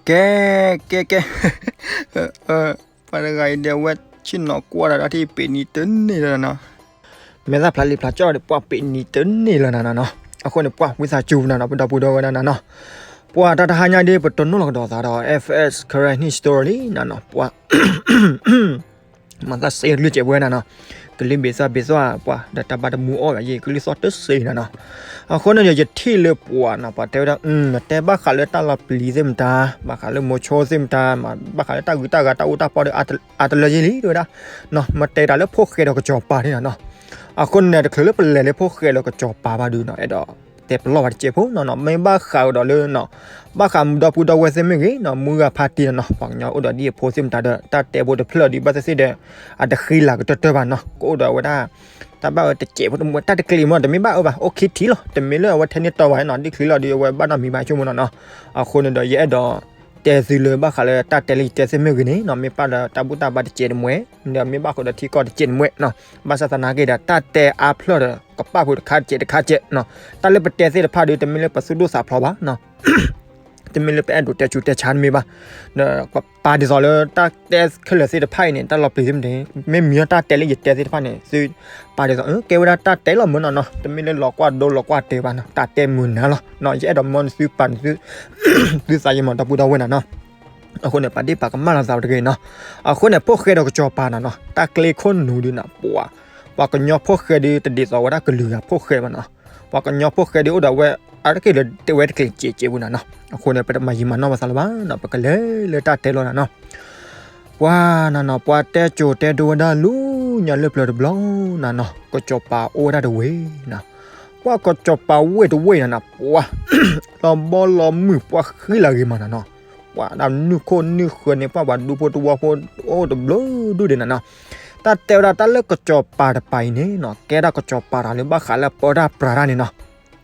ကဲ ကဲ ကဲ ပှၤတဂၤအံၤဒီး အဝဲဆ့ၣ်နီၤကွၢ်တၢ်ဒၣ်ထံၣ်ပ့ၤနံၤတန့ၢ်လၢၤနီၤ, မဲာ်သၣ်ဖျါလံဖျါကၠီၣ်ဒီး ပှၤပ့ၤနံၤတန့ၢ်လၢၤနၤနီၤ. အဃိန့ၣ် ပှၤဝံသးစူၤနၤနီၤ ပဒီပုၢ်ဒီဝဲၢ်နၤနီၤ, ပှၤတၢ်တဟါညါဒ် ပတနီၣ်လီၤကဒီးသးဒီး F S Karen History နၤနီၤ, ပှၤ မၤသးစ့လွံၢ်စဲးပဝဲနၤနီၤ, ကလုၢ်ဘ့ၣ်သၣ်ဘ့ၣ်သၣ်ပှၤဒီးတၢ်ဘၣ်တမူအီၣ်ဘၣ်ယဲ ကလုၢ်သီၣ်တစ့နၤနီၤ. အဃိန့ၣ်ဒီး ယထံၣ်လၢပှၤနီၤ ပှၤတဲဝဲဒၣ် တဲဘၣ်ဃးလၢတၢ်လီၤပျံၤသ့ၣ်မတၤ, ဘၣ်ဃးလၢမိၤဆိသ့ၣ်မတၤ, ဘၣ်ဃးလၢတၢ်ဂုၤတၢ်ဂၤတၢ်အူတၢ်ပီဒီး အတလၢယဲလံ တဲဝဲဒၣ်, မ့ၢ်တဲတၢ်လၢဖိၣ်ဃဲဒီးကစီၤပၤန့ၣ်နီၤ. အဃိန့ၣ် တချုးလၢပလဲၤလၢဖိၣ်ဃဲဒီးကစီၤပၤဘၣ်ဒုးနီၤ အဲၣ်ဒိး တဲပလီၢ်ဘၣ်တစဲးဖိနီၤနီၤ, မ့ၢ်ဘၣ်ဃးဒီးလၢ ဘၣ်ဃးဒီပုၢ်ဒီဝဲၢ်သ့ၣ်မ့ၢ်ဂ့ၤနီၤ, မုၢ်ဂၤဖါတံၢ်နီၤနီၤ, ပှၤကညီအိၣ်ဒီးဒ်အဖိသ့ၣ်မတၤဒီး တၢ်တဲဖိတဖျၢၣ်ဒုးဘၣ်သ့ၣ်သ့ၣ်ဒီး အတဃံလၤကတၢၢ်တၢၢ်ဘၣ်နီၤ, ကအိၣ်ဒီးဝဲဒၣ် တၢ်ဘၣ်ဝဲတစဲးဖိတမှဲ တၢ်တကျ့ၤမ့ၢ်တမ့ၢ်ဘၣ်အၢဘၣ်, အိၣ်ခံထံၣ်လီၤ, တမ့ၢ်လၢအဝဲထဲန့ၣ်တီဘၣ်နီၤ, ဒ်ချံလီၤဒုးအဝဲဘၣ်နီတမံၤဘၣ်ဆိကမိၣ်နီၤနီၤ. အဃိန့ၣ်ဒီး ယအဲၣ်ဒိး တဲသုလၢဘၣ်ဃးလၢတၢ်တဲလၢယတဲသ့ၣ်မ့ၢ်ဂ့ၤန့ၣ်နီၤ, မ့ၢ်ပၣ်ဒီးတၢ်ဘူၣ်တၢ်ဘါတစဲးတမှဲ, ဒီးမ့ၢ်ဘၣ်ဃးဒီးထံကီၢ်တစဲးတမှဲနီၤ, ဘၣ်ဆၣ်သနာ်က့ဒီး တၢ်တဲအါဖျၢၣ်ဒီး ကပၣ်ဃုာ်တခါတစဲးတခါတစဲးနီၤ, တၢ်လၢပတဲသ့ၣ်တဖၣ်ဒုး တမ့ၢ်လၢပသူၣ်ဒိၣ်သးဖျိးဘၣ်နီၤ တမ့ၢ်လၢပအဲၣ်ဒိးတဲဆူးတဲဆါတမ့ၢ်ဘၣ်, ဒီးပပာ်ဒ်သိးလၢတၢ်တဲခဲလၢာ်သ့ၣ်တဖၣ်အံၤန့ၣ် တၢ်လီၤပျံၤသ့ၣ်မတၤ မ့ၢ်မံၤတၢ်တဲလၢယတဲသ့ၣ်တဖၣ်န့ၣ် သုပာ်ဒ်သိး ကဲဝဲဒၣ်တၢ်တဲလီၤမ့ၢ်နီၤနီၤ, တမ့ၢ်လၢလီၤကွၢ်ဒိလီၤကွၢ်တဲဘၣ်နီၤ, တၢ်တဲမုာ်နၤလီၤနီၤ, ယအဲၣ်ဒိးမၢနသုပာ်နသု သုသးယမီၤ ဒီပုၢ်ဒီဝဲၢ်နၤနီၤ. အဃိန့ၣ် ပာ်ဒ့ၣ်ပာ်ကမၣ်လီၤသးဝဲတဂ့ၤနီၤ. အဃိန့ၣ် ဖိၣ်ဃဲဒီးကစီၤပၤနၤနီၤ, တၢ်ကျ့ခိၣ်နူာ်ဒုးနၤ ပှၤ ပှၤကညီဖိၣ်ဃဲဒုး တဒ်သိးဝဲဒၣ်ကလုာ်ဂၤဖိၣ်ဃဲဘၣ်နီၤ. ပှၤကညီဖိၣ်ဃဲဒုးအိၣ်ဒီးဝဲ အါတက့ၢ်လၢတဲဝဲတကျ့ၤစဲးစဲးပူၤနၤနီၤ. အဃိန့ၣ် ပတမၤယံာ်မၤနီၢ်ပသးလၢၤဘၣ်နီၤ, ပကလဲၤလၢတၢ်တဲလီၤနၤနီၤ. ပှၤနၤနီၤ ပှၤတဲကိၤတဲဒိဝဲဒၣ်လူညါလၢပျၢၤတဘျီနၤနီၤ, ကစီၤပၤအိၣ်ဝဲဒၣ်တဝ့ၢ်နၤ. ပှၤကစီၤပၤဝ့ၢ်တဝ့ၢ်နၤနီၤ ပှၤ လီၤဘီလီၤမုၢ် ပှၤဃံလၤဂ့ၤမးနၤနီၤ. ပှၤဒၣ်နုာ်ခိၣ်နုာ်ဃၢၤန့ၣ် ပှၤပှၤဒူဖိတဝီဖိအိၣ်တဘျုးဒူၣ်ဒံးနၤနီၤ. တၢ်တဲဝဲဒၣ်တၢ်လၢကစီၤပၤတပၤအံၤန့ၣ်နီၤ ကဲဒၣ်ကစီၤပၤတဂၤလၢဘၣ်ဃးလၢပၢတၢ်ပြးတၢ်န့ၣ်နီၤ.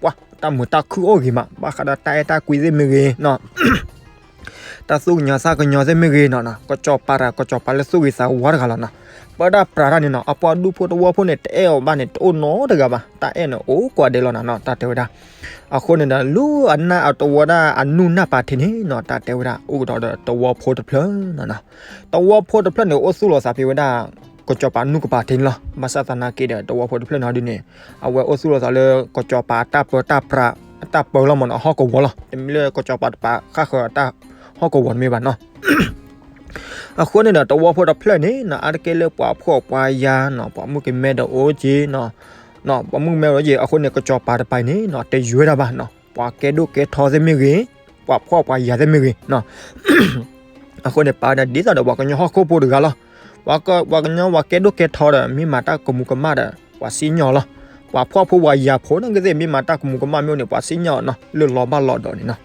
ပှၤတၢ်မုာ်တၢ်ခုၣ်အိၣ်ဂ့ၤမး ဘၣ်ဃးဒီးတၢ်အဲၣ်တၢ်ကွံသ့ၣ်မ့ၢ်ဂ့ၤနီၤ တၢ်သူၣ်ကညီၤသးကညီၤသ့ၣ်မ့ၢ်ဂ့ၤနီၤနီၤ, ကစီၤပၤတဂၤ ကစီၤပၤလၢသူၣ်ဂ့ၤသးဝါတဂၤလီၤနီၤ. ပၢတၢ်ပြးတၢ်န့ၣ်နီၤ အပှၤဒူဖိတဝီဖိန့ၣ် တအဲၣ်အီၤဘၣ်န့ၣ် တအိၣ်နီတဂၤဘၣ်, တၢ်အဲၣ်န့ၣ်အိၣ်ကိးဂၤဒဲးလီၤနၤနီၤ တၢ်တဲဝဲဒၣ်. အဃိန့ၣ်ဒီး လူအနၢ်အတဝီဒၣ်အနူၢ်နၢ်ပာ်ထံးန့ၣ်နီၤ တၢ်တဲဝဲဒၣ် အိၣ်ကဒီးဒီးတဝီဖိတဖျၢၣ်နီၤနီၤ. တဝီဖိတဖျၢၣ်န့ၣ် အိၣ်သူၣ်လီၤသးဖဲဝဲဒၣ် ကစီၤပၤနူၢ်ကပၤထံးန့ၣ်လီၤ. ဘၣ်ဆၣ်သနာ်က့ဒီး တဝီဖိတဖျၢၣ်န့ၣ်ဒ်န့ၣ် အဝဲအိၣ်သူၣ်လီၤသးလၢ ကစီၤပၤတၢ်ပၢတၢ်ပြး တၢ်ပၢလီၤမးနီၤ ဟီၣ်ကဝီၤလီၤ. တမ့ၢ်လၢကစီၤပၤတပၤဃၣ်ဃၢၤတၢ်ဟီၣ်ကဝီၤတမ့ၢ်ဘၣ်နီၤ. အဃိန့ၣ်ဒီး တဝီဖိတဖျၢၣ်န့ၣ်နီၤ အါတက့ၢ်လၢပှၤဖှီၣ်ပှၤယာ်နီၤ ပှၤမုၣ်ကမဲဒီးအိၣ်က့ၤနီၤ ပှၤမုၣ်ကမဲအိၣ်က့ၤ အဃိန့ၣ် ကစီၤပၤတပၤအံၤန့ၣ်နီၤ တယွဲဒၣ်ဘၣ်နီၤ ပှၤကဲဒိၣ်ကဲထီသ့ၣ်မ့ၢ်ဂ့ၤ ပှၤဖှီၣ်ပှၤယာ်သ့ၣ်မ့ၢ်ဂ့ၤနီၤ အဃိန့ၣ် ပာ်ဝဲဒၣ်ဒ်သိးဒီး ပှၤကညီဟီၣ်ခိၣ်ဖိတဂၤလီၤ. ပှၤကညီပှၤကဲဒိၣ်ကဲထီဒီး မ့ၢ်မၤတၢ်ကမူၤကမၣ်ဒီး ပှၤစံၣ်ညီၣ်လီၤ. ပှၤဖှီၣ်ဖိပှၤယာ်ဖိန့ၣ်ကသ့ၣ် မ့ၢ်မၤတၢ်ကမူၤကမၣ်မ့ၢ်အိၣ်န့ၣ် ပှၤစံၣ်ညီၣ်နီၤ လၢလီၤဘၣ်လီၤဒီးန့ၣ်နီၤ.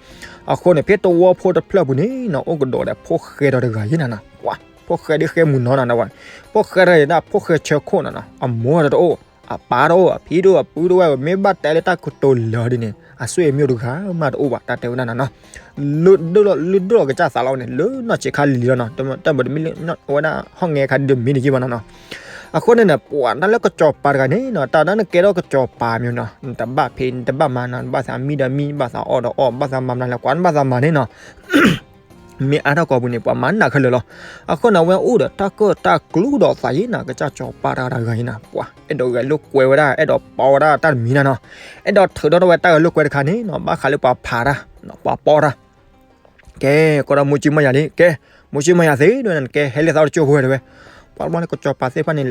အဃိန့ၣ် ဖဲတဝီဖိတဖျၢၣ်ပူၤန့ၣ်နီၤ အိၣ်ကဒီးဒီးဖိၣ်ဃဲဒီးတဂၤယဲၢ်နၤနီၤ ပှၤ ဖိၣ်ဃဲဒ်ဃဲမုၢ်နီၤနၤ ဖိၣ်ဃဲတဂၤယဲၢ်ဒၣ် ဖိၣ်ဃဲဆၢခိၣ်နၤနီၤ အမိၢ်ဒီးတအိၣ် အပၢ်တအိၣ် အဖံတအိၣ် အပုၢ်တအိၣ် မ့ၢ်ဘၣ်တဲလၢတၢ်ကတိၤလၢာ်ဒ်န့ၣ် အဆွေမျိုးတဂၤမးတအိၣ်ဘၣ် တၢ်တဲဝဲဒၣ်နၤနီၤ. လၢဒိၣ်လီၤကစၢ်သးလီၤန့ၣ် လၢနီၢ်ဆံးခါလံၤလံၤလီၤနီၤ တၢ်ဘၣ်တမ့ၢ်လၢ ဝဲဒၣ်ဟီၣ်ငဲခါဒ်တမံၤတယံာ်ဘၣ်နီၤနီၤ. အဃိန့ၣ်န့ၣ် ပှၤတၢ်လၢကစီၤပၤတဂၤန့ၣ်နီၤ တၢ်ဒၣ်နကဲထီၣ်ကစီၤပၤမ့ၢ်နီၤ နတဘၣ်ဖံးနတဘၣ်မၤနီၤ နဘၣ်သးမံဒီးမံ နဘၣ်သးအီၣ်ဒီးအီၣ် နဘၣ်သးမၤမနုၤလဲၣ် ကွၢ်နဘၣ်သးမၤန့ၣ်နီၤ မ့ၢ်အါထီၣ်ကိာ်ပူၤန့ၣ် ပှၤမၤနးခဲလၢာ်လီၤ. အဃိန့ၣ် အဝဲအိၣ်ဒီးတၢ်ကၢၣ်တၢ်ကျူဒီးသးယံၤနၤ ကစၢ်စီၤပၤတဂၤတဂၤအံၤနၤ ပှၤအဲၣ်ဒိးဂဲၤလိာ်ကွဲဝဲဒၣ် အဲၣ်ဒိးပီဝဲဒၣ်တၢ်တမံၤနၤနီၤ. အဲၣ်ဒိးထုးထီၣ်ဝဲတၢ်ဂဲၤလိာ်ကွဲတခါန့ၣ်နီၤ ဘၣ်ဃးလၢပှၤဖးတၢ် ပှၤပီတၢ် ကဲ ကီဒီးမိၢ်ကၠံမီၢ်ယၤလံ ကဲ မိၢ်ကၠံမီၢ်ယၤသ့ တဲဝဲဒၣ် နကဲဟဲလၢသးအိၣ်တကၠိဖိဝဲတဲဝဲ ပှၤတဘျီန့ၣ် ကစီၤပၤသ့ၣ်တဖၣ်န့ၣ်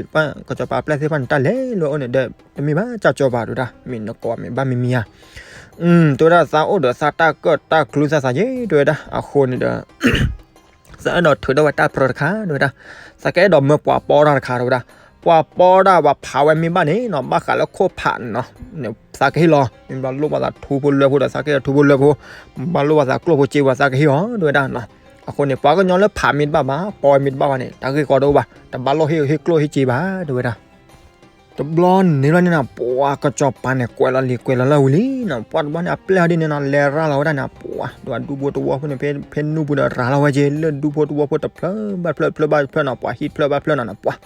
ကစီၤပၤအပျဲၢ်သ့ၣ်တဖၣ်န့ၣ် တၢ်လဲၤလၢအအိၣ်န့ၣ်ဒီး တမ့ၢ်ဘၣ် ကစၢ်စီၤပၤတဲဝဲဒၣ် မ့ၢ်နကိးမ့ၢ်ဘၣ်မံၤမံၤဧါ တဲဝဲဒၣ် သးအိၣ်ဒီးသးတၢ်ကၢၣ်တၢ်ကျူသးသးယဲ တဲဝဲဒၣ် အဃိန့ၣ်ဒီး သးအဲၣ်ဒိးထုးထီၣ်ဝဲတၢ်ပြၢတခါ တဲဝဲဒၣ် သးကအဲၣ်ဒိးမၢပှၤပီတၢ်တခါ တဲဝဲဒၣ် ပှၤပီတၢ်ပှၤဖးဝဲမ့ၢ်ဘၣ်န့ၣ်နီၤ ဘၣ်ဃးလၢခိၣ်ဖးနီၤ သးကဟ့ၣ်လီၤ မ့ၢ်ဘၣ်လိၣ်ဘၣ်သးထူဖိလၢဖိဒီး သးကဟ့ၣ်လီၤထူဖိလၢဖိ ဘၣ်လိၣ်ဘၣ်သးကျိၣ်ဖိစ့ဖိ သးကဟ့ၣ်အီၤ တဲဝဲဒၣ်နီၤ အဃိန့ၣ် ပှၤကညီလၢဖးမ့ၢ်တဘၣ်ဘၣ် ပီမ့ၢ်တဘၣ်ဘၣ်န့ၣ် တၢ်ဂ့ၢ်ကီတအိၣ်ဘၣ် တဘၣ်လိၣ်ဟ့ၣ်ကျိၣ်ဟ့ၣ်စ့ဘၣ် တဲဝဲဒၣ် တဘျီန့ၣ်ဘျီန့ၣ်နီၤ ပှၤကစီၤပၤန့ၣ် ကွဲးလီၤလံာ်ကွဲးလီၤလၢဝံၤလံနီၤ ပှၤတဘျီန့ၣ် အပျဲၢ်ဒ်န့ၣ်နီၤ လဲၤရၤလီၤဝဲဒၣ်န့ၣ် ပှၤ ဒ်ပှၤဒူဖိတဝီဖိန့ၣ် ဖဲနူၢ်ပူၤဒီးရၤလီၤဝဲက့ၤ လၢဒူဖိတဝီဖိတဖျၢၣ်ဘၣ်တဖျၢၣ် တဖျၢၣ်ဘၣ်တဖျၢၣ်နီၤ ပှၤဟံၣ်တဖျၢၣ်ဘၣ်တဖျၢၣ်နီၤ ပှၤ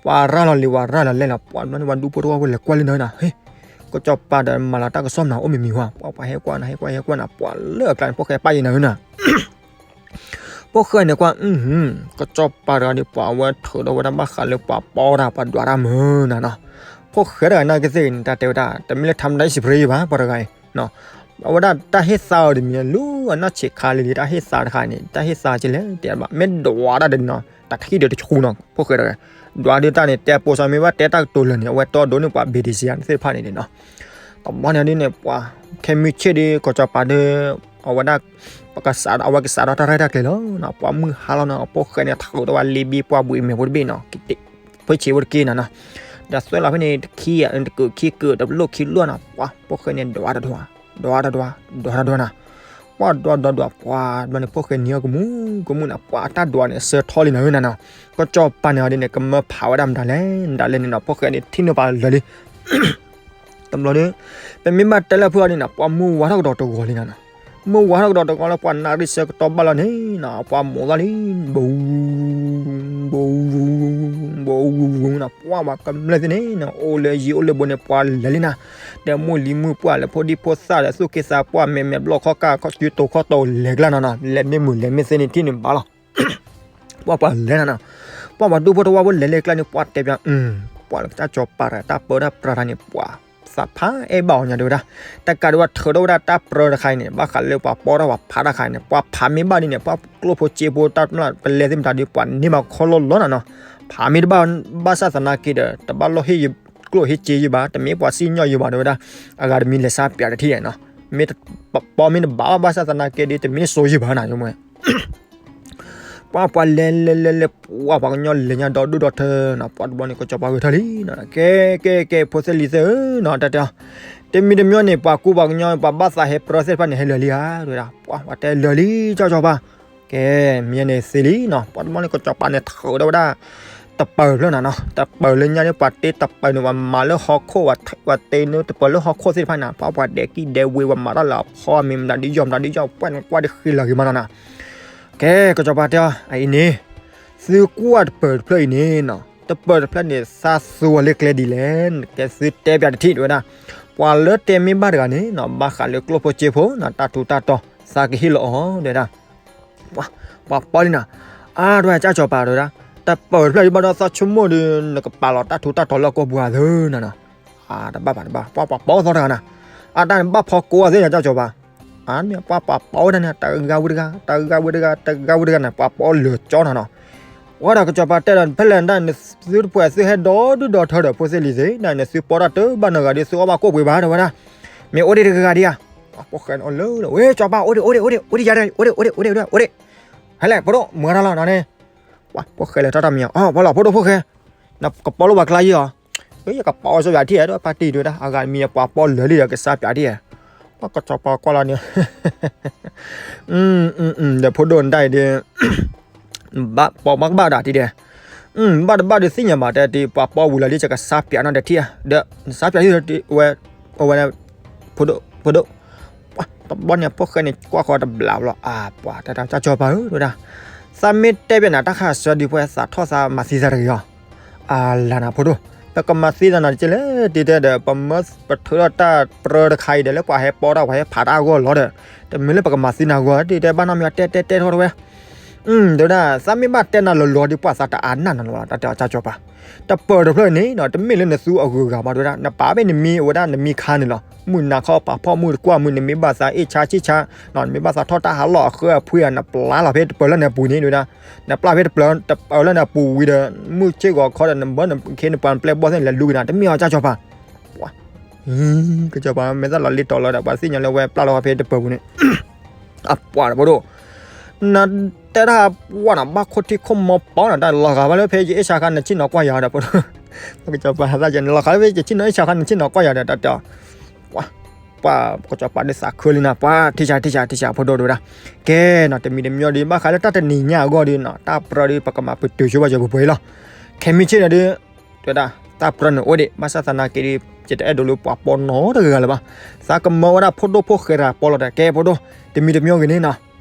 ပှၤရၤလီၤလံာ် ပှၤရၤလီၤလဲၢ်လီၤ ပှၤတဘျီန့ၣ် ပှၤဒူဖိတဝီဖိလဲၤကွၢ်လံနီၤနီၤ ဟ့ၣ် ကစီၤပၤဒီးမၤလီၤတၢ်ကစီၣ်မနုၤအိၣ်မံၤမံၤဟါ ပှၤ ပှၤဟဲကွၢ်နၤ ဟဲကွၢ် ဟဲကွၢ်နၤ ပှၤလၢအကျါန့ၣ် ဖိၣ်ဃဲပၢ်ယံၤနၤဧၢနီၤ ဖိၣ်ဃဲန့ၣ်ကွၢ်, ကစီၤပၤတဂၤဒီး ပှၤအဝဲထုးထီၣ်ဝဲဒၣ်ဘၣ်ဃးလၢပှၤပီတၢ် ပှၤဒွးတၢ်မုာ်နၤနီၤ. ဖိၣ်ဃဲတဂၤနာ်က့သ့ၣ်ဂ့ၤန့ၣ် တၢ်တဲဝဲဒၣ် တမ့ၢ်လၢထါမတၤအံၤစပရ့ယဘၣ် ပှၤတဂၤအံၤ အဝဲဒၣ်တၢ်ဟ့ၣ်သါအီၤတမံၤ လူအနီၢ်ဆံးခါလံလံ တၢ်ဟ့ၣ်သါတခါန့ၣ် တၢ်ဟ့ၣ်သါကလဲၣ် တဲဘၣ် မ့ၢ်ဒွးတၢ်ဒီးနီၤ တၢ်ခံဒီးတဆူနီၤ ဖိၣ်ဃဲတဂၤ ဒွးဒုးတၢ်န့ၣ် တဲပိာ်စၢမ့ၢ်ဘၣ်တဲတၢ်ကတိၤလၢာ်န့ၣ် အဝဲတီဒိန့ၢ်ပှၤဘ့ၣ်ဒံးစံးယၤသ့ၣ်တဖၣ်န့ၣ်နီၤ. တဘျီန့ၣ်ဒ်န့ၣ် ပှၤခဲမုၢ်ဆ့ၣ်ဒီး ကစီၤပၤဒီး အဝဲဒၣ် အဝဲကစးထီၣ်တၢ်ရဲၣ်တၢ်ကျဲၤလီၤနီၤ ပှၤမုၢ်ဟါလီၤနီၤ အဖိၣ်ဃဲန့ၣ် ထုးထီၣ်ဝဲလ့ဘံပှၢ်ဘှံးမဲာ်ဖိတဘ့ၣ်နီၤ ဖုဆံးဖိတက့ၢ်နၤနီၤ ဒီးသွဲၣ်လီၤဖဲန့ၣ် တခံဂၤ တကုာ်ခံကုာ် တလိၣ်ခံလိၣ်နီၤ ပှၤဖိၣ်ဃဲန့ၣ် ဒွးတဒွး ဒွးတဒွး ဒွးတဒွးနၤ ပှၤဒွးဒွးဒွး ပှၤဘျီန့ၣ် ဖိၣ်ဃဲနံၤအီၤကမူၣ်ကမူၣ်နၤ ပှၤတၢ်ဒွးန့ၣ် အဆၢထီၣ်လံနၤဧၢနၤနီၤ ကစီၤပၤန့ၣ်အီၤဒ်န့ၣ် ကမၢဖးဝဲဒၣ်မတၤလဲၣ် မတၤလဲၣ်န့ၣ်နီၤ ဖိၣ်ဃဲန့ၣ် ထံၣ်န့ၢ်ပှၤလၢာ်လံ တဘျီဒီး ပမ့ၢ်ဘၣ်တဲလၢဖုအီၤဒ်န့ၣ် ပှၤမုၢ်ဝါထီၣ်ကဒီးတဂီၤလံနၤနီၤ မုၢ်ဝါထီၣ်ကဒီးတဂီၤလၢ ပှၤနၣ်ရံၣ်ဆၢကတီၢ်ဘၣ်လီၤန့ၣ်နီၤ ပှၤမိးလီၤလံ ဘိ ဘိ ဘိ နၤ ပှၤပှၤကမျၢၢ်သ့ၣ်န့ၣ်နီၤ အိၣ်လၢယံၤအိၣ်လၢဘူးန့ၣ် ပှၤလဲၤလံနၤ ဒီးမိၢ်လံၤမုၣ်ပှၢ်လၢဖိဒံဖိသၣ်ဒီးသူၣ်က့သးပှၢ် မဲာ်မဲာ်ဘျီၣ်ခီၣ်ကၢ် ခီၣ်စုတိၤခီၣ်တိၤလဲၤကျါနၤနီၤ လဲၤမ့ၢ်မုာ်လဲၤမ့ၢ်သ့န့ၣ် ထံၣ်န့ၢ်ဘၣ်လီၤ ပှၤပှၤလဲၤနၤနီၤ ပှၤပှၤဒူဖိတဝၢဖိလဲၤလဲၤကျါန့ၣ် ပှၤတဲပၠး ပှၤလၢကစၢ်စီၤပၤတၢ်ပၢတၢ်ပြးတၢ်န့ၣ် ပှၤသးဖးအဲၣ်ဘၣ်အီၤညါတဲဝဲဒၣ် တကးဒံးပှၤထုးထီၣ်ဝဲဒၣ်တၢ်ပြၢတခါအံၤန့ၣ် ဘၣ်ဃးလၢပှၤပီတၢ်ပှၤဖးတၢ်ခါအံၤန့ၣ် ပှၤဖးမ့ၢ်ဘၣ်ဒ်န့ၣ် ပှၤကျိၣ်ဖိစ့ဖိတၢ်မျၢ်ပလဲသ့ၣ်မတၤဒီး ပှၤန့ၢ်ဘၣ်ခီၣ်လီၢ်လီၢ်နၤနီၤ ဖးမ့ၢ်တဘၣ် ဘၣ်ဆၣ်သနာ်က့ဒီး တဘၣ်လိၣ်ဟ့ၣ်ယကျိၣ်ဟ့ၣ်စ့ယဘၣ် တမ့ၢ်ပှၤစံၣ်ညီၣ်ယဘၣ်တဲဝဲဒၣ် အဂၤတမံၤလဲၤဆါပၠးတထံၣ်နီၤ မ့ၢ်ပီမ့ၢ်တဘၣ်ဘၣ်ဆၣ်သနာ်က့ဒီး တမ့ၢ်စိယဘၣ်နၤ ယမ့ၢ် ပှၤပှၤလဲၤလဲၤလဲၤလဲၤ ပှၤပှၤကညီလဲၤညါဒီဒူၣ်ဒီထၢနီၤ ပှၤတဘျီန့ၣ် ကစီၤပၤဂဲၤထၢၣ်လံနီၤ ကဲ ကဲ ကဲ ဖိသ့ၣ်လံၤသ့ၣ်ဧၢနီၤ တၢ်တဲအီၤ တမံၤတမံၤန့ၣ် ပှၤကူပှၤကညီ ပှၤဘၣ်သးဟဲပြၢသ့ၣ်တဖၣ်န့ၣ် ဟဲလၢာ်လံဧါ တဲဝဲဒၣ် ပှၤ ပှၤတဲလၢာ်လံကၠီကၠီပၤ ကဲ မ့ၢ်န့ၣ်သ့လံနီၤ ပှၤတဘျီန့ၣ် ကစီၤပၤန့ၣ်ထုးထီၣ်ဝဲဒၣ် တပၢၤတဖျၢၣ်နၤနီၤ တပၢၤလၢညါန့ၣ် ပှၤတ့တပၢၤန့ၣ် ပှၤမၤလၢဟီၣ်ခိၣ် ပှၤတ့န့ၢ်တပၢၤလၢဟီၣ်ခိၣ်သ့ၣ်တဖၣ်န့ၣ် ပှၤပှၤဒဲးကံၢ်ဒဲးဝ့ၤ ပှၤမၤတၢ်လၢအဖီအမ့ၢ်မတၤဒ်ယီၢ်မတၤဒ်ယီၢ် ပှၢ်န့ၣ်ကွၢ်တဃံလၤဂ့ၤမးနီၤနီၤ ကဲ ကစီၤပၤတဲအီၤ အအံၤန့ၣ် သုကွၢ်တပၢၤတဖျၢၣ်အံၤန့ၣ်နီၤ တပၢၤတဖျၢၣ်န့ၣ် သးသူအီၤလၢကျဲဒ်လဲၣ် ကဲသုတဲပၠးတထံၣ်တဲဝဲဒၣ် ပှၤလၢတဲမ့ၢ်ဘၣ်တဂၤန့ၣ်နီၤ ဘၣ်ဃးလၢကျိၣ်ဖိစ့ဖိနီၤ တၢ်ထူးတၢ်တီၤ သးကဟ့ၣ်လီၤအီၤတဲဝဲဒၣ် ပှၤပီလံနၤ အါ တဲဝဲ ကစီၤပၤတဲဝဲဒၣ် တပၢၤတဖျၢၣ်ဒ်ဘၣ်ဒီးသးဆိကမိၣ်ဒီး နကပာ်လီၤတၢ်ထူးတၢ်တီၤလၢအကိာ်ပူၤဧါသ့နီၤနီၤ တဘၣ်ဘၣ်တဘၣ် ပှၤပှၤပီသီတဂၤနၤ အတၢ်န့ၣ်ဘၣ်ဖီကိးအီၤသ့နီၤ ကစီၤပၤ အါ မ့ၢ်ပှၤပှၤပီဝဲဒၣ်န့ၣ် တဂၤဝံၤတဂၤ တဂၤဝံၤတဂၤ တဂၤဝံၤတဂၤန့ၣ် ပှၤပီလၢာ်ကၠီနီၤနီၤ ဝဲဒီးကစီၤပၤတဲဒီး ဖဲလဲၣ်ဒၣ်န့ၣ် သုတပှဲၤသုဟဲဒီဒူၣ်ဒီထၢဒီး ဖိသ့ၣ်လံၤသ့ၣ် ဒၣ်န့ၣ် သုပီတၢ်တဘၣ်နီတဂၤဒီး သုအီၣ်ဘၣ်ကိၣ်ပှ့ၤဘၣ် တဲဝဲဒၣ် မ့ၢ်အိၣ်ဒံးတဂၤဂၤဒံးဧါ ပှၤဖိၣ်ဃဲန့ၣ် အိၣ်လၢ ဝဲ ကစီၤပၤ အိၣ်ဒံး အိၣ်ဒံး အိၣ်ဒံး အိၣ်ဒံး ယၤ အိၣ်ဒံး အိၣ်ဒံး အိၣ်ဒံး ဟဲလဲၣ် ဖိဒိၣ် မၤတၢ်လီၤနၤန့ၣ် ပှၤဖိၣ်ဃဲလဲၤထီၣ်တၢ်မံၤအီၤ အီ ပှၤလီၤ ဖိဒိၣ်ဖိၣ်ဃဲ နကပီလိၣ်ပှၤကျါယံၤအီၤ အကပီအီၤစီယၤထံၣ်ဒီး ဖါတံၢ်တဲဝဲဒၣ် အဂၤတမံၤ ပှၤပီလၢာ်လံဒီး ကစၢ်ပၠးထံၣ်ဧါ ပှၤကစီၤပၤကွၢ်လီၤန့ၣ် ဒီးဖိဒိၣ်နတၢ်အံၤဒီး ဘၣ်ပီဘၣ်ကဘၣ်ဒၣ်ထံၣ်ဒီး ဘၣ်တဘၣ်ဒီးသ့ၣ်ညါဘၣ်တဲဒ် ပှၤပီဝံၤလီၤလံ ကစၢ်ပၠးနီတထံၣ်ဧါ ဒီး ကစၢ်ပၠးထံၣ်ဒီး ဝဲ ဝဲ ဖိဒိၣ် ဖိဒိၣ် တဘျီန့ၣ် ဖိၣ်ဃဲန့ၣ် ကွၢ်ဃီတဘျးဘျီ အါ ပှၤ တၢ်တၢ်ကစီၤပၤဧၢ တဲဝဲဒၣ် သးမ့ၢ်တဲပၠးနၤတၢ်ခါဆၢဒ်ပှၤသးထီၣ်သးမၤသံသးတဂ့ၤအီၤ အလၤနၤဖိဒိၣ် ပကမၤသံသးနၤတက့ၢ်လဲၣ် တဲတဲဒီး ပမၢပထုးထီၣ်တၢ်ပြၢတခါအံၤဒီး လၢပှၤဟဲပီတၢ် ပှၤဟဲဖးတၢ်အဂီၢ်လီၤဒီး တမ့ၢ်လၢပကမၤသံနၤဂီၢ် တဲတဲဘၣ်နီတမံၤ တဲတဲတဲထီၣ်တဝဲ တဲဝဲဒၣ် သးမ့ၢ်ဘၣ်တဲနၤလီၤလီၤဒီး ပှၤသးတအါနၢ်နၤလီၤ တၢ်တဲအီၤကၢ်ကၠီၤပၤ တပၢၤတဖျၢၣ်န့ၣ်နီၤ တမ့ၢ်လၢနသူအဂုၤအဂၤဘၣ် တဲဝဲဒၣ် နပာ်ဖဲနမံၤ အဝဲဒၣ်နမံၤခါန့ၣ်လီၤ မုၢ်နၤခီပာ်ဖှီၣ်မုၢ်တကွၢ်မုၢ် နမ့ၢ်ဘၣ်သးအ့ၣ်ဆါဆံၣ်ဆါ နမ့ၢ်ဘၣ်သးထီၣ်တၢ်ဟးလီၢ်အဃၢအဖှ့ နပျၢ်လီၤဖဲတပၢၤလၢနပူၤန့ၣ် တဲဝဲဒၣ် နပျၢ်ဖဲတပၢၤ တပၢၤလၢနပူၤဝံၤဒီး မုၢ်ဆ့ၣ်ဂီၤခီဒီး နဘၢနခ့နပှၤနပျဲၢ်ဘီၣ်သ့ၣ်န့ၣ် လဲၤလူၤက့ၤနၤ တမ့ၢ်အီၤကၢ်ကၠီၤပၤ ပှၤ ကၢ်ကၠီၤပၤ မဲာ်သၣ်လီၤလ့တီၤလီၤဒီး ပှၤသ့ၣ်ညါလၢဝဲပျၢ်လီၤဖဲတပၢၤပူၤန့ၣ် အပှၤဒီးဖိဒိၣ် နတဲတၢ်ပှၢ်နၤ ဘၣ်ခိၣ်ထံခိၣ်မီပီနၤ တၢ်လီၤဂာ်ဘၣ်လၢဖဲယအ့ၣ်ဆါခါ နဆ့ၣ်နီၤကွၢ်ယၤဒီးဖိဒိၣ် ကၢ်ကၠီၤပၤသးယဲ နလီၤဂာ်လၢဖဲယဆ့ၣ်နီၤအ့ၣ်ဆါခါ နဆ့ၣ်နီၤကွၢ်ယၤဒီး တၢ်တဲအီၤ ပှၤ ပှၤ ကၢ်ကၠီၤပၤဒုးသးခုလံနၤ ပှၤ ထံၣ်ဆါ ထံၣ်ဆါ ထံၣ်ဆါ ဖိဒိၣ်တဲဝဲဒၣ် ကဲနီၤ တမံၤတမံၤဒီး ဘၣ်ဃးလၢတၢ်တနံၤညါအဂီၢ်ဒီးနီၤ တၢ်ပြၢဒီး ပကမၤပတုာ်ဆိဘၣ်ယပှဲၤပှဲၤလီၤ ခဲမုၢ်ဆ့ၣ်န့ၣ်ဒီး တဲဝဲဒၣ် တၢ်ပြၢန့ၣ်အိၣ်ဒံး ဘၣ်ဆၣ်သနာ်က့ဒီး ယတအဲၣ်ဒိးလၢပှၤပီနီတဂၤလၢၤဘၣ် သးကမၢဝဲဒၣ်ဖိဒိၣ်ဖိၣ်ဃဲတဂၤပီလီၤဒီး ကဲဖိဒိၣ် တမံၤတမံၤဂ့ၤန့ၣ်နီၤ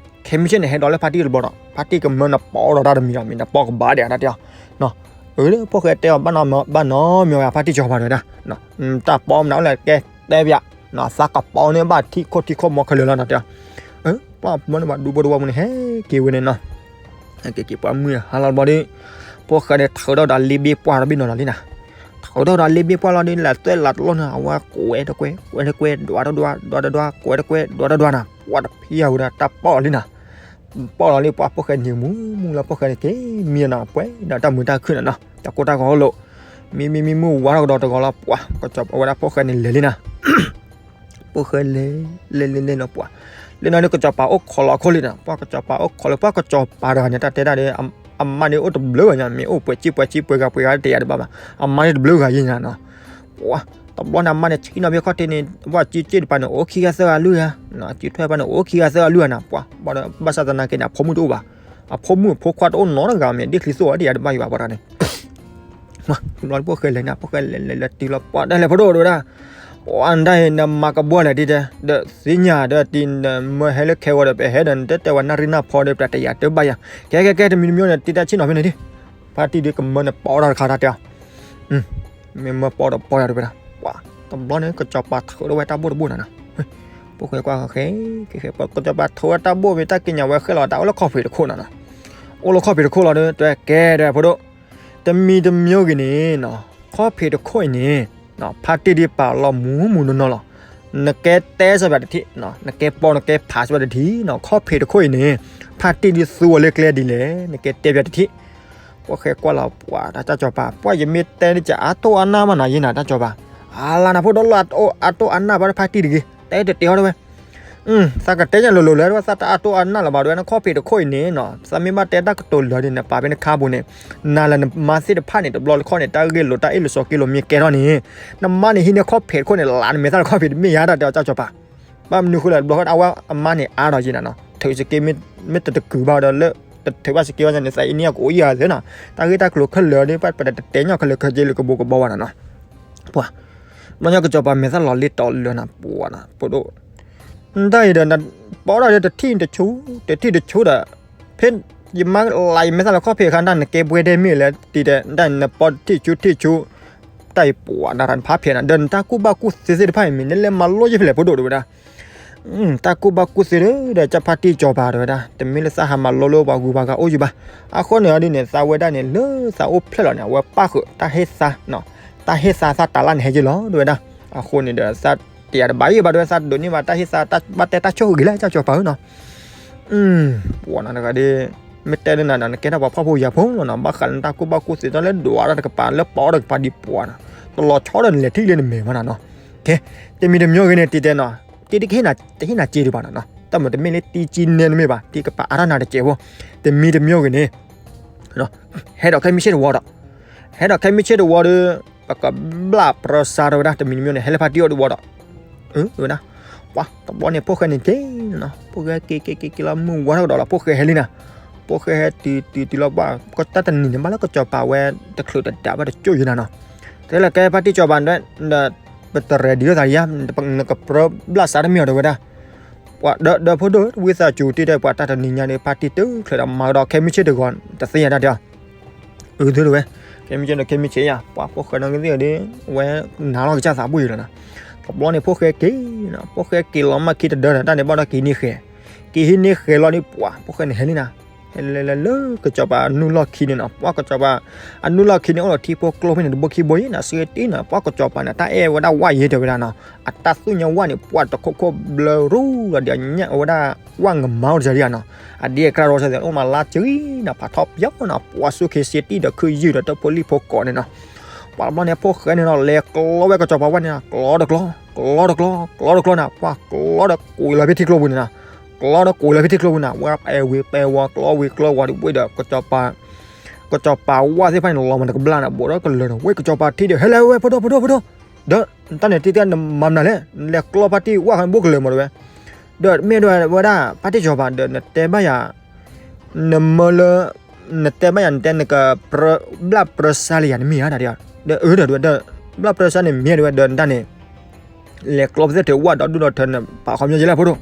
ခဲမုၢ်ဆ့ၣ်န့ၣ် ဟဲဒီးလၢဖါတံၢ်တဘျီဒီး ဖါတံၢ်ကမၢနပီဒီးတၢ်တမံၤဒီး မ့ၢ်နပီကဘၣ်ဒံးတၢ်တဲအီၤ အၢလၢဖိၣ်ဃဲတဲအီၤ ဘၣ်နီ ဘၣ်နီမ့ၢ်ဝဲ ဖါတံၢ်ကၠီၤပၤတဲဝဲဒၣ် တၢ်ပီမနုၤလဲၣ် ကဲတဲပၠး သးကပီန့ၢ်ဘၣ်ထံခိၣ်ထံခိၣ်မီခဲလၢာ်လီၤ တၢ်တဲအီၤ ပှၤဘျီန့ၣ် ပှၤဒူဖိတဝီပူၤန့ၣ် ဟဲက့ၤဝဲန့ၣ်နီၤ. ဟဲက့ၤက့ၤ ပှၤမုၢ်ဟါလီၤတဘျီဒီး ဖိၣ်ဃဲန့ၣ် ထုးထီၣ်ဒီးလ့ဘ့ၣ်ပှၢ်တဘ့ၣ်နီၤလီၤလံနီၤ. ထုးထီၣ်ဒီးလ့ဘ့ၣ်ပှၢ်လီၤဒီး လဲၤသွဲၣ်လးတလီၢ်နီၤ, အဝဲကွဲးတကွဲး ကွဲးတကွဲး ဒွးတဒွး ဒွးတဒွး ကွဲးတကွဲး ဒွးတဒွးနီၤ, ပှၤတဖံးအဝဲဒၣ်တၢ်ပီၣ်လီၤလံနီၤ. ပီၣ်လီၤလံ ပှၤဖိၣ်ဃဲန့ၣ်မူမူလီၤ, ဖိၣ်ဃဲန့ၣ် က့ၤမံနီၤ, ပှဲၤဒီးတၢ်မုာ်တၢ်ခုၣ်နီၤနီၤ, တၢ်ကိၢ်တၢ်ဂီၤအိၣ်လီၤ. မံမံမံမုၢ်ဝါထီၣ်ကဒီးတဂီၤလီၤ, ပှၤကစီၤပၤဝဲဒၣ်ဖိၣ်ဃဲန့ၣ်လဲၤလံနီၤ. ဖိၣ်ဃဲလဲၤ လဲၤလဲၤလဲၤနီၤ, ပှၤ လဲၤနီၤဒီး ကစီၤပၤအိၣ်ခိးလီၤအခိၣ်လံနီၤ. ပှၤကစီၤပၤအိၣ်ခိးလၢ ပှၤကစီၤပၤတဂၤန့ၣ် တၢ်တဲတၢ်ဒီး အမါန့ၣ်အိၣ်တဘျုးဂၤညါ, မ့ၢ်အိၣ်ပှဲၤစံၣ်ပှဲၤစံၣ် ပှဲၤဂၤပှဲၤဂၤတယၤတဘၣ်ဘၣ်, အမါန့ၣ်တဘျုးဂၤယဲၢ်ညါနီၤ. ပှၤ တဘျီန့ၣ် အမါန့ၣ် ဆံးနီၤဖဲခီၣ်ထံးန့ၣ် ပှၤစုစ့ၣ်တပၤန့ၣ် အိၣ်ခံဂၤသၢဂၤလွံၢ်ဂၤ, စုထွဲတပၤန့ၣ် အိၣ်ခံဂၤသၢဂၤလွံၢ်ဂၤနီၤ. ပှၤ ဘၣ်ဒီး ဘၣ်ဆၣ်သနာ်က့န့ၣ် အဖိမုၣ်တအိၣ်ဘၣ်, အဖိမုၣ်အဖိခွါတအိၣ်နီတဂၤ, မ့ၢ်ဒ့ၣ်ချံသိၣ်ဝဲတယၤတဘၣ်ယံၤဘၣ် ပှၤတဂၤန့ၣ် တဘျီန့ၣ် ဖိၣ်ဃဲလဲၤန့ၣ် ဖိၣ်ဃဲလဲၤလဲၤလဲၤတုၤလီၤ ပှၤတၢ်လဲၤဖိဒိၣ်တဝဲဒၣ်, ပှၤဒၣ်အံၤ နမၤကဘှီလဲၣ်တံၤတဲ, ဒီးသ့ၣ်ညါဒီးတံၤ နမၢဟဲလၢခဲဂီၤဒီး ပဟဲဒီး နတတဲဝဲနၣ်ရံၣ်နၢ်ဖီဒီး ပတယၤတဘၣ်ယၤ, ကဲကဲကဲ တမံၤတမံၤန့ၣ် တံၤတၢ်ဆ့ၣ်နီၤဖဲန့ၣ်ဒံး, ဖါတံၢ်ဒုးကမၢနပီးတၢ်တခါတၢ်တဲအီၤ မ့ၢ်မၢပီးဒီးပီးယၤတဝဲဒၣ်, ပှၤ တဘျီန့ၣ် ကစီၤပၤထုးထီၣ်ဝဲတၢ်ဘိၣ်တဘိၣ်နီၤနီၤ, ဖိၣ်ဃဲကွၢ်ဃဲ ကစီၤပၤထုးဝဲတၢ်ဘိၣ်မ့ၢ်တၢ်ကံးညာ်ဝဲဃဲလီၤ တၢ်အိၣ်လၢခီၣ်ဖံးတခိၣ်နီၤနီၤ, အိၣ်လၢခီၣ်ဖံးတခိၣ်လီၤဒီး တဲကဲဒီးဖိဒိၣ်, တမံၤတမံၤဂ့ၤန့ၣ်နီၤ, ခီၣ်ဖံးတခိၣ်အံၤန့ၣ် ဖါတံၢ်ဒုးပာ်လီၤမူမူနီၢ်နီၢ်လီၤ. နကဲတဲစၢၤပၠးတထံၣ်, နကဲပီနကဲဖးစၢၤပၠးတထံၣ်နီၤ, ခီၣ်ဖံးတခိၣ်အံၤန့ၣ် ဖါတံၢ်ဒုးသူအီၤလၢကျဲဒ်လဲၣ်, နကဲတဲပၠးတထံၣ်. ဖိၣ်ဃဲကွၢ်လီၤ ပှၤတၢ်စီၤပၤ, ပှၤယမ့ၢ်တဲန့ၣ် ကအါတိၢ်အါနၢ်မးနီၤယဲနီၤ တၢ်စီၤပၤ, အါလါနၤဖိဒိၣ်လၢအါတိၢ်အါနၢ်ဘၣ်ဒီးဖါတံၢ်တဂ့ၤ, တဲတတဲအီၤတဝဲ သးကတဲညါလိၤလိၤလၢ သးတအါတိၢ်အါနၢ်လၢၤဘၣ်ဒဝဲ နခီၣ်ဖံးတခိၣ်အံၤန့ၣ်နီၤ, သးမ့ၢ်ဘၣ်တဲတၢ်ကတိၤလၢာ်ဒီး နပာ်ဖဲနခါပူၤန့ၣ်, နၤလၢနမါသ့ၣ်တဖၣ်န့ၣ် တဘျီလၢခီၣ်န့ၣ် တၢ်ဂ့ၢ်လိာ်တၢ်အ့ၣ်လိာ်ဆိးက့လိာ်မ့ၢ်ကဲထီၣ်န့ၣ်, နမါန့ၣ်ဟံးန့ၢ်ခီၣ်ဖံးတခိၣ်န့ၣ် လၢနမဲာ်သၣ်လၢခီၣ်ဖံးတမ့ၢ်ယါတၢ်တဲအီၤ တၢ်စီၤပၤ. ဘၣ်မနုၤဃိလဲၣ် တဘျီဃီအဝဲအမါန့ၣ်အါထီၣ်ယဲနီၤနီၤ, ထုးစက့ မ့ၢ်တတကုာ်ဘၣ်ဒီးလၢ တထုးဘၣ်စက့ဘၣ်န့ၣ် သးအ့န့ၢ်အကအိၣ်ယၤသ့နီၤ, တၢ်ဂ့ၢ်တၢ်ကျိၤခဲလၢာ်ဒီး ပတတဲညီခဲလၢာ်ခဲဆ့လၢကဘိးကဘီဘၣ်နီၤနီၤ. ပှၤ ဘျီညါကစီၤပၤမဲာ်သၣ်လီၤလ့တီလၢနီၤ ပှၤနီၤ ဖိဒိၣ်, တၢ်အံၤဒီး ပီးထီၣ်ဒီးတထံၣ်တဆူ တထံၣ်တဆူဒီး ဖဲယမါလၢယမဲာ်သၣ်လၢခီၣ်ဖံးအခါ တၢ်နကဲပှဲၤဒဲမ့ၢ်လဲၣ်တံၤတဲ တၢ်နပီးတထံၣ်ဆူထံၣ်ဆူ တၢ်အံၤပှၤနၤတၢ်နဖးဖျဲးနီၤ ဒီးနတၢ်ကူၣ်ဘၣ်ကူၣ်သ့သ့ၣ်တဖၣ်အံၤမ့ၢ် နလဲၤမၤလိယဲၢ်ဖဲလဲၣ် ဖိဒိၣ်တဝဲဒၣ် တၢ်ကူၣ်ဘၣ်ကူၣ်သ့ဒီး ကၢ်ဖါတံၢ်စီၤပၤတဝဲဒၣ် တမ့ၢ်လၢသးဟးမၤလိလၢပှၤဂုၤပှၤဂၤအိၣ်ယံၤဘၣ်. အဃိန့ၣ်ဒ်န့ၣ် သးဝဲဒၣ်န့ၣ် လၢသးအိၣ်ဖျဲၣ်လီၤန့ၣ် အဝဲပၣ်ဃုာ်တၢ်ဟ့ၣ်သါ, တၢ်ဟ့ၣ်သါသးတၤလၣ်န့ၣ်ဟဲယံၤလီၤတဝဲဒၣ်. အဃိန့ၣ်ဒီး သးတယၤတဘၣ်ယံၤဘၣ်တဝဲ သးဒိးန့ၢ်ဘၣ်တၢ်ဟ့ၣ်သါ ဘၣ်တဲတၢ်ဆိၣ်ဂ့ၤလၢကၢ်စီၤပၤဧၢနီၤ ပှၤနၤတဂၤဒီး မ့ၢ်တဲလၢနၤဒီး နကဲထီၣ်ပှၤဖှီၣ်ဖိယာ်ဖိလီၤနီၤ ဘၣ်ဃးလၢနတၢ်ကူၣ်ဘၣ်ကူၣ်သ့ တၢ်လၢဒွးတၢ်တကပၤ လၢပီးတၢ်တကပၤဒံးပှၤနီၤ တလီၤဆီဒီးနလဲၤထံၣ်လၢနမဲာ်မးနီၤနီၤ. ကဲ တမံၤတမံၤဂ့ၤန့ၣ် တံၤတဲနီၤ တံၤတကဟ့ၣ်နၤစ့ဒံးဘၣ်နီၤနီၤ တၢ်မ့ၢ်တမ့ၢ်လၢတံၤကံနဲတမ့ၢ်ဘၣ် တံၤကပၤအါထီၣ်နၤတစဲးဖိ တမံၤတမံၤဂ့ၤန့ၣ် ဟဲဒီးခဲမုၢ်ဆ့ၣ်တဝီဒီး ဟဲဒီးခဲမုၢ်ဆ့ၣ်တဝီဒီး ပကဘျၣ်ပြၢစါတဝဲဒၣ် တမံၤတမံၤန့ၣ် ဟဲလၢဖါတံၢ်အိၣ်တဝီဒီး ဝဲဒၣ် ပှၤတဘျီန့ၣ် ဖိၣ်ဃဲန့ၣ်က့ၤနီၤ ဖိၣ်ဃဲက့ၤက့ၤက့ၤက့ၤလီၤ မုၢ်ဝါထီၣ်ကဒီးလီၤ ဖိၣ်ဃဲဟဲလံနီၤ ဖိၣ်ဃဲဟဲတုၤတုၤတုၤလီၤ ပှၤတၢ်တနံၤန့ၣ် ဘၣ်လၢကစီၤပၤဝဲ တချုးတဒးဘၣ်တကၠိၢ်ယဲနီၤနီၤ တဲလၢကဲဖါတံၢ်စီၤပၤ ပတreadyလီၤသးယါ နကပြၢဘျၣ်စါတမံၤအီၤတဝဲဒၣ် ပှၤဒီးဒီးဖိဒိၣ် ဝံသးစူၤတံၢ်တဲ ပှၤတၢ်တနံၤညါန့ၣ် ဖါတံၢ်တုၤချုးဒီးမၤကဒီးခဲမုၢ်ဆ့ၣ်တဂီၤ တသ့ယါတၢ်တဲအီၤ အုးသုတဝဲ ခဲမုၢ်ဆ့ၣ်ဒီးခဲမုၢ်ဆ့ၣ်ယါ ပှၤဖိၣ်ဃဲနီၣ်ဂံၢ်သ့ၣ်ဒီး အဝဲနၤလီၤကစၢ်သးဘိၣ်ယံၤလီၤနီၤ တဘျီန့ၣ် ဖိၣ်ဃဲက့ၤနီၤ ဖိၣ်ဃဲက့ၤလီၤမၢ်ခံတဒၢနီၤ တၢ်န့ၣ်ဘၣ်ဒီးက့ၤဟံးန့ၢ်ဃဲၤ က့ၤဟံးန့ၢ်ဃဲၤလီၤန့ၣ် ပှၤဖိၣ်ဃဲန့ၣ်ဟဲလံနီၤ ဟဲလၢလၢလၢကစီၤပၤအနုၢ်လီၢ်ခံန့ၣ် ပှၤကစီၤပၤ အနုၢ်လီၢ်ခံန့ၣ် အိၣ်ဒီးထံဖိကျိဖဲန့ၣ် တဘိခံဘိယံၤနီၤ စ့တံၢ်နီၤ ပှၤကစီၤပၤန့ၣ် တၢ်အဲၣ်ဝဲဒၣ်ဝၣ်ယဲတဲဝဲဒၣ်နီၤ အတၢ်သူၣ်ညါဝၣ်န့ၣ် ပှၤတခိၣ်ခိၣ်ဘျၢရူလီၤဒီး အညၣ်ဝဲဒၣ်ဝၣ်ငမါအိၣ်တစၢ်ဒံးနီၤ အဒံးအကြၢးဒီးစၢ်သ့ၣ် အိၣ်မးလါစှၤနီၤ ပှၤထီၣ်ပျီနီၤ ပှၤဆူၣ်ခ့စ့တံၢ်ဒီးခုယုၢ်ဒီးတၢ်ဖိလံၣ်ဖိကိးန့ၣ်နီၤ ပှၤတဘျီန့ၣ် ဖိၣ်ဃဲန့ၣ်နီၤ လဲၤကျီဝဲကစီၤပၤဝၣ်န့ၣ်နီၤ ကျီတကျီ ကျီတကျီ ကျီတကျီနီၤ ပှၤကျီဒီးကွံာ်လီၤဖဲထံကျိပူၤန့ၣ်နီၤ ကျီဒီးကွံာ်လီၤဖဲထံကျိပူၤနီၤ ဝဲပဲဝံၤပဲဝီ ကျီဝံၤကျီဝီၤဒီးဝံၤဒီး ကစီၤပၤဝၣ်သ့ၣ်တဖၣ်န့ၣ် လီၤမးတကဘျၣ်န့ၣ် ဘူးဒီးကလၢၤနီၤ ဝဲကစီၤပၤထံၣ်ဒီး ဟဲလၢဝဲ ဖိဒိၣ် ဖိဒိၣ် ဖိဒိၣ် ဒီးတၢ်န့ၣ် တံၤတံၤနမၤမနုၤလဲၣ် နလဲၤကျီဖါတံၢ်ဝၣ်ဃီန့ၣ် ဘူးကလၢၤမးတဝဲ ဒီးမ့ၢ်ဒဝဲဒၣ် ဖါတံၢ်စီၤပၤဒီး နတဲဘၣ်ယၤ နမၢလၢ နတဲဘၣ်ယၤ နတဲနက ဘျၣ်ပြၢစါလၢယၤ နမ့ၢ်ဧါ တၢ်ဒီး ဒီးအၢဒီး ဘျၣ်ပြၢစါန့ၣ်မ့ၢ်ဒဝဲဒီး နတၢ်န့ၣ် လဲၤကျီပသ့ၣ်ထဲဝၣ်ဒီးဒုၣ်ဒီးထၢန့ၣ် ပာ်ခီပညီယဲလၢ ဖိဒိၣ်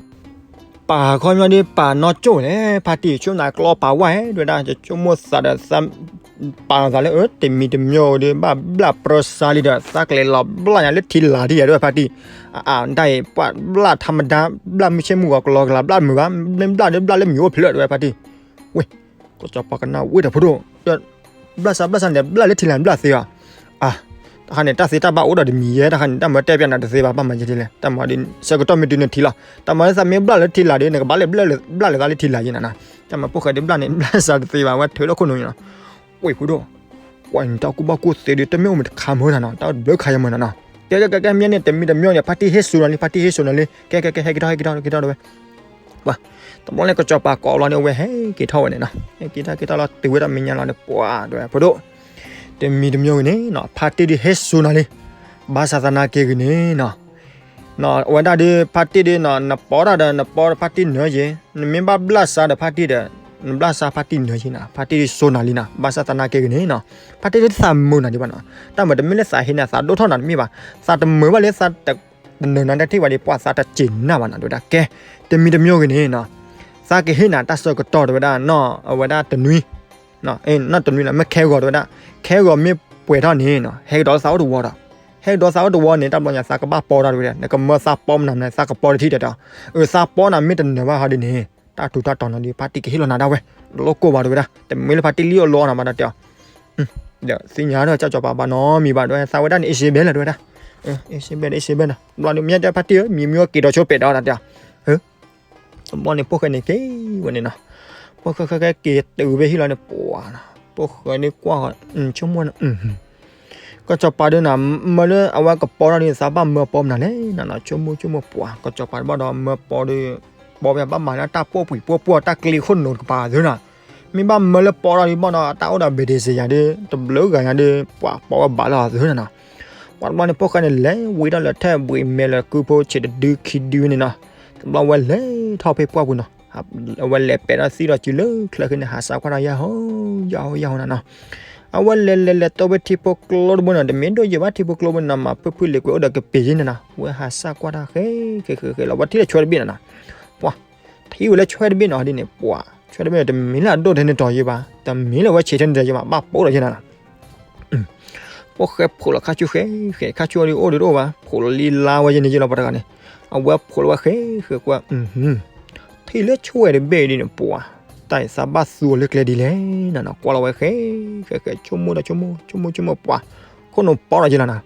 ပာ်ခီပညီဒီး ပာ်နီၢ်ကၠိၣ်လဲၣ် ဖါတံၢ်ဆိၣ်နၤကျီပာ်ဝၣ်ဧါ ဒဝဲဒၣ် ယဆိကမိၣ်သးဒီးသး ပာ်လီၤသးလၢ အၢ တမံၤတမံၤဒီး ဘၣ်ဘျၣ်ပြၢစါလံဒီး သးကလဲၤလီၤဘျၣ်ညါလၢထံလာ်ဒ်ယၤဒ်ဝဲဖါတံၢ်, အအါ ဒ်အံၤ ပှၤဘျၣ်ထးမဒါ ဘျၣ်မုၢ်ဆ့ၣ်မုၢ်ဂီၤကလီကလၤ ဘျၣ်မုာ်ဘၣ် မ့ၢ်ဘျၣ်ဒီးဘျၣ်လၢမံၤအိၣ်ဖျၢၣ်ဒ်ဝဲဖါတံၢ်, ဝ့ၢ် ကစီၤပၤကနၣ်ဝ့ၢ်ဒီးဖိဒိၣ်, ဘျၣ်စါဘျၣ်စါန့ၣ် ဘျၣ်လၢထံလာ်ဘျၣ်သ့ဘၣ်, အါ တၢ်ခါန့ၣ် တၢ်သ့တၢ်ဘၣ်အိၣ်ဒီးတမံၤယဲ တၢ်ခါန့ၣ် တၢ်မၤတဲပျးနၤတသ့ဘၣ် ဘၣ်မၤယဲဒ်လဲၣ် တၢ်မၤဒ် ဆၢကတီၢ်မ့ၢ်တုၤနထံၣ်လီၤ တၢ်မၤလၢသးမ့ၢ်ဘျၣ်လၢထံလာ်ဒီး နကဘၣ်လဲၤဘျၣ်လၢသးလၢထံလာ်ယဲနၤနီၤ, တၢ်မၤဖိၣ်ဃဲဒ်ဘျၣ်န့ၣ် ဘျၣ်စါတသ့ဘၣ် ဝဲထုးလီၤခိၣ်နူာ်နီၤ, ဝ့ၢ်ဖိဒိၣ် ပှၤန့ၣ်တၢ်ကူၣ်ဘၣ်ကူၣ်သ့ဒီး တမ့ၢ်အိၣ်မ့ၢ်တခါမုၢ်နၤနီၤ တၢ်အိၣ်တဘျုးခါယဲမုၢ်နၤနီၤ, ကဲကဲကဲကဲ မ့ၢ်န့ၣ် တမံၤတမံၤန့ၣ် ဖါတံၢ်ဟ့ၣ်စိၤနၤလံ ဖါတံၢ်ဟ့ၣ်စိၤနၤလံ ကဲကဲကဲ ဟဲက့ၤထီၣ် ဟဲက့ၤထီၣ် ဟဲက့ၤထီၣ်ဝဲ ပှၤ တဘျီန့ၣ် ကစီၤပၤကိးလီၤန့ၣ် အဝဲဟဲက့ၤထီၣ်ဝဲန့ၣ်နီၤ, ဟဲက့ၤထီၣ်က့ၤထီၣ်လီၤ တုၤဝဲဒၣ်မဲာ်ညါလီၤန့ၣ် ပှၤတဲဝဲ ဖိဒိၣ် တမံၤတမံၤဂ့ၤန့ၣ်နီၤ ဖါတံၢ်ဒ်ဟ့ၣ်စိၤနၤလံ, ဘၣ်ဆၣ်သနာ်က့ဂ့ၤန့ၣ်နီၤ အဝဲဒၣ်ဒ်ဖါတံၢ်ဒ်နီၤ နပီတၢ်ဒီး နပီဖါတံၢ်နၢယ့ၤ, နမ့ၢ်ဘၣ်ဘျၣ်စါဒီးဖါတံၢ်ဒီး နဘျၣ်စါဖါတံၢ်နၢယ့ၤနီၤ, ဖါတံၢ်ဒ်စိၤနၤလံနီၤ ဘၣ်ဆၣ်သနာ်က့ဂ့ၤန့ၣ်နီၤ, ဖါတံၢ်ဒ်သးမုာ်နၤဒံးဘၣ်နီၤ, တၢ်မၤတမ့ၢ်လၢသးဟ့နၤ သးဒိၣ်ထီၣ်နၤတမ့ၢ်ဘၣ်, သးတမုာ်ဘၣ်လၢသးတ တနၢၤနၤတထံၣ်ဘၣ်ဒီး ပှၤသးတစ့ၤနၢ်ဘၣ်နီၤ တဲဝဲဒၣ် ကဲ တမံၤတမံၤဂ့ၤန့ၣ်နီၤ, သးကဟ့ၣ်နၤတၢ်ဆၢကတီၢ်တဲဝဲဒၣ် နီၢ်အဝဲဒၣ်တနွံ နီၢ်တနွံလီၤ မ့ၢ်ခဲဂီၤတဲဝဲဒၣ်, ခဲဂီၤမ့ၢ်ပှဲၤထီၣ်န့ၣ်နီၤ ဟဲကဒီးလၢသးအိၣ်တဝီဒီး, ဟဲကဒီးသးအိၣ်တဝီန့ၣ် တၢ်ဘျီညါသးကဘၣ်ပီတၢ်တဲဝဲဒၣ်, နကမၢသးပီမနုၤမနုၤ သးကပီတထံၣ်တဲတဲ, အၢ သးပီနၤမ့ၢ်တနၢၤဘၣ်ဟီဒ်န့ၣ် တၢ်ထူးတၢ်တီၤနီၤဒီး ဖါတံၢ်ကဟ့ၣ်လီၤနၤဒၣ်ဝဲ, တလိၣ်ကိၢ်ဘၣ်တဲဝဲဒၣ်, တမ့ၢ်လၢဖါတံၢ်လံၣ်အီၣ်လီအီနၤဘၣ်ဒီးတဲအီၤ ဒီးသ့ၣ်ညါဒီး ကစၢ်စီၤပၤဘၣ်နီတမံၤဘၣ်ဒီး သးဝဲဒၣ်န့ၣ် အ့ၡ့ဘဲလၢၤတဲဝဲဒၣ်, အ့ၡ့ဘဲဒီး အ့ၡ့ဘဲနီၤ, တဘျီန့ၣ် မ့ၢ်တဲဖါတံၢ်ဧၢ မံၤမံၤအီၣ်က့ၤဒီးဆိပာ်ဒီးနၤတဲအီၤ, တဘျီန့ၣ် ဖိၣ်ဃဲန့ၣ်က့ၤဝဲန့ၣ်နီၤ, ဖိၣ်ဃဲဃဲဃဲက့ၤတုၤဖဲဟံၣ်လီၤန့ၣ် ပှၤနီၤ, ဖိၣ်ဃဲန့ၣ်ကွၢ်ဃီ ဆိကမိၣ်နီၤ ကစီၤပၤဒီးနၤ မၢလၢအဝဲကပီထီၣ်ဒီး သးဘၣ်မၢပီမနုၤလဲၣ်နီၤ, ဆိကမိၣ်ဆိကမိၣ်ပှၤ ကစီၤပၤတဘၣ်ဒီးမၢပီဒီး ပီဝဲဘၣ်မၤလၢတၢ်ပိာ်ပှံၤပိာ်ပှီၢ်တၢ်ကျ့ခိၣ်နူာ်တကပၤသုနီၤ, မ့ၢ်ဘၣ်မၢလၢပီထီၣ်ဒီးဘၣ်ဒီး တၢ်အိၣ်ဒီးဘ့ၣ်ဒ့စ့ယၤဒီး တဘျုးဂၤညါဒီး ပှၤပီဝဲဘၣ်လီၤသုနီၤ, ပှၤတဘျီန့ၣ် ဖိၣ်ဃဲန့ၣ် လဲၤဝံၤထီၣ်လၢထဲဘှံးမဲာ်လၢကုဖိဆံးတဒုခံဒုန့ၣ်နီၤ, တဘျီဝဲလဲၤထီၣ်ဖဲပှၢ်ပူၤနီၤ, အဝဲလဲၤပဲာ်ထီၣ်သံဒီးစုလၢချၢဃံန့ၣ် ဟးဆါကွၢ်ဒီးယၢ်ဟိ ယၢ်ဟိ ယၢ်ဟိနၤနီၤ, အဝဲလဲၤလဲၤလဲၤတိၢ်ဖဲထံဖိကျိတဘိန့ၣ် တမ့ၢ်ဒိၣ်ယဲၢ်ဘၣ်ထံဖိကျိဘိန့ၣ်နီၤ မၤဖုၣ်ဖုၣ်လံၤကွံာ်အိၣ်ဒီးကပ့ၤယဲၢ်န့ၣ်နီၤ, ဝဲဟးဆါကွၢ်တၢ်ဃဲ ဃဲ ဃဲ ဃဲလီၤ ဝဲထံၣ်လၢဆွဲတဘ့ၣ်နီၤနီၤ, ပှၤ ထံၣ်ဝဲလၢဆွဲတဘ့ၣ်နီၤဒ်န့ၣ် ပှၤ ဆွဲတဘ့ၣ်န့ၣ် တမ့ၢ်လၢအဒိၣ်ထဲန့ၣ်တီၤယဲၢ်ဘၣ်, တမ့ၢ်လၢဝဲဆံးထဲန့ၣ်တီၤယဲၢ်ဘၣ် ဘၣ်ပိာ်ဒီးယဲၢ်နီၤနီၤ ဖိၣ်ဃဲဖိးလီၤခါဆူဃဲ ဃဲခါဆူအီၤဒီးအိၣ်ဒီးတအိၣ်ဘၣ် ဖိးလီၤလံလါဝဲယဲၢ်န့ၣ်ယဲၢ်လီၤပှၤတဂၤန့ၣ်, အဝဲဖိးလီၤဝဲဃဲ ဃဲကွၢ် ထံၣ်လၢဆွဲတဘ့ၣ်ဒ်န့ၣ် ပှၤ တၢ်အံၤသးဘၣ်သူအီၤလၢကျဲဒ်လဲၣ်နီၤနီၤ ကွၢ်လီၤဝဲဃဲ ဃဲ ဃဲ ဆိကမိၣ်ဒီးဆိကမိၣ် ဆိကမိၣ်ဆိကမိၣ်ပှၤ ခိၣ်နူာ်ပီဒီးယဲၢ်လီၤနီၤ,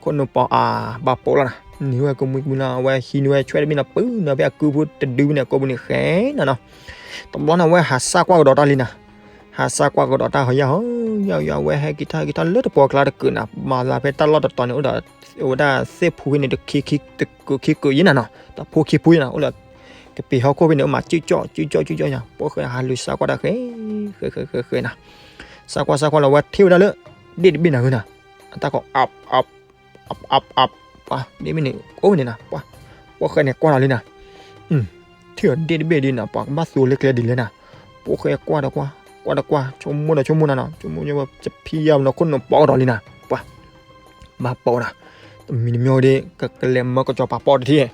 ခိၣ်နူာ်ပီအါ ဘၣ်ပိာ်လီၤနီၤ, နံၤဝဲကမှံကမှံလီၤ အဝဲဟံးန့ၢ်ဝဲဆွဲတဘ့ၣ်နီၤ ပုၢ်နၤဖဲအကုဖိတဒုန့ၣ် ကိးပူၤန့ၣ်ဃဲနီၤနီၤ, တဘျီန့ၣ် အဝဲဟးဆၣ်ကွၢ်ကဒီးတၢ်လံနီၤ, ဟးဆၣ်ကွၢ်ကဒီးတၢ်ဟီယၢ်ဟီ ယၢ်ယၢ် အဝဲဟဲက့ၤထီၣ်က့ၤထီၣ်လၢတပှီၤကျါတကုာ်နီၤ, မၤသးဖဲတၢ်လီၢ်တတီၤန့ၣ် အိၣ်ဒီး အိၣ်ဝဲဒၣ်သ့ၣ်ဖူဖဲန့ၣ် တကုာ်ခံကုာ်ယဲၢ်နီၤနီၤ, တဖိခံဖူယဲၢ်နီၤ အိၣ်လၢ ကပ့ၤဟီၣ်ခိၣ်ဖဲန့ၣ် အိၣ်မးစုကၠီၣ် စုကၠီၣ် စုကၠီၣ်ယါ, ဖိၣ်ဃဲဟးလူၤဆၣ်ကွၢ်တၢ်ဃဲ ဃဲ ဃဲ ဃဲ ဃဲနီၤ, ဆၣ်ကွၢ်ဆၣ်ကွၢ်လီၤ ဝဲထံၣ်ဝဲဒၣ်လၢ ဒ့ၣ်တဘ့ၣ်နီၤဃုနီၤ, အတၢ်ကိး အပ် အပ် အပ် အပ် ပှၤ ဒ့ၣ်တဘ့ၣ်န့ၣ် အိၣ်ဝဲန့ၣ်နီၤ, ပှၤ ဖိၣ်ဃဲန့ၣ်ကွၢ်လီၤလံနီၤ, ထံၣ်အီၤဒ့ၣ်တဘ့ၣ်ဒ်နီၤ ပှၤကဘၣ်သူအီၤလၢကျဲဒ်လဲၣ်နီၤ, ဖိၣ်ဃဲကွၢ်ဒီးကွၢ် ကွၢ်ဒီးကွၢ် ဆိကမိၣ်ဒီးဆိကမိၣ်နီၤနီၤ ဆိကမိၣ်ဆိကမိၣ် တဖံယါနီၤ ခိၣ်နူာ်ပီကဒီးလံနီၤ, ပှၤ ဘၣ်ပိာ်နီၤ, တမံၤတမံၤဒီး ကကလဲၤမၢကစီၤပၤပိာ်တထံၣ်,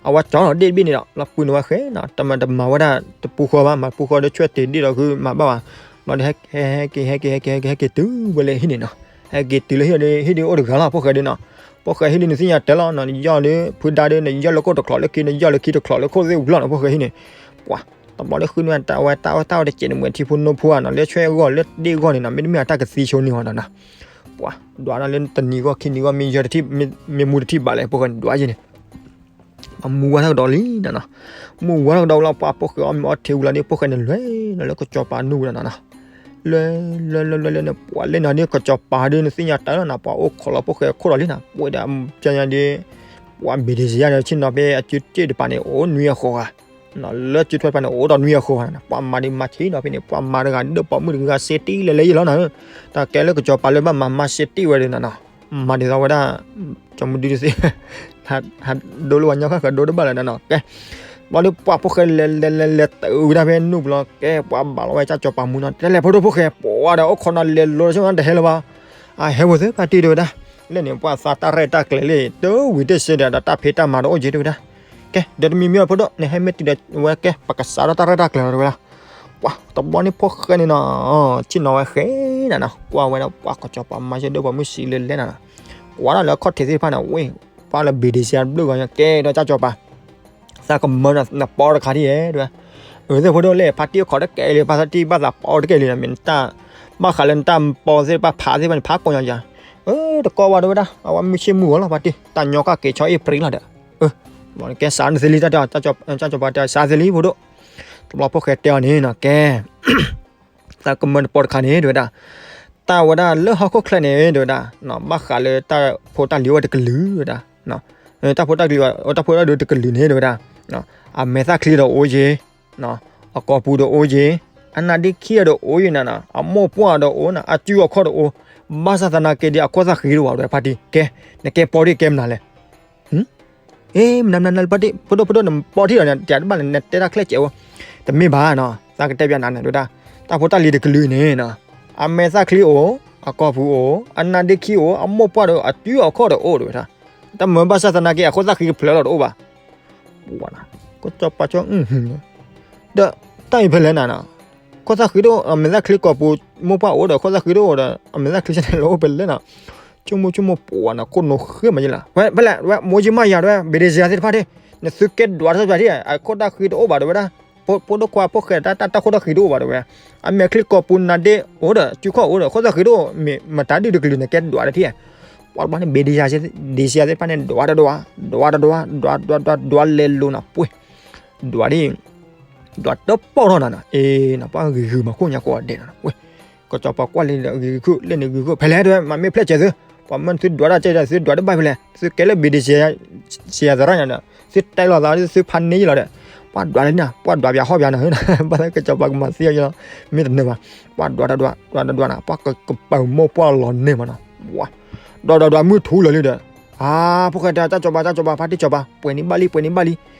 အဝဲကၠီလီၤဒ့ၣ်တဘ့ၣ်န့ၣ်ဒီး လီၤပှ့ၤန့ၢ်ဝဲဃဲနီၤ တမၤတမၤဝဲဒၣ်တပူၤဃီဘၣ် မၤပူၤဃီဒီးဆွဲတ့ၢ်ဒ့ၣ်ဒီးဃုမၤဘၣ်ဘၣ်, ဘျီဒီး ဟဲက့ၤ ဟဲက့ၤ ဟဲက့ၤ ဟဲက့ၤ ဟဲက့ၤတုၤဝဲလၢဟံၣ်န့ၣ်နီၤ, ဟဲက့ၤတုၤလၢဟံၣ်ဒီး ဟံၣ်ဒ်အိၣ်တဂၤလီၤ ဖိၣ်ဃဲဒ်နီၤ, ဖိၣ်ဃဲဟံၣ်ဒ်နသ့ၣ်ညါတဲလီၤနီၤ နယီၢ်ဒီး ဖုဒါဒီး နယီၢ်လၢခိၣ်တချီးလၢခံ နယီၢ်လၢခံတချီးလၢခိၣ်သ့ၣ်အူလီၢ်နီၤ ဖိၣ်ဃဲဟံၣ်န့ၣ်, ပှၤ တဘျီလၢဃုန့ၢ်တၢ်ဝဲတၢ်အီၣ်တၢ်အီတစဲးန့ၣ် မ့ၢ်ထံဖိနိဖိဧါနီၤ လၢဆွဲအဂီၢ်လၢဒ့ၣ်အဂီၢ်န့ၣ်နီၤ မ့တမ့ၢ်အတၢ်ကသံဆိန့ၢ်အီၤနီၤနီၤ, ပှၤ ဒွးဒီးလၢတနံၤဂီၢ်ခံနံၤဂီၢ် မ့ၢ်ယၢတထံၣ် မ့ၢ်မူတထံၣ်ဘၣ်လဲၣ် ဖိၣ်ဃဲန့ၣ် ဒွးယဲၢ်န့ၣ် မူဝါထီၣ်ကဒီးလံနီၤနီၤ, မူဝါထီၣ်ကဒီးလီၤ ပှၤဖိၣ်ဃဲအီၣ်မ့ၤအီထံဝံၤလီၤဒီး ဖိၣ်ဃဲန့ၣ်လဲၤလီၤလၢကစီၤပၤနူၢ်ပူၤနီၤနီၤ, လဲၤ လဲၤ လဲၤ လဲၤ လဲၤန့ၣ် ပှၤလဲၤနီၤဒီး ကစီၤပၤဒီးနသ့ၣ်ညါတဲလီၤနီၤ ပှၤအိၣ်ခိးလီၤဖိၣ်ဃဲခိၣ်ဒီးလံနီၤ, ပှၤဒီးပျဲညါဒီး ပှၤဘ့ၣ်ဒ့စ့ယါဒီး ဆ့ၣ်နီၤဖဲအစုတ့ၢ်တပၤန့ၣ် အိၣ်နွံအဃိဂၤ လၢစုထွဲတပၤန့ၣ် အိၣ်ဒီးနွံအဃိဂၤနီၤ, ပှၤမၤဒီးမၤဆံးနီၤဖဲန့ၣ် ပှၤမၤတဂၤဒီးပိာ်မုၣ်တဂၤဂၤ စ့တံၢ်လဲၤလဲၤယဲၢ်လီၤနီၤ, တၢ်ကဲလၢကစီၤပၤလၢဘၣ်မၤမၤစ့တံၢ်ဝဲဒီးနီၤနီၤ မၤဒ်သိးဝဲဒၣ် ကၠီမူဒုတသ့ ဟးဒိလၢပှၤညီဃၣ်ဃၢၤဒိတဘၣ်လၢၤနီၤနီၤ, ကဲ ဘျီဒီးပှၤဖိၣ်ဃဲလဲၤလဲၤလဲၤလဲၤတုၤဝဲဒၣ်ဖဲနူၢ်ပူၤလီၤ, ကဲ ပှၤဘၣ်လီၤဝဲကၠၢ်ကစီၤပၤမူနီၤ တဲလဲၣ်ဖိဒိၣ်ဖိၣ်ဃဲ ပှၤဒီးအိၣ်ခိးနီၤလဲၤလိၤဆိမးတဟဲလၢၤဘၣ်, အဟဲဝဲသ့ၣ်ဖါတံၢ်တဲဝဲဒၣ်, လၢန့ၣ် ပှၤသးတၢ်ရဲၣ်တၢ်ကျဲၤလံ တဝံၤတစဲးဒီး တၢ်ဖံးတၢ်မၤတအိၣ်က့ၤတဲဝဲဒၣ်, ကဲ ဒီးတမံၤမံၤဖိဒိၣ် နဟဲမ့ၢ်တုၤဒီးဝဲကဲ ပကစးထီၣ်တၢ်ရဲၣ်တၢ်ကျဲၤလီၤတဲဝဲဒၣ်, ပှၤတဘျီန့ၣ်ဖိၣ်ဃဲန့ၣ်နီၤ, ဆ့ၣ်နီၤဝဲဃဲနၤနီၤ, ကွၢ်ဝဲဒၣ်ပှၤကစီၤပၤမၤစၢၤဒိၣ်ပှၤမုၢ်ဆံးလၢလဲၣ်နၤနီၤ, ကွၢ်ဒၣ်လၢအခီၣ်ထံးသ့ၣ်တဖၣ်န့ၣ် ဝ့ၢ် ပှၤလၢ ဘ့ၣ်ဒ့စံယၤ တဘျုးဂီၤညါကဲဒီးကၠၢ်ကၠီၤပၤ သးကမၢနပီတခါဒ်ယဲ တဲဝဲ, အၢ သ့ၣ်ဖိဒိၣ်လဲၣ် ဖါတံၢ်အခီၣ်တကဲလံ ဖါတံၢ်ဘၣ်သးပီတကဲလံနီၤ မ့ၢ်နတၢ် ဘၣ်ဃးလၢနတၢ်ပီသ့ၣ်တဖၣ်ဖးသ့ၣ်တဖၣ်န့ၣ် ဖးကိးညါယၤ, အၢ တကိးဘၣ် တဲဝဲဒၣ် အဝဲမုၢ်ဆ့ၣ်မုၢ်ဂီၤလီၤ ဖါတံၢ် တၢ်ညီကၣ်က့ၤဆီအ့ၣ်ပြံလီၤဒီး, အၢ ကဲစးနသ့လံ တၢ်တဲ ကၠၢ်ကၠီၤပၤတဲ စးသ့လံ ဖိဒိၣ်, တဘျီဖိၣ်ဃဲတဲအီၤန့ၣ်နီၤ ကဲ သးကမၢနပီတခါန့ၣ် တဲဝဲဒၣ်, တၢ်ဝဲဒၣ်လၢဟီၣ်ခိၣ်ချၢန့ၣ် တဲဝဲဒၣ်, ဘၣ်ဃးလၢတၢ်ဖိတၢ်လံၤအိၣ်ဝဲတကလုာ် တဲဝဲဒၣ်, တၢ်ဖိတၢ်လံၤ တၢ်ဖိတၢ်လံၤတကလုာ်န့ၣ် တဲဝဲဒၣ်, အမဲာ်သၣ်ချံဒီးအိၣ်ယ့ၤ, အကိာ်ပူၤဒီးအိၣ်ယ့ၤ, အနါဒ့ခံဒီးအိၣ်ယ့ၤနၤနီၤ, အမိၢ်ပှၢ်ဒီးအိၣ်နၤ, အစုအခီၣ်ဒီးအိၣ်, ဘၣ်ဆၣ်သနာ်က့ဒီး အခိၣ်သၣ်ဃံတအိၣ်ဘၣ် တဲဝဲ ဖါတံၢ်, ကဲ နကဲပီဒ်ကဲမနုၤလဲၣ် အ့ မနုၤမနုၤလၢပီတံၢ် ဖိဒိၣ်ဖိဒိၣ် နပီထံၣ်ဒီး နတဲတဘၣ်လဲၣ် နတဲတၢ်ချဲ့ကဲးဝဲ, တမ့ၢ်ဘၣ်နီၤ သးကတဲပျးနၤန့ၣ် တဲဝဲဒၣ်, တၢ်ဖိတၢ်လံၤတကလုာ်န့ၣ်နီၤ, အမဲာ်သၣ်ချံအိၣ်, အကိာ်ပူၤအိၣ်, အနါဒ့ခံအိၣ်, အမိၢ်ပှၢ်ဒီး အစုအခီၣ်ဒီးအိၣ် တဲဝဲဒၣ်, တမ့ၢ်ဘၣ်ဆၣ်သနာ်က့ အခိၣ်သၣ်ဃံကဖျၢၣ်လီၤတအိၣ်ဘၣ် ကစီၤပၤဆိ ဒီးတၢ်အံၤဖဲလဲၣ်နၤနီၤ, ခိၣ်သၣ်ဃံတအိၣ် အမဲာ်သၣ်ချံကိာ်ပူၤ မိၢ်ပှၢ်အိၣ်ဒီး ခိၣ်သၣ်ဃံတအိၣ်ဒီး အမဲာ်သၣ်ချံဆဲန့ၣ်လီၤအိၣ်ဖဲလဲၣ်နီၤ, ဆိကမိၣ်ဆိကမိၣ်ပှၤနီၤ ခိၣ်နူာ်ဃ့မးယလၢ် ဝဲဖဲလဲၣ် ဝဲမိၢ်ကၠံမးယၤ တဲဝဲ ဘ့ၣ်ဒ့စံယၤသ့ၣ်တဖၣ်ဒၣ်, နသုကဲဒွးတၢ်ဘၣ်ဒၣ် အခိၣ်သၣ်ဃံတအိၣ်ဘၣ် တဲဝဲဒၣ်, ဖိဒိၣ်ခွါဖိၣ်ဃဲ တၢ်တၢ်ခိၣ်သၣ်ဃံတအိၣ်ဘၣ် တဲဝဲ, အမဲာ်ချံကိာ်ပူၤနါဒ့အိၣ်ဒီး စုခီၣ်အိၣ်ဒီး ခိၣ်သၣ်ဃံတအိၣ် မ့ၢ်မတၤဒုၣ်တကလုာ်န့ၣ် ကဲဒွးတထံၣ် ပှၤတဘျီန့ၣ် ဘ့ၣ်ဒ့စံယၤသ့ၣ်တဖၣ်န့ၣ် ဒွးတဒွး, ဒွးတဒွး, ဒွးဒွးဒွးဒွးလဲၤလိၤနီၤ ပှ့ၤ, ဒွးဒ် ဒွးတပီၢ်ထီၣ်နၤနီၤ, အ့နီၤ ပှၤဂ့ၤဂုာ်မၤခိၣ်ညါကိးဂၤဒဲးနီၤ, ဝဲ ကစီၤပၤကွၢ်လံဒီး ဂ့ၤဂုာ်ခိၣ် လၢန့ၣ်ဂ့ၤဂုာ်ခိၣ် ဖဲလဲၣ် တဲဝဲ မၤမ့ၢ်ဖျဲၣ်စဲးသု, ပှၤမၢနသုဒွးတၢ်ကဲဒီး သုဒွးတဘၣ်ဖဲလဲၣ် သုကဲလၢဘ့ၣ်ဒ့စံယၤသရၣ်ညါဒီး သုတဲလီၤသး သုဖးန့ၢ်ယလီၤဒီး, ပှၤဒွးလံနီၤ ပှၤဒွးပၠးဟီၣ်ပၠးနီၤ, ဘၣ်သ့ၣ်ကစီၤပၤကမၤသံအီၤယလီၤ, မ့ၢ်တနၢၤဘၣ်, ပှၤဒွးတဒွး ဒွးတဒွးနၤ ပှၤကပာ်မိၢ်ပှၢ်လီၤန့ၢ်မးနီၤ, ဝါ ဒွးဒွးဒွး မုၢ်ထူလၢာ်လံဒီး, အါ ဖိၣ်ဃဲတဲ တၢ်ကစီၤပၤ တၢ်ကစီၤပၤ ပှဲၤန့ၢ်ဘၣ်လံ ပှဲၤန့ၢ်ဘၣ်လံ,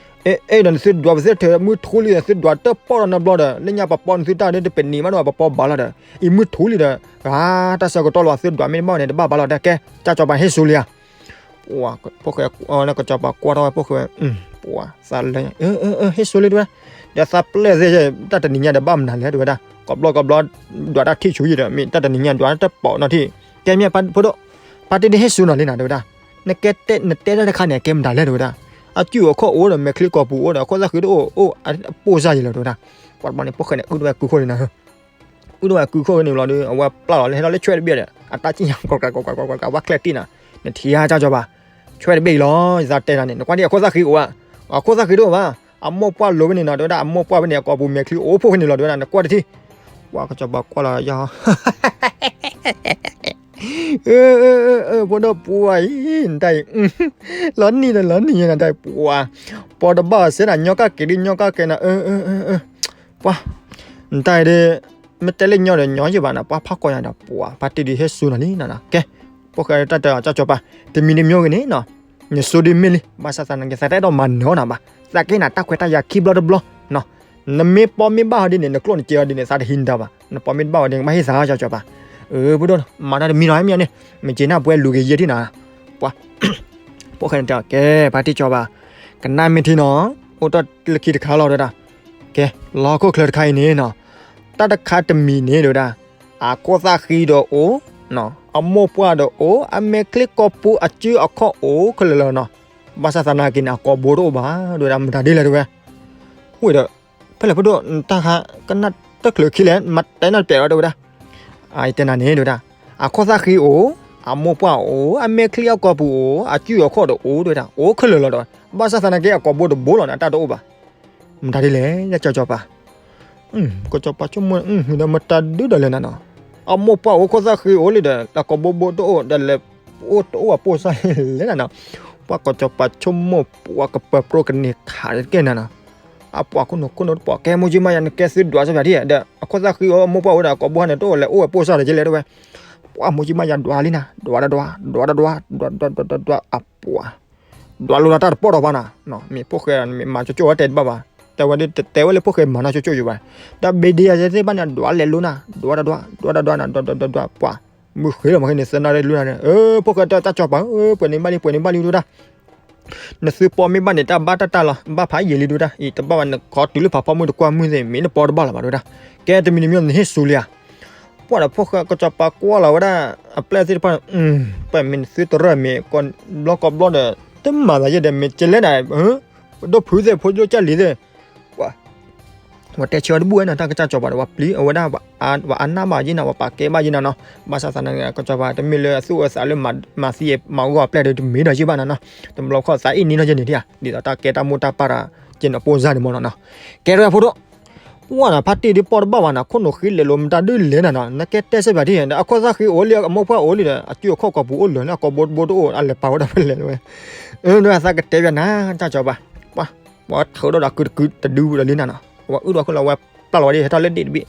အဲ အဲ ဒီးနသုဒွးပသ့ၣ်ထဲ မုၢ်ထူလံဒီး သုဒွးတပီၢ်ဒီးနဘျီဒီး လၢညါပပီၢ်နသုတၢ်ဒီး တပနံၤမးနီၤ ပပီၢ်ဘၣ်လီၤဒီး, အံၤမုၢ်ထူလံဒီး, အါ တၢ်ဆၢကတီၢ်လီၤ သုဒွးမ့ၢ်တဘၣ်န့ၣ် တဘၣ်ဘၣ်လီၤဒီး ကဲ တၢ်ကစီၤပၤဟ့ၣ်ဆူလံဧါ ဖိၣ်ဃဲ ကစီၤပၤကွၢ်ထီၣ်ဝဲ ဖိၣ်ဃဲဝဲ, ပှၤသးလၢ ဟ့ၣ်ဆူလံတဲဝဲ, ဒီးသးပျဲၢ်သ့ၣ် တၢ်တနံၤညါဒီးဘၣ်မနုၤလဲၣ် တဲဝဲဒၣ်, ကိးဘျီကိးဘျီ ဒွးတၢ်ထံၣ်ဆူယံၤဒီး မ့ၢ်တၢ်တနံၤညါဒွးတပီၢ်နီၣ်ထံၣ်, ကဲမ့ၢ်ဖိဒိၣ်, ဖါတံၢ်ဒုးဟ့ၣ်ဆူနီၤလံနၤ တဲဝဲဒၣ်, နကဲတဲ နတဲတၢ်တခါန့ၣ် အကဲမတၤလဲၣ် တဲဝဲဒၣ်, အစုအခီၣ်အိၣ်ဒီး မဲာ်ချံကိာ်ပူၤအိၣ်ဒီး ခိၣ်သၣ်ဃံတအိၣ် အိၣ်အပိၢ်စၢ်ယံၤလီၤ တဲဝဲဒၣ်, ပှၤတဘျီန့ၣ် ဖိၣ်ဃဲန့ၣ် အုၣ်ဒိၣ်ဝဲကုခိၣ်လံနၤ အုၣ်ဒိၣ်ဝဲကုခိၣ်န့ၣ်ဘျီဒီး အဝဲပျၢ်လီၤလၢဟဲထီၣ်လၢဆွဲၣ်တဘ့ၣ်ဒီး အတၢ်စံၣ်ညီၣ် ကွၢ်ကွၢ်ကွၢ်ကွၢ် ဝဲချဲးတံၢ်နၤ, နထံၣ်ဧါ တၢ်ကစီၤပၤ, ဆွဲၣ်တဘ့ၣ်အံၤလီၤ ယသးတဲနၤန့ၣ် နကွၢ်ဒ်အခိၣ်သၣ်ဃံအိၣ်ဧါ, အခိၣ်သၣ်ဃံတအိၣ်ဘၣ်, အမိၢ်ပှၢ်လိၤဖဲန့ၣ်နီၤ တဲဝဲဒၣ် အမိၢ်ပှၢ်ဖဲန့ၣ် အကိာ်ပူၤမဲာ်ချံအိၣ်ဖှိၣ်ဖဲန့ၣ်လီၤ တဲဝဲဒၣ် နကွၢ်တထံၣ်, ပှၤကစီၤပၤကွၢ်လီၤယၤ ဖိဒိၣ်ပှၤအံၤ နတၢ်အံၤ, လီၤနံၤဒီးလီၤနံၤယဲ နတၢ်အံၤ ပှၤ, ပီတဘၣ်အီၤစဲနၤ ညီကၣ်က့ၤဒ်ညီကၣ်က့ၤနၤ, ပှၤ, နတၢ်အံၤဒီး, မ့ၢ်တဲလၢညီဒီးညီယံၤဘၣ်နၤ ပှၤဖးကီၢ်ညါဒီးပှၤ ဖါတံၢ်ဒုးဟ့ၣ်ဆူနၤလံနၤ, ကဲ, ဖိၣ်ဃဲတၢ်တဲတၢ်ကစီၤပၤ, တမံၤတမံၤဂ့ၤန့ၣ်နီၤ, နစိဒ်မ့ၢ်လံ, ဘၣ်ဆၣ်သနာ်က့ သးတအဲၣ်ဒိးမၤနၢၤအီၤနၤဘၣ်, သးကဟ့ၣ်နၤတၢ်ခွဲးတၢ်ယာ်ခံဘျီတဘျီ, နမ့ၢ်ပီမ့ၢ်ဘၣ်ဟီဒ်န့ၣ် နကျိၣ်နစ့ဟီဒ်န့ၣ် သးတဟံးနၤဘၣ်, နပီမ့ၢ်တဘၣ်ဟီဒ်န့ၣ် ကဘၣ်ဟ့ၣ်သးကစီၤပၤ, အၢ ဖိဒိၣ် မၤတၢ်တမံၤလီၤမ့ၢ်န့ၣ်, မ့ၢ်က့ၤနၢ်ပှဲၤလူၤက့ၤယဲၢ်ထံၣ်နၤ, ပှၤ ဖိၣ်ဃဲန့ၣ်တဲအီၤ ကဲ ဖါတံၢ်ကစီၤပၤ, ကနၣ်မ့ၢ်ထံနီၤ, အိၣ်တ့ၢ်လၢခံတခါလီၤ တဲဝဲဒၣ်, ကဲ လၢဟီၣ်ခိၣ်ချၢတခါအံၤန့ၣ်နီၤ, တၢ်တခါတမံၤန့ၣ် တဲဝဲဒၣ်, အခိၣ်သၣ်ဃံဒီးအိၣ်, အမိၢ်ပှၢ်ဒီးအိၣ်, အမဲာ်ချံကိာ်ပူၤအစုအခီၣ်အိၣ်ခဲလၢာ်လီၤနီၤ, ဘၣ်ဆၣ်သနာ်က့န့ၣ် အကိာ်ဘိတအိၣ်ဘၣ် တဲဝဲဒၣ် မတၤဒ်လဲၣ်တဲဝဲ, ဝံၤဒီး ဖဲလဲၣ်ဖိဒိၣ် နတၢ်ဟးကနၣ်တချုးခံလဲၣ် မၤတဲနၢ်တပျဲးလီၤ တဲဝဲဒၣ်, အတဲနၤန့ၣ် တဲဝဲဒၣ်, အခိၣ်သၣ်ဃံအိၣ်, အမိၢ်ပှၢ်အိၣ်, အမဲာ်ချံအကိာ်ပူၤအိၣ်, အစုအခီၣ်ဒီးအိၣ် တဲဝဲဒၣ်, အိၣ်ခဲလၢာ်လီၤဒီး, ဘၣ်ဆၣ်သနာ်က့ အကိာ်ဘိတဘိလီၤန့ၣ် အတၢ်တအိၣ်ဘၣ်, မတၤဒ်လဲၣ် ကစီၤပၤ, ကစီၤပၤဆိကမိၣ် ဒီးမတၤဒ်ဒီးလဲၣ်နၤနီၤ, အမိၢ်ပှၢ်အိၣ်ခိၣ်သၣ်ဃံအိၣ်လံဒီး အကိာ်ဘိဘိတအိၣ်ဒီးလဲၤ အိၣ်တအိၣ်အပိၢ်စၢ်လဲၣ်နၤနီၤ, ပှၤကစီၤပၤဆိကမိၣ် ပှၤကပၢၤပြိကန့ၢ်ခးတကဲနၤနီၤ, အပှၤခိၣ်နူာ်ခိၣ်နူာ်တပှီၤ ကဲမိၢ်ကၠံမးယၤ နကဲသုဒွးစၢ်ပၠးထံၣ်ဒီး အခိၣ်သၣ်ဃံအိၣ် အမိၢ်ပှၢ်အိၣ်ဒီး အကိာ်ဘိဟါန့ၣ် တအိၣ်လဲၤအိၣ်အပိၢ်စၢ်ဒီးကလဲၣ်တဲဝဲ, ပှၤမိၢ်ကၠံမးယၤဒွးလံနၤ ဒွးတဒွး ဒွးတဒွး ဒွးဒွးဒွးဒွးဒွးအပှၤ ဒွးလိာ်လၢတၢ်တပီၢ်ဒီးဘၣ်နၤ, မ့ၢ်ဖိၣ်ဃဲမ့ၢ်မၤကၠိကၠိဝဲတဲတဘၣ်ဘၣ်, တဲဝဲဒ်တဲဝဲလၢဖိၣ်ဃဲမၤနီၢ်ကၠိကၠိယိာ်ဘၣ်, ဒီးဘ့ၣ်ဒ့ယၤသ့ၣ်တဖၣ်န့ၣ် ဒွးလဲၤလိာ်နၤ ဒွးတဒွး ဒွးတဒွးနၤ ဒွးဒွးဒွးဒွးပှၤ, မုၢ်ဃ့လီၤမ့ၢ်ဃ့န့ၣ် သၢနၣ်ရံၣ်လွံၢ်နၣ်ရံၣ်, အၢ ဖိၣ်ဃဲတဲတၢ်ကစီၤပၤဧၢ ပှဲၤန့ၢ်ဘၣ်လံ ပှဲၤန့ၢ်ဘၣ်လံ တဲဝဲဒၣ် နသုပီမ့ၢ်ဘၣ်န့ၣ် တၢ်ဘၣ်တၢ်တၢ်လီၤ ဘၣ်ဖးယံာ်လံ တဲဝဲဒၣ်, အံၤတဘၣ်ဘၣ် နခီတုၤလၢဖးဖီမုၢ်တကွၢ်မုၢ်သ့ၣ် မ့ၢ်နပီတဘၣ်လီၤဘၣ် တဲဝဲဒၣ်, ကဲတမံၤတမံၤနဟ့ၣ်စူၤလံဧါ. ပှၢ်ဒီးဖိၣ်ဃဲကစီၤပၤကွၢ်လီၤဝဲဒၣ် အပျဲၢ်သ့ၣ်တဖၣ်န့ၣ်, ပှၢ်မ့ၢ်နသုတရၢၢ်မ့ၢ် ကဘျီကဘျီဒီး တမၤသးယဲၢ်ဒီး မ့ၢ်ကဲလဲၣ်ဒၣ်, ပဒိၣ်ဖုသ့ၣ် ဖိဒိၣ်ကၢ်လံၤသ့ၣ်, ပှၢ် ပှၤတဲဆၢအီၤတဘူၣ်ဝဲနီၤ တၢ်ကစၢ်ကစီၤပၤဒီး ပှၤပျံၤအဝဲဒၣ် ပှၤအါနၢ်ဘၣ်ယဲၢ်နီၤ ပှၤပာ်ကဲဘၣ်ယဲၢ်နီၤနီၤ. ဘၣ်ဆၣ်သနာ်က့ ကစီၤပၤတမ့ၢ်လၢ အသူၣ်အသးလၢမၤသံမၤဂီၢ်အပျဲၢ်ဒီး တမ့ၢ်ဒီးယဲၢ်ဘၣ်နီၤနီၤ. တဘျီခီၣ်သးအ့ၣ်နံၤနီၤယဲၢ်န့ၣ်ဒ်ဧါ, ဒ်သိးတၢ်ကဲတၢ်မိၢ်တၢ်ပၢ်ဒီး ကဲနီၤပိၢ်စၢ်န့ၣ်မ့ၢ်နီၤနီၤ. ကဲထီၣ်ဖိဒိၣ် ပှၢ်နီၤ ဖါတံၢ်ဒ်ပီၢ်တဘၣ်ဘၣ်နီၤ ခိၣ်နူာ်ဃံလဲၤလိာ်မတၤဒုလဲၣ်နီၤနီၤ နကဲတဲစ့ၢ်ဘၣ်ထံၣ် အခိၣ်သၣ်ဃံအိၣ်လံ အမိၢ်ပှၢ်အိၣ်လံဒီး အစုအခီၣ်ကီၢ်ပူၤအိၣ်လၢာ်လၢအကိာ်ဘိတဘိတအိၣ် အလဲၤပာ်ဝဲဒၣ်ဖဲလဲၣ်ဝဲ. အၢ ဒီးအသးကတဲဘၣ်နၤ ကစၢ်ကစီၤပၤ, ပှၤ ပှၤထုးဒီးဒီးကုတကုတဒုဒီးလံနၤနီၤ အဝဲအုၣ်ဒီးခိၣ်လီၤဝဲပျၢ်လီၤဝဲဒ်ဟဲထီၣ်လၢဒ့ၣ်တဘ့ၣ်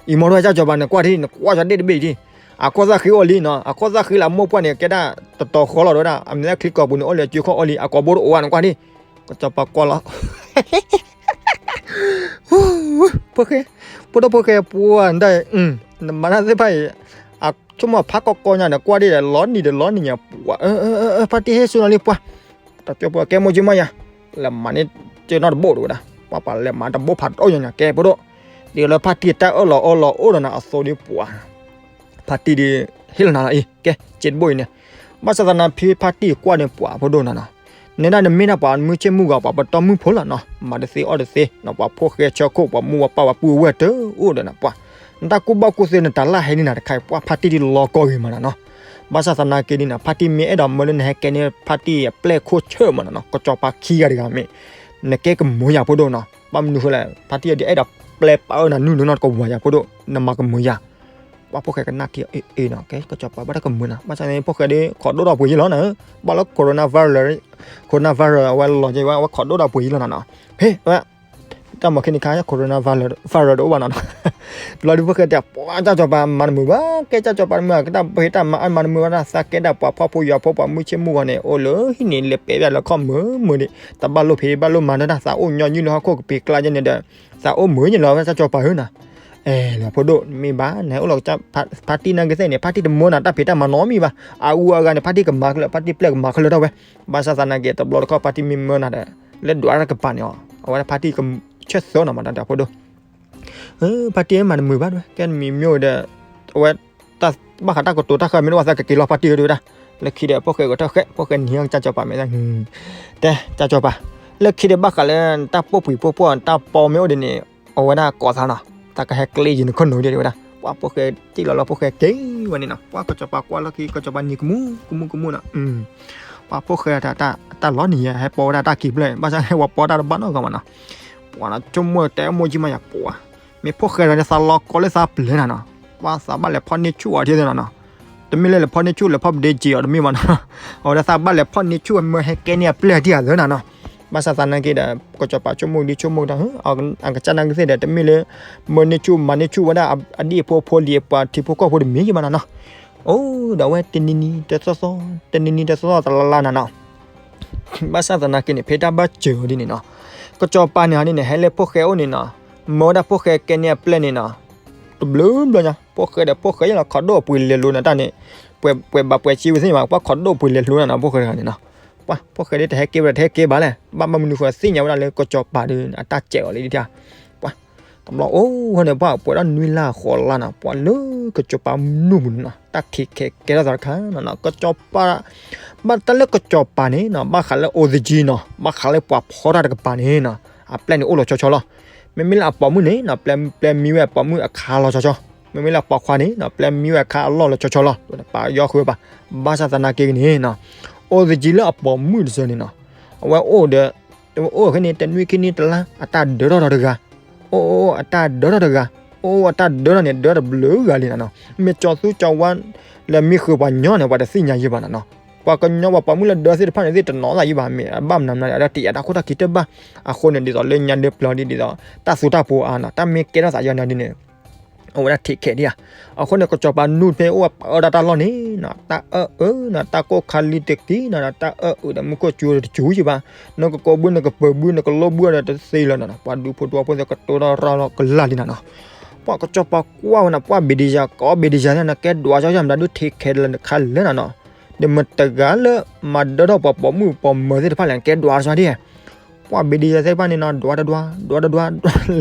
အံၤမ့ၢ်ဒီးကစၢ်ကစီၤပၤန့ၣ် ကွၢ်ထံၣ် နကွၢ်ကီဒ့ၣ်တဘ့ၣ်ထံၣ် အခိၣ်သၣ်ဃံအိၣ်လံနီၤ အခိၣ်သၣ်ဃံလၢအမိၢ်ပှၢ်န့ၣ် ကဲဒၣ်တတီၤဃီလီၤဝဲဒၣ် အမ့ၢ်လၢချံကီၢ်ပူၤန့ၣ် အိၣ်လၢအစုခီၣ်အိၣ်လံ အကိာ်ဘိတအိၣ်ဘၣ်နကွၢ်ထံၣ် ကစီၤပၤကွၢ်လီၤ ဖိၣ်ဃဲ, ဖိဒိၣ်ဖိၣ်ဃဲပှၢ်ဒၣ်, နမၤတၢ်သ့ၣ်တဖၣ်အံၤ, အဆိကမိၣ်ဖးကီကီညါဒီးကွၢ်ဒ့ၣ်ဒီး လီၤနံၤဒီးလီၤနံၤညါပှၢ်, ဖါတံၢ်ဟ့ၣ်စူၤနီၤလံပှၢ်, တၢ်ကၠီပှၢ်ကဲမိၢ်ကၠံမးယါ, လဲၤမၤန့ၢ်ကၢနီတဘိၣ်တဝဲဒၣ်, ပှၢ်ပှၤလဲၤမၤတဘိၣ်ဖးဒိၣ်ညါညါကဲဖိဒိၣ်, ဒ်လၢဖါတံၢ်တၢ်အၢၣ်လီၤအီလီၤအိၣ်ဒီးနၤအသိးဒ်ပှၢ် ဖါတံၢ်ဒ် ဟ့ၣ်လီၤနၤလီၤအံၤ ကဲ စ့တဘိၣ်အံၤန့ၣ်, ဘၣ်ဆၣ်သနာ်ဖဲဖါတံၢ်ကွၢ်န့ၣ်ပှၤဖိဒိၣ်နီၤနီၤ, နဲဒၣ်နမ့ၢ်ဒၣ်ပှၤမုၢ်ဆ့ၣ်မုၢ်ဂီၤ ပှၤပတီၢ်မုၢ်ဖိလီၤနီၤ, မၤတသ့အီၣ်တသ့နီၤ, ပှၤဖိၣ်ဃဲဆၢခိၣ် ပှၤမိၢ်ပှၤပၢ်ပှၤပုၢ်ဝဲၢ်တအိၣ်ဒီးနၤပှၢ်, နတၢ်ကူၣ်ဘၣ်ကူၣ်သ့နတၢ်လၢဟဲန့ၢ်နၤတခါအံၤ ပှၢ်ဖါတံၢ်ဒ်လီၤကီၢ်ဂ့ၤမးနီၤနီၤ, ဘၣ်ဆၣ်သနာ်က့ဒ်နီၤ ဖါတံၢ်မ့ၢ်အဲၣ်ဒိးမၢလၢနဟဲကဲန့ၢ်ဖါတံၢ်အပျဲၢ်ခိၣ်ဆၢၣ်မးနီၤနီၤ, ကစီၤပၤခံဂၤတဂၤမ့ၢ် နကဲကမၢယၤဖိဒိၣ်နီၤ, ဘၣ်မနုၤဃိလဲၣ် ဖါတံၢ်ဒ်အဲၣ်ဒိးပျဲပာ်အၢနၤနုၢ်နုၢ်နီတကဝၤယၤဖိဒိၣ်, နမၤကမၢယၤ ပှၤဖိၣ်ဃဲကနၣ်ထံအီၤအ့ၣ်အ့ၣ်နီၤ, ကဲကစီၤပၤဘၣ်တၢ်ကမၢနီၤ, ဘၣ်ဆၣ်န့ၣ် ဖိၣ်ဃဲဒ်ခိးဒိၣ်ဒီးပှ့ၤယံလီၤနၤ, ဘၣ်လၢ coronavirus, coronavirus အဝဲလီၤက့ၤဝဲ အဝဲခိးဒိၣ်ဒီးပှ့ၤယံလီၤနၤနီၤ, ဖဲဝဲ တၢ်မၤခဲန့ၣ်ခါ coronavirus ဒီးအိၣ်ဘၣ်နီၤနီၤ, တဘျီဒ်ဖိၣ်ဃဲတဲ ပှၤကၢ်ကစီၤပၤမၤတမုာ်ဘၣ်, ကဲကၢ်ကစီၤပၤတမုာ် ကတၢ်ပဟ့ၣ်တၢ်မၤအၢမၤတမုာ်ဘၣ်တၢ် သးကဲဒၣ်ပှၤဖှီၣ်ဖိယာ်ဖိ ပှၤမုၢ်ဆ့ၣ်မုၢ်ဂီၤန့ၣ် အိၣ်လၢဟံၣ်န့ၣ် လဲၤပဲာ်ဘၣ်လၢခီၣ်မုာ်မုာ်ဒံး, တၢ်ဘၣ်လိၣ်ဖံးဘၣ်လိၣ်မၤဒီးတၢ် သးအိၣ်ညီနုၢ်လၢဟီၣ်ခိၣ်ကပ့ၤကျါယဲန့ၣ်ဒီး သးအိၣ်မုာ်ယဲလီၤ ကၢ်ကစီၤပၤဧၢနီၤ, အဲ လၢဖိဒိၣ်မ့ၢ်ဘၣ် နဟဲအိၣ်လီၤကစၢ်ဖါတံၢ်နာ်က့သ့ၣ်န့ၣ် ဖါတံၢ်တမၢနၤတၢ်ဖံးတၢ်မၤနီတမံၤဘၣ်, အဂုၤအဂၤန့ၣ် ဖါတံၢ်ကမၤခဲလၢာ် ဖါတံၢ်ပျဲၢ်ကမၤခဲလၢာ်ထီၣ်ဝဲ, ဘၣ်ဆၣ်သနာ်က့ တဘျီတခီၣ်ဖါတံၢ်မ့ၢ်မၢနၤဒီး လၢဒွးတၢ်ကပၤန့ၣ်အီၤ အဝဲဒၣ်ဖါတံၢ်ကဆၢသၢနီၤမး တၢ်ဖိဒိၣ် ဖါတံၢ်မၤတမုာ်ဘၣ်ဝဲ ကဲတမံၤမ့ၢ်ဝဲဒီး အဝဲ ဘၣ်ဃးတၢ်ကတိၤတၢ်ဃၢၤမ့ၢ်တအိၣ်ဘၣ်သးကက့ၤလီၤဖါတံၢ်ဝဲဒၣ်, လၢခံဒီးဖိၣ်ဃဲဂဲၤထၢၣ်ဃဲ ဖိၣ်ဃဲနံၤကၢ်ကစီၤပၤမ့ၢ် တဲ ကၢ်ကစီၤပၤ, လၢခံဒီးဘၣ်ဃးလၢတၢ်ပိာ်ပှံၤပိာ်ပှီၢ်တၢ်ပီမ့ၢ်အိၣ်ဒ်န့ၣ် အဝဲဒၣ်ကိးသးနီၤ, သးကဟဲကျ့ယံၤနခိၣ်နူာ်ဒ်ဝဲဒၣ်, ပှၤဖိၣ်ဃဲစံၣ်လီၤလီၤဖိၣ်ဃဲက့ၤဝဲန့ၣ်နီၤ, ပှၤကစီၤပၤကွၢ်လီၢ်ခံ ကစီၤပၤနံၤကမူကမူကမူနီၤ ပှၤဖိၣ်ဃဲတၢ်လီၤနံၤယဲ ဟဲပိာ်ဝဲဒၣ်တၢ်ကံၤဖျၢၣ် ဘၣ်ဆၣ်ဟဲဝဲပိာ်တၢ်တဘၣ်နီတဂၤမးနီၤ, ပှၤနီၤ ဆိကမိၣ်တဲမိၢ်ကၠံမးယၤပှၤ, မ့ၢ်ဖိၣ်ဃဲဒီးသးလီၤကီလၢသးပျဲၤနၤနီၤ, ပှၤသးဘၣ်လဲၤဖီၣ်န့ၢ်ဆူၣ်အီၤဒ်သိးနီၤနီၤ, တမ့ၢ်လၢလဲၤဖီၣ်န့ၢ်ဆူၣ်လဲၤဖီၣ်ပဒ့က့ၤအီၤတမ့ၢ်ဘၣ်နီၤ, အဝဲဒၣ်သးဘၣ်လဲၤဖီၣ်န့ၢ်ဆူၣ်မၢဟဲကဲန့ၢ်အပျဲၢ်ဒ်အသးနီၤနီၤ, ဘၣ်ဆၣ်သနာ်က့ဒီး ကစီၤပၤဆိကမိၣ်ဒ်ဆိကမိၣ်တၢ် အကစၢ်နာ်က့သ့ၣ်ဒီး တမ့ၢ်လၢ မၢန့ၢ်ဆူၣ်မၤန့ၢ်ဆူၣ်ဝဲဒၣ်အဒံၣ်အဖိအဖိလံၤပှၤထံဖိကီၢ်ဖိတမံၤယံၤဘၣ်နီၤနီၤ, အိၣ်ဒီးအဝဲတနံၤနံၤတသီသီ တနံၤနံၤတသီသီတလါလါနီၤနီၤ, ဘၣ်ဆၣ်သနာ်က့န့ၣ် ဖဲတၢ်ဘၣ်စၢၤအီၤဒ်န့ၣ်နီၤ, ကစီၤပၤန့ၣ်ဟီဒ်န့ၣ် ဟဲလၢဖိၣ်ဃဲအိၣ်န့ၣ်နီၤ, မၢဝဲဒၣ်ဖိၣ်ဃဲကဲန့ၢ်အပျဲၢ်န့ၣ်နီၤ, တဘျုးဘျီညါ ဖိၣ်ဃဲဒီးဖိၣ်ဃဲယလီၤ ခိးဒိၣ်ပှ့ၤလဲၤလိၤနၤတၢ်န့ၣ်, ပှဲၤဘၣ်ပှဲၤစ့ဝံၤသ့ၣ်ညါဘၣ် ပှၤခိးဒိၣ်ပှ့ၤလဲၤလိၤနၤနီၤ ဖိၣ်ဃဲတဂၤန့ၣ်နီၤ, ပှၤဖိၣ်ဃဲဒ်တဟဲက့ၤဝဲဒၣ်တဟဲက့ၤဘၣ်လဲၣ် ဘၣ်မနုၤဃိသ့ၣ်ညါဝဲဒၣ်လၢကစီၤပၤဒီးအတၢ်စဲးအီၤလံဒ်တၢ်, ပှၤ တဘျီအိၣ်ဝဲန့ၣ် ပှၤပှဲၤဒီးနွံလါဃိးလါနီၤ ပှၤလၢကစီၤပၤမုၢ်နုာ်ပူၤန့ၣ်နီၤ တၢ်ထံးခဲကဲထီၣ်သးတခါနီၤ ကစီၤပၤ, ဘၣ်တၢ်လၢကစီၤပၤန့ၣ်နီၤ ဘၣ်ဃးလၢအိၣ်သကံနီၤ ဘၣ်ဃးလၢပှၤဖီတၢ်တကပၤန့ၣ်နီၤ အပျဲၢ်န့ၣ်အိၣ်လီၤဆီဆီလီၤ, မ့မ့ၢ်လၢအပိာ်မုၣ်န့ၣ်နီၤ ပျဲမံဝဲအပိာ်မုၣ်အခါလီၤဆီဆီ, မ့မ့ၢ်လၢအပိာ်ခွါန့ၣ်နီၤ ပျဲမံဝဲအခါအလီၢ်လီၤဆီဆီလီၤ, ပာ်ယီဃုာ်ဘၣ်, ဘၣ်ဆၣ်သနာ်က့န့ၣ်နီၤ အိၣ်သကံလၢအပိာ်မုၣ်တစၢန့ၣ်နီၤ အဝဲအိၣ်ဒီး တအိၣ်ခဲန့ၣ် တနွံခံနွံတလါ အတၢ်ဒၢထီၣ်ဒီးတဂၤ, အိၣ်အိၣ်အတၢ်ဒၢထီၣ်တဂၤ, အိၣ်အိၣ်အတၢ်ဒၢထီၣ်န့ၣ် ဒၢတဘျုးဂၤလံနီၤနီၤ, မ့ၢ်ကၠီသူကၠီဝါ လၢမံဃုာ်ပှၤညီန့ၣ် ပှၤတသ့ၣ်ညါယံၤဘၣ်နီၤနီၤ, ပှၤကညီပှၤပိာ်မုၣ်လၢဒၢသ့ၣ်တဖၣ်န့ၣ် သ့ၣ်တနီၤသးယံၤဘၣ် မ့ၢ်အဘၣ်မနုၤမနုၤ အတၢ်တယာ်တၢ်ခိၣ်တၢ်ခံတဘၣ်, အဃိန့ၣ် ဒ်သိးလၢညါဒၢပျၢၤဒ် ဒ်သိး တၢ်သူတၢ်ပှီၤအါနီၤ တၢ်မ့ၢ်ကဲထီၣ်သးယံၤနီၤဒ်န့ၣ် အဝဲဒၣ်ထံးခဲဒ်ဧါ, အဃိန့ၣ် ကစီၤပၤနူၢ်ဖဲအိၣ်ပာ်အၢတၢ်တၢ်လီၢ်န့ၣ်နီၤ တၢ်အၢၣ်အၢနီၤ တၢ်ကိၢ်ခါလံတက့ၢ်နီၤ တၢ်အၢၣ်အၢဒီးမူခိၣ်စူၤတစူၤယံၤဘၣ်, နကကိးဘု နကပၢၤဘု နကလိဘုဒီးတသ့လၢၤနီၤနီၤ ပှၤဒူဖိတဝီဖိသ့ၣ်ကတိၤထီၣ်ရၤလီၤကလာ်လံနီၤနီၤ, ပှၤကစီၤပၤကွၢ်ဝဲနီၤ ပှၤဘ့ၣ်ဒံယၤ ကိးဘ့ၣ်ဒံယၤန့ၣ် နကဲဒွးကၠီယၤမတၤဒုးထံးခဲလၢနခါလၢနီၤနီၤ, ဒီးမတၤတဂၤလၢ မၤဒၢထီၣ်ပှၤပိာ်မုၣ်ပိာ်မၢၤသ့ၣ်တဖၣ်လဲၣ် နကဲဒွးကၠီဒ် ပှၤဘ့ဒံယၤသ့ၣ်တဖၣ်န့ၣ်နီၤ ဒွးတဒွး ဒွးတဒွး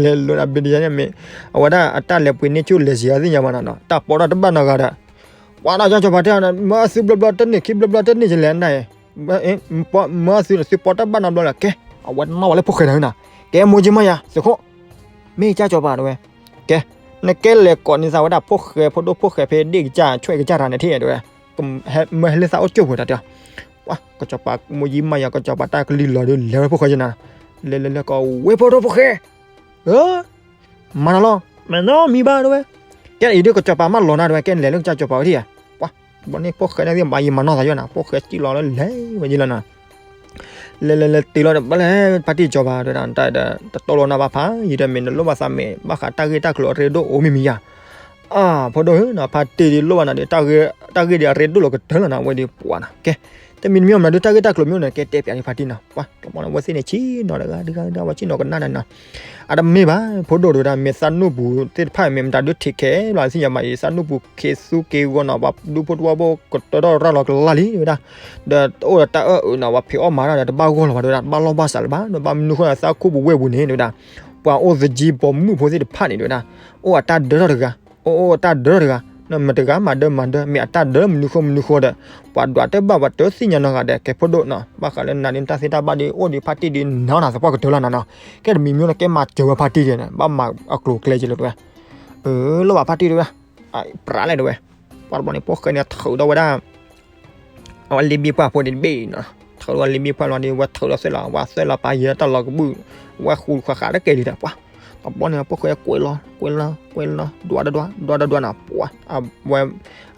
လဲၤလိာ်ဒီးဘ့ဒံယၤန့ၣ်မ့ၢ် အဝဲဒၣ်အတၢ်လဲၤပှ့ၤန့ၢ်ဆူၣ်လဲၤစံးအီၤသ့ၣ်ညါဘၣ်နီၤနီၤ တၢ်ပိာ်ထီၣ်တဘၣ်နီတဂၤဒီး ပှၤဒီးကၠီကၠီၤပၤတဲအီၤ မၢသုဘျီဘျီတန့ၢ် ခံဘျီဘျီတန့ၢ် ယလဲၤနၤအံၤ မၢသုသုပိာ်တဘၣ်နီတဘျီလၢၤ ကဲ အဝဲနီၣ်ဝဲလၢဖိၣ်ဃဲနၤနီၤ ကဲမိၢ်ကၠံမါယၤ သုးခိၣ် မ့ၢ်ကၠီကၠီၤပၤတဲဝဲ ကဲ နကဲလဲၤကိးန့ၢ်သးဝဲဒၣ်ဖိၣ်ဃဲ ဖိဒိၣ်ဖိၣ်ဃဲဖဲဒ့ၣ်ကစၢ် ဆွဲၣ်ကစၢ်တၢ်န့ၣ်ထံၣ်တဲဝဲ မၢဟဲလၢသးအိၣ်ကၠိၣ်ပူၤတၢ်တဲအီၤ ပှၤ ကၠီကၠီၤပၤ မိၢ်ကၠံမါယၤ ကၠီကၠီၤပၤတၢ်ကလုၢ်လီၤဒီး လဲၤဝဲဖိၣ်ဃဲကနၤ လဲၤလဲၤလဲၤကိးဝဲဖိဒိၣ်ဖိၣ်ဃဲ မၤနၤလီၤ မ့ၢ်နီမံၤဘၣ်တဲဝဲ ကဲအံၤဒုးကၠီကၠီၤပၤမၢလီၤနၤတဲဝဲ ကဲလဲၤလၢကစၢ်ကၠီၤပၤဝဲထံၣ်ဧါ ပှၤ ဘီန့ၣ်ဖိၣ်ဃဲန့ၣ်သ့ၣ်မၤယံၤမၤနီၢ်သးယီၤနၤ ဖိၣ်ဃဲစံၣ်လီၤလၢလဲၤဝဲယံၤလီၤနၤ လဲၤလဲၤလဲၤတုၤလီၤဒီး ဘၣ်လဲၣ်ဖါတံၢ်ကၠီၤပၤတဲဝဲဒၣ် တၢ်ဒီး တတိၢ်လိာ်နၤဘၣ်ဖးယံၤဒီး မ့ၢ်နလိၣ်ဘၣ်သးမ့ၢ်ဘၣ်ဃးတၢ်ဂ့ၢ်တၢ်ကျိၤအရ့ဒိၣ်အိၣ်မ့ၢ်မံၤယၤ အါ ဖိဒိၣ်ဧၢနီၤ ဖါတံၢ်ဒ်လိၣ်ဘၣ်နၤဒီး တၢ်ဂ့ၢ်ဒ်အရ့ဒိၣ်လီၤကတၢၢ်လီၤနၤ အဝဲဒ်ပှၤနၤ ကဲ တမံၤတမံၤမနုၤဒုးတၢ်ဂ့ၢ်တၢ်ကျိၤမ့ၢ်အိၣ်န့ၣ် ကဲတဲပၠးဒ်ဖါတံၢ်နီၤ ပှၤ တမီန့ၣ်ဝဲသ့ၣ်န့ၣ် ဆံၣ်နီၤတဂၤတဂၤတဂၤ ပှၤဆံၣ်နီၤကနၣ်နၤနီၤ အတမ့ၢ်ဘၣ် ဖိဒိၣ်တဲဝဲဒၣ် မ့ၢ်သးနူၢ်ပူၤသ့ၣ်တဖၣ် မ့ၢ်မတၤဒုးထံးခဲဘျီသ့ၣ်ညါမးအံၤ သးနူၢ်ပူၤခ့သူက့ဂီၤနီၤ ပှၤဒူဖိတဝီဖိကတၢၢ်ထီၣ်ရၢ်လီၤကလါလံတဲဝဲဒၣ် ဒီးတအိၣ်ဒီးတၢ်အၢၣ်အုးနီၤ ပှၤဖံးအီၣ်မၤတၢ်ဒီး တဘၣ်ဂီၢ်လီၤဘၣ်တဲဝဲဒၣ် တဘၣ်လီၢ်ဘၣ်စးလၢၤဘၣ် ဒီးဘၣ်မနုၤဃိသးခိၣ်ပူၤဝဲၢ်ပူၤန့ၣ်တဲဝဲဒၣ် ပှၤအိၣ်သကံပိာ်မုၣ်ဖိသ့ၣ်တဖၣ်န့ၣ်တဲဝဲဒၣ် အိၣ်အတၢ်ဒၢထီၣ်တဂၤ အိၣ်အိၣ်အတၢ်ဒၢထီၣ်တဂၤ မတၤတဂၤမၤဒၢမၤဒၢ မ့ၢ်အတၢ်ဒၢမနုၤဃိမနုၤဃိဒီး ပှၤဒွးတဘၣ်ပှၤတသ့ၣ်ညါနီတဂၤဒီး ကဲဖိဒိၣ်နီၤ ဘၣ်ဃးလၢနၤန့ၣ် တၢ်သ့တၢ်ဘၣ်ဒ်အိၣ်ဒီးဖါတံၢ်ဒ်နီၤနၤသပှၢ်ကတၢၢ်လီၤနၤနီၤ ကဲတမံၤမံၤန့ၣ် ကဲမၤစၢၤဝဲဖါတံၢ်ဒီး ဘၣ်မၤအကျိၤအကျဲက့ၤလၢတဲဝဲ အၢ လီၢ်ဘၣ်ဖါတံၢ်တဲဝဲ ပြးလဲၣ်တဲဝဲ ပှၤတဘျီန့ၣ် ဖိၣ်ဃဲန့ၣ်ထုးဒီးဝဲဒၣ် အဝဲလ့ဘ့ၣ်ပှၢ်ဖိဒ်တဘ့ၣ်နီၤ ထုးဒီးဝဲလ့ဘ့ၣ်ပှၢ်လီၤဒီး ဝဲထုးဒီးသွဲၣ်လီၤ ဝဲသွဲၣ်လီၤပာ်ယဲတၢ်လီၤကဘုၣ် ဝဲဃူဃာ်ဃာ်တကဲဒံးဒီး ပှၤ တဘျီန့ၣ် ဖိၣ်ဃဲကွဲးလီၤ ကွဲးလီၤ ကွဲးလီၤ ဒွးဒွး ဒွးဒွးဒွးနၤ ပှၤ ဝဲ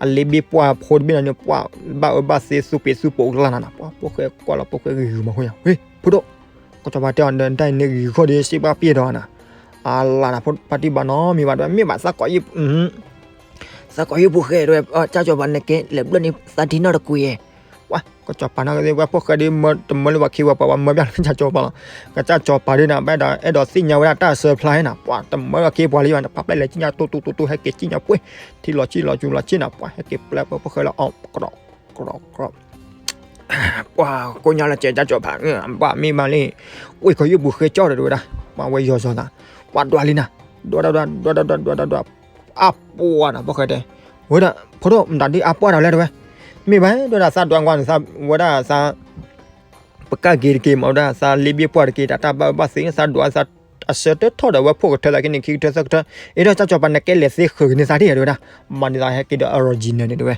အလ့ဘ့ၣ်ပှၢ်ဖိတဘ့ၣ်နီၤန့ၣ် ပှၤ ဘၣ်အၢဘၣ်သီသူပ့ၤသူပိာ်ကလါနၤနီၤ ပှၤ ဖိၣ်ဃဲကွၢ်လီၤ ဖိၣ်ဃဲဂ့ၤဂ့ၤမၤဃိညါ ဝ့ ဖိဒိၣ် ကစီၤပၤတဲအီၤဒီး တၢ်အံၤန့ၣ်ဂ့ၤဂ့ၤဃီဒီး စံးဘၣ်ပျဲၢ်ဒီးနၤ အလါနၤ ဖါတံၢ်ဘၣ်နီတမံၤဘၣ်တဲဝဲ မ့ၢ်ဘၣ်သးကိးယံၣ် သးကိးယံၣ်ဖိၣ်ဃဲတဲဝဲ ကၠီကၠီၤပၤ နကဲလဲၤဘျၢၣ်န့ၢ်သးဒံနီၢ်တကွံာ် ပှၤ ကစီၤပၤနီၢ်ကသ့ၣ်ဝဲ ဖိၣ်ဃဲဒ်မၢတမၢလၢပှၤခံပှၤ ပှၤမၢပျၢ်လၢကစၢ်ကၠီၤပၤလီၤ ကစၢ်ကၠီၤပၤဒ်နၤ ဘၣ်ဒီးအဲၣ်ဒိးသ့ၣ်ညါဝဲဒၣ်တၢ်အစၢဖျါနီၤ ပှၤတမၢပှၤခံပှၤလံဘၣ် ဖးဖျဲၣ်လဲၤကံၣ်ညါတူတူတူ ဟဲက့ၤကံၣ်ညါပှ့ၤ ထံလီၤဆံၣ်လီၤစူၤလီၤဆ့ၣ်နၤ ပှၤဟဲက့ၤပျဲၢ်ဖိၣ်ဃဲလီၤ အီၣ် ကြီ ကြီ ကြီ ပှၤကိးညါလၢကဲကၠီကၠီၤပၤ ဘၣ်မ့ၢ်မးလံ ဝ့ၢ်ခီယုၢ်ပူၤဃဲကၠီၣ်ဒီးတဲဝဲဒၣ် ပှၤဝဲယီၤစီၤသး ပှၤဒွးလံနၤ ဒွးဒွးဒွးဒွးဒွးဒွးဒွးဒွး အါပှၢ်နၤ ဖိၣ်ဃဲတဲ ဝဲဒၣ် ဖိဒိၣ် မတၤဒ်အါပှၢ်တၢ်လဲၣ်တဲဝဲ မ့ၢ်ဘၣ်တဲဝဲဒၣ် သးဒွးကွၢ်န့ၣ် သးဝဲဒၣ်သး ပကၢ်က့ၤတက့ၤမးဝဲဒၣ် သးလ့ဘ့ၣ်ပှၢ်တက့ၤ တၢ်တၢ်ဘၣ်အၢဘၣ်သီ သးဒွးသး အဆၢတထီၣ်ဒီးဝဲဖိၣ်ကထၢသးက့န့ၣ် ခံကထၢသၢကထၢ အ့ဒီးကၠီကၠီၤပၤ နကဲလဲၤသ့ဃုာ်က့ၤန့ၢ်သးထံၣ်တဲဝဲဒၣ် မၤန့ၢ်သးဟဲက့ၤဒီး original န့ၣ်တဲဝဲ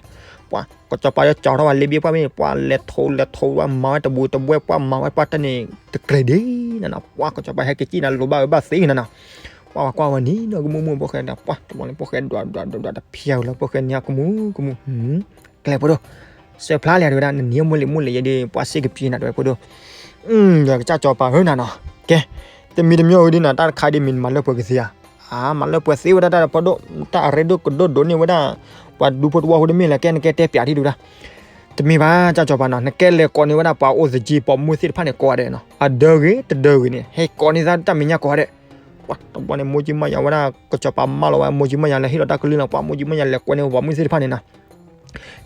ပှၤ ကစီၤပၤဒီးကၠီထီၣ်ဝဲလ့ဘ့ၣ်ပှၢ်မ့ၢ် ပှၤလဲၤထိးလဲၤထိးဝဲမၤဝဲတဘူးတဘှဲၣ် ပှၢ်မၤဝဲပှၢ်တၢ်န့ၣ် တကြၢးဒ်နၤနီၤ ပှၤ ကစီၤပၤဟဲက့ၤကံၣ်နၤလိၤဘၣ်အၢဘၣ်သီနၤနီၤ ပှၤကွၢ်ဝဲန့ၣ်နီၤ ကမူၣ်မူၣ် ဖိၣ်ဃဲဒီး ပှၤ တဘျီန့ၣ် ဖိၣ်ဃဲဒွးဒွးဒွးဒွးတဖျါဝဲလၢ ဖိၣ်ဃဲန့ၣ်ကမူၣ်ကမူၣ် ကျဲဖိဒိၣ် စၢဖျါလဲၣ်တဲဝဲဒၣ် နနံၤမိၢ်လံၤမိၢ်လံၤယဲဒ် ပှၤစ့ၢ်ကပျံၤနၤတဲဝဲဖိဒိၣ် ဒီးကစၢ်ကၠီၤပၤဧၢနၤနီၤ ကဲ တမံၤတမံၤဝဲဒ်နၤ တၢ်တခါဒ်မ့ၢ်နမၤလၢပှဲၤကသ့ဧါ အမၤလၢပှဲၤသ့ဝဲဒၣ်တၢ်ဒီးဖိဒိၣ် တၢ်အရ့ဒိၣ်ကဒိၣ်ဒိၣ်န့ၢ်ဝဲဒၣ် ပှၤဒူဖိတဝီဖိတမ့ၢ်လၢၤ ကဲနကဲတဲပၠးဒ်တဲဝဲဒၣ် တမ့ၢ်ဘၣ် ကၠီကၠီၤပၤနီၤ နကဲလဲၤကိးန့ၢ်ဝဲဒၣ်ပှၤအိၣ်သကံပိာ်မုၣ်သ့ၣ်တဖၣ်န့ၣ်ကိးဂၤဒဲးနီၤ အဒၢဂ့ၤတဒၢဂ့ၤန့ၣ် ဟဲကိးန့ၢ်သးတၢ်မဲာ်ညါကိးဂၤဒဲး ပှၤ တဘျီန့ၣ် မိၢ်ကၠံမါယၤဝဲဒၣ် ကစီၤပၤမၢလီၤဝဲ မိၢ်ကၠံမါယၤလဲၤဟ့ၣ်လီၤတၢ်ကလုၢ်လီၤ ပှၤ မိၢ်ကၠံမါယၤလဲၤကိးန့ၢ်ပှၤပိာ်မုၣ်သ့ၣ်တဖၣ်န့ၣ်နီၤ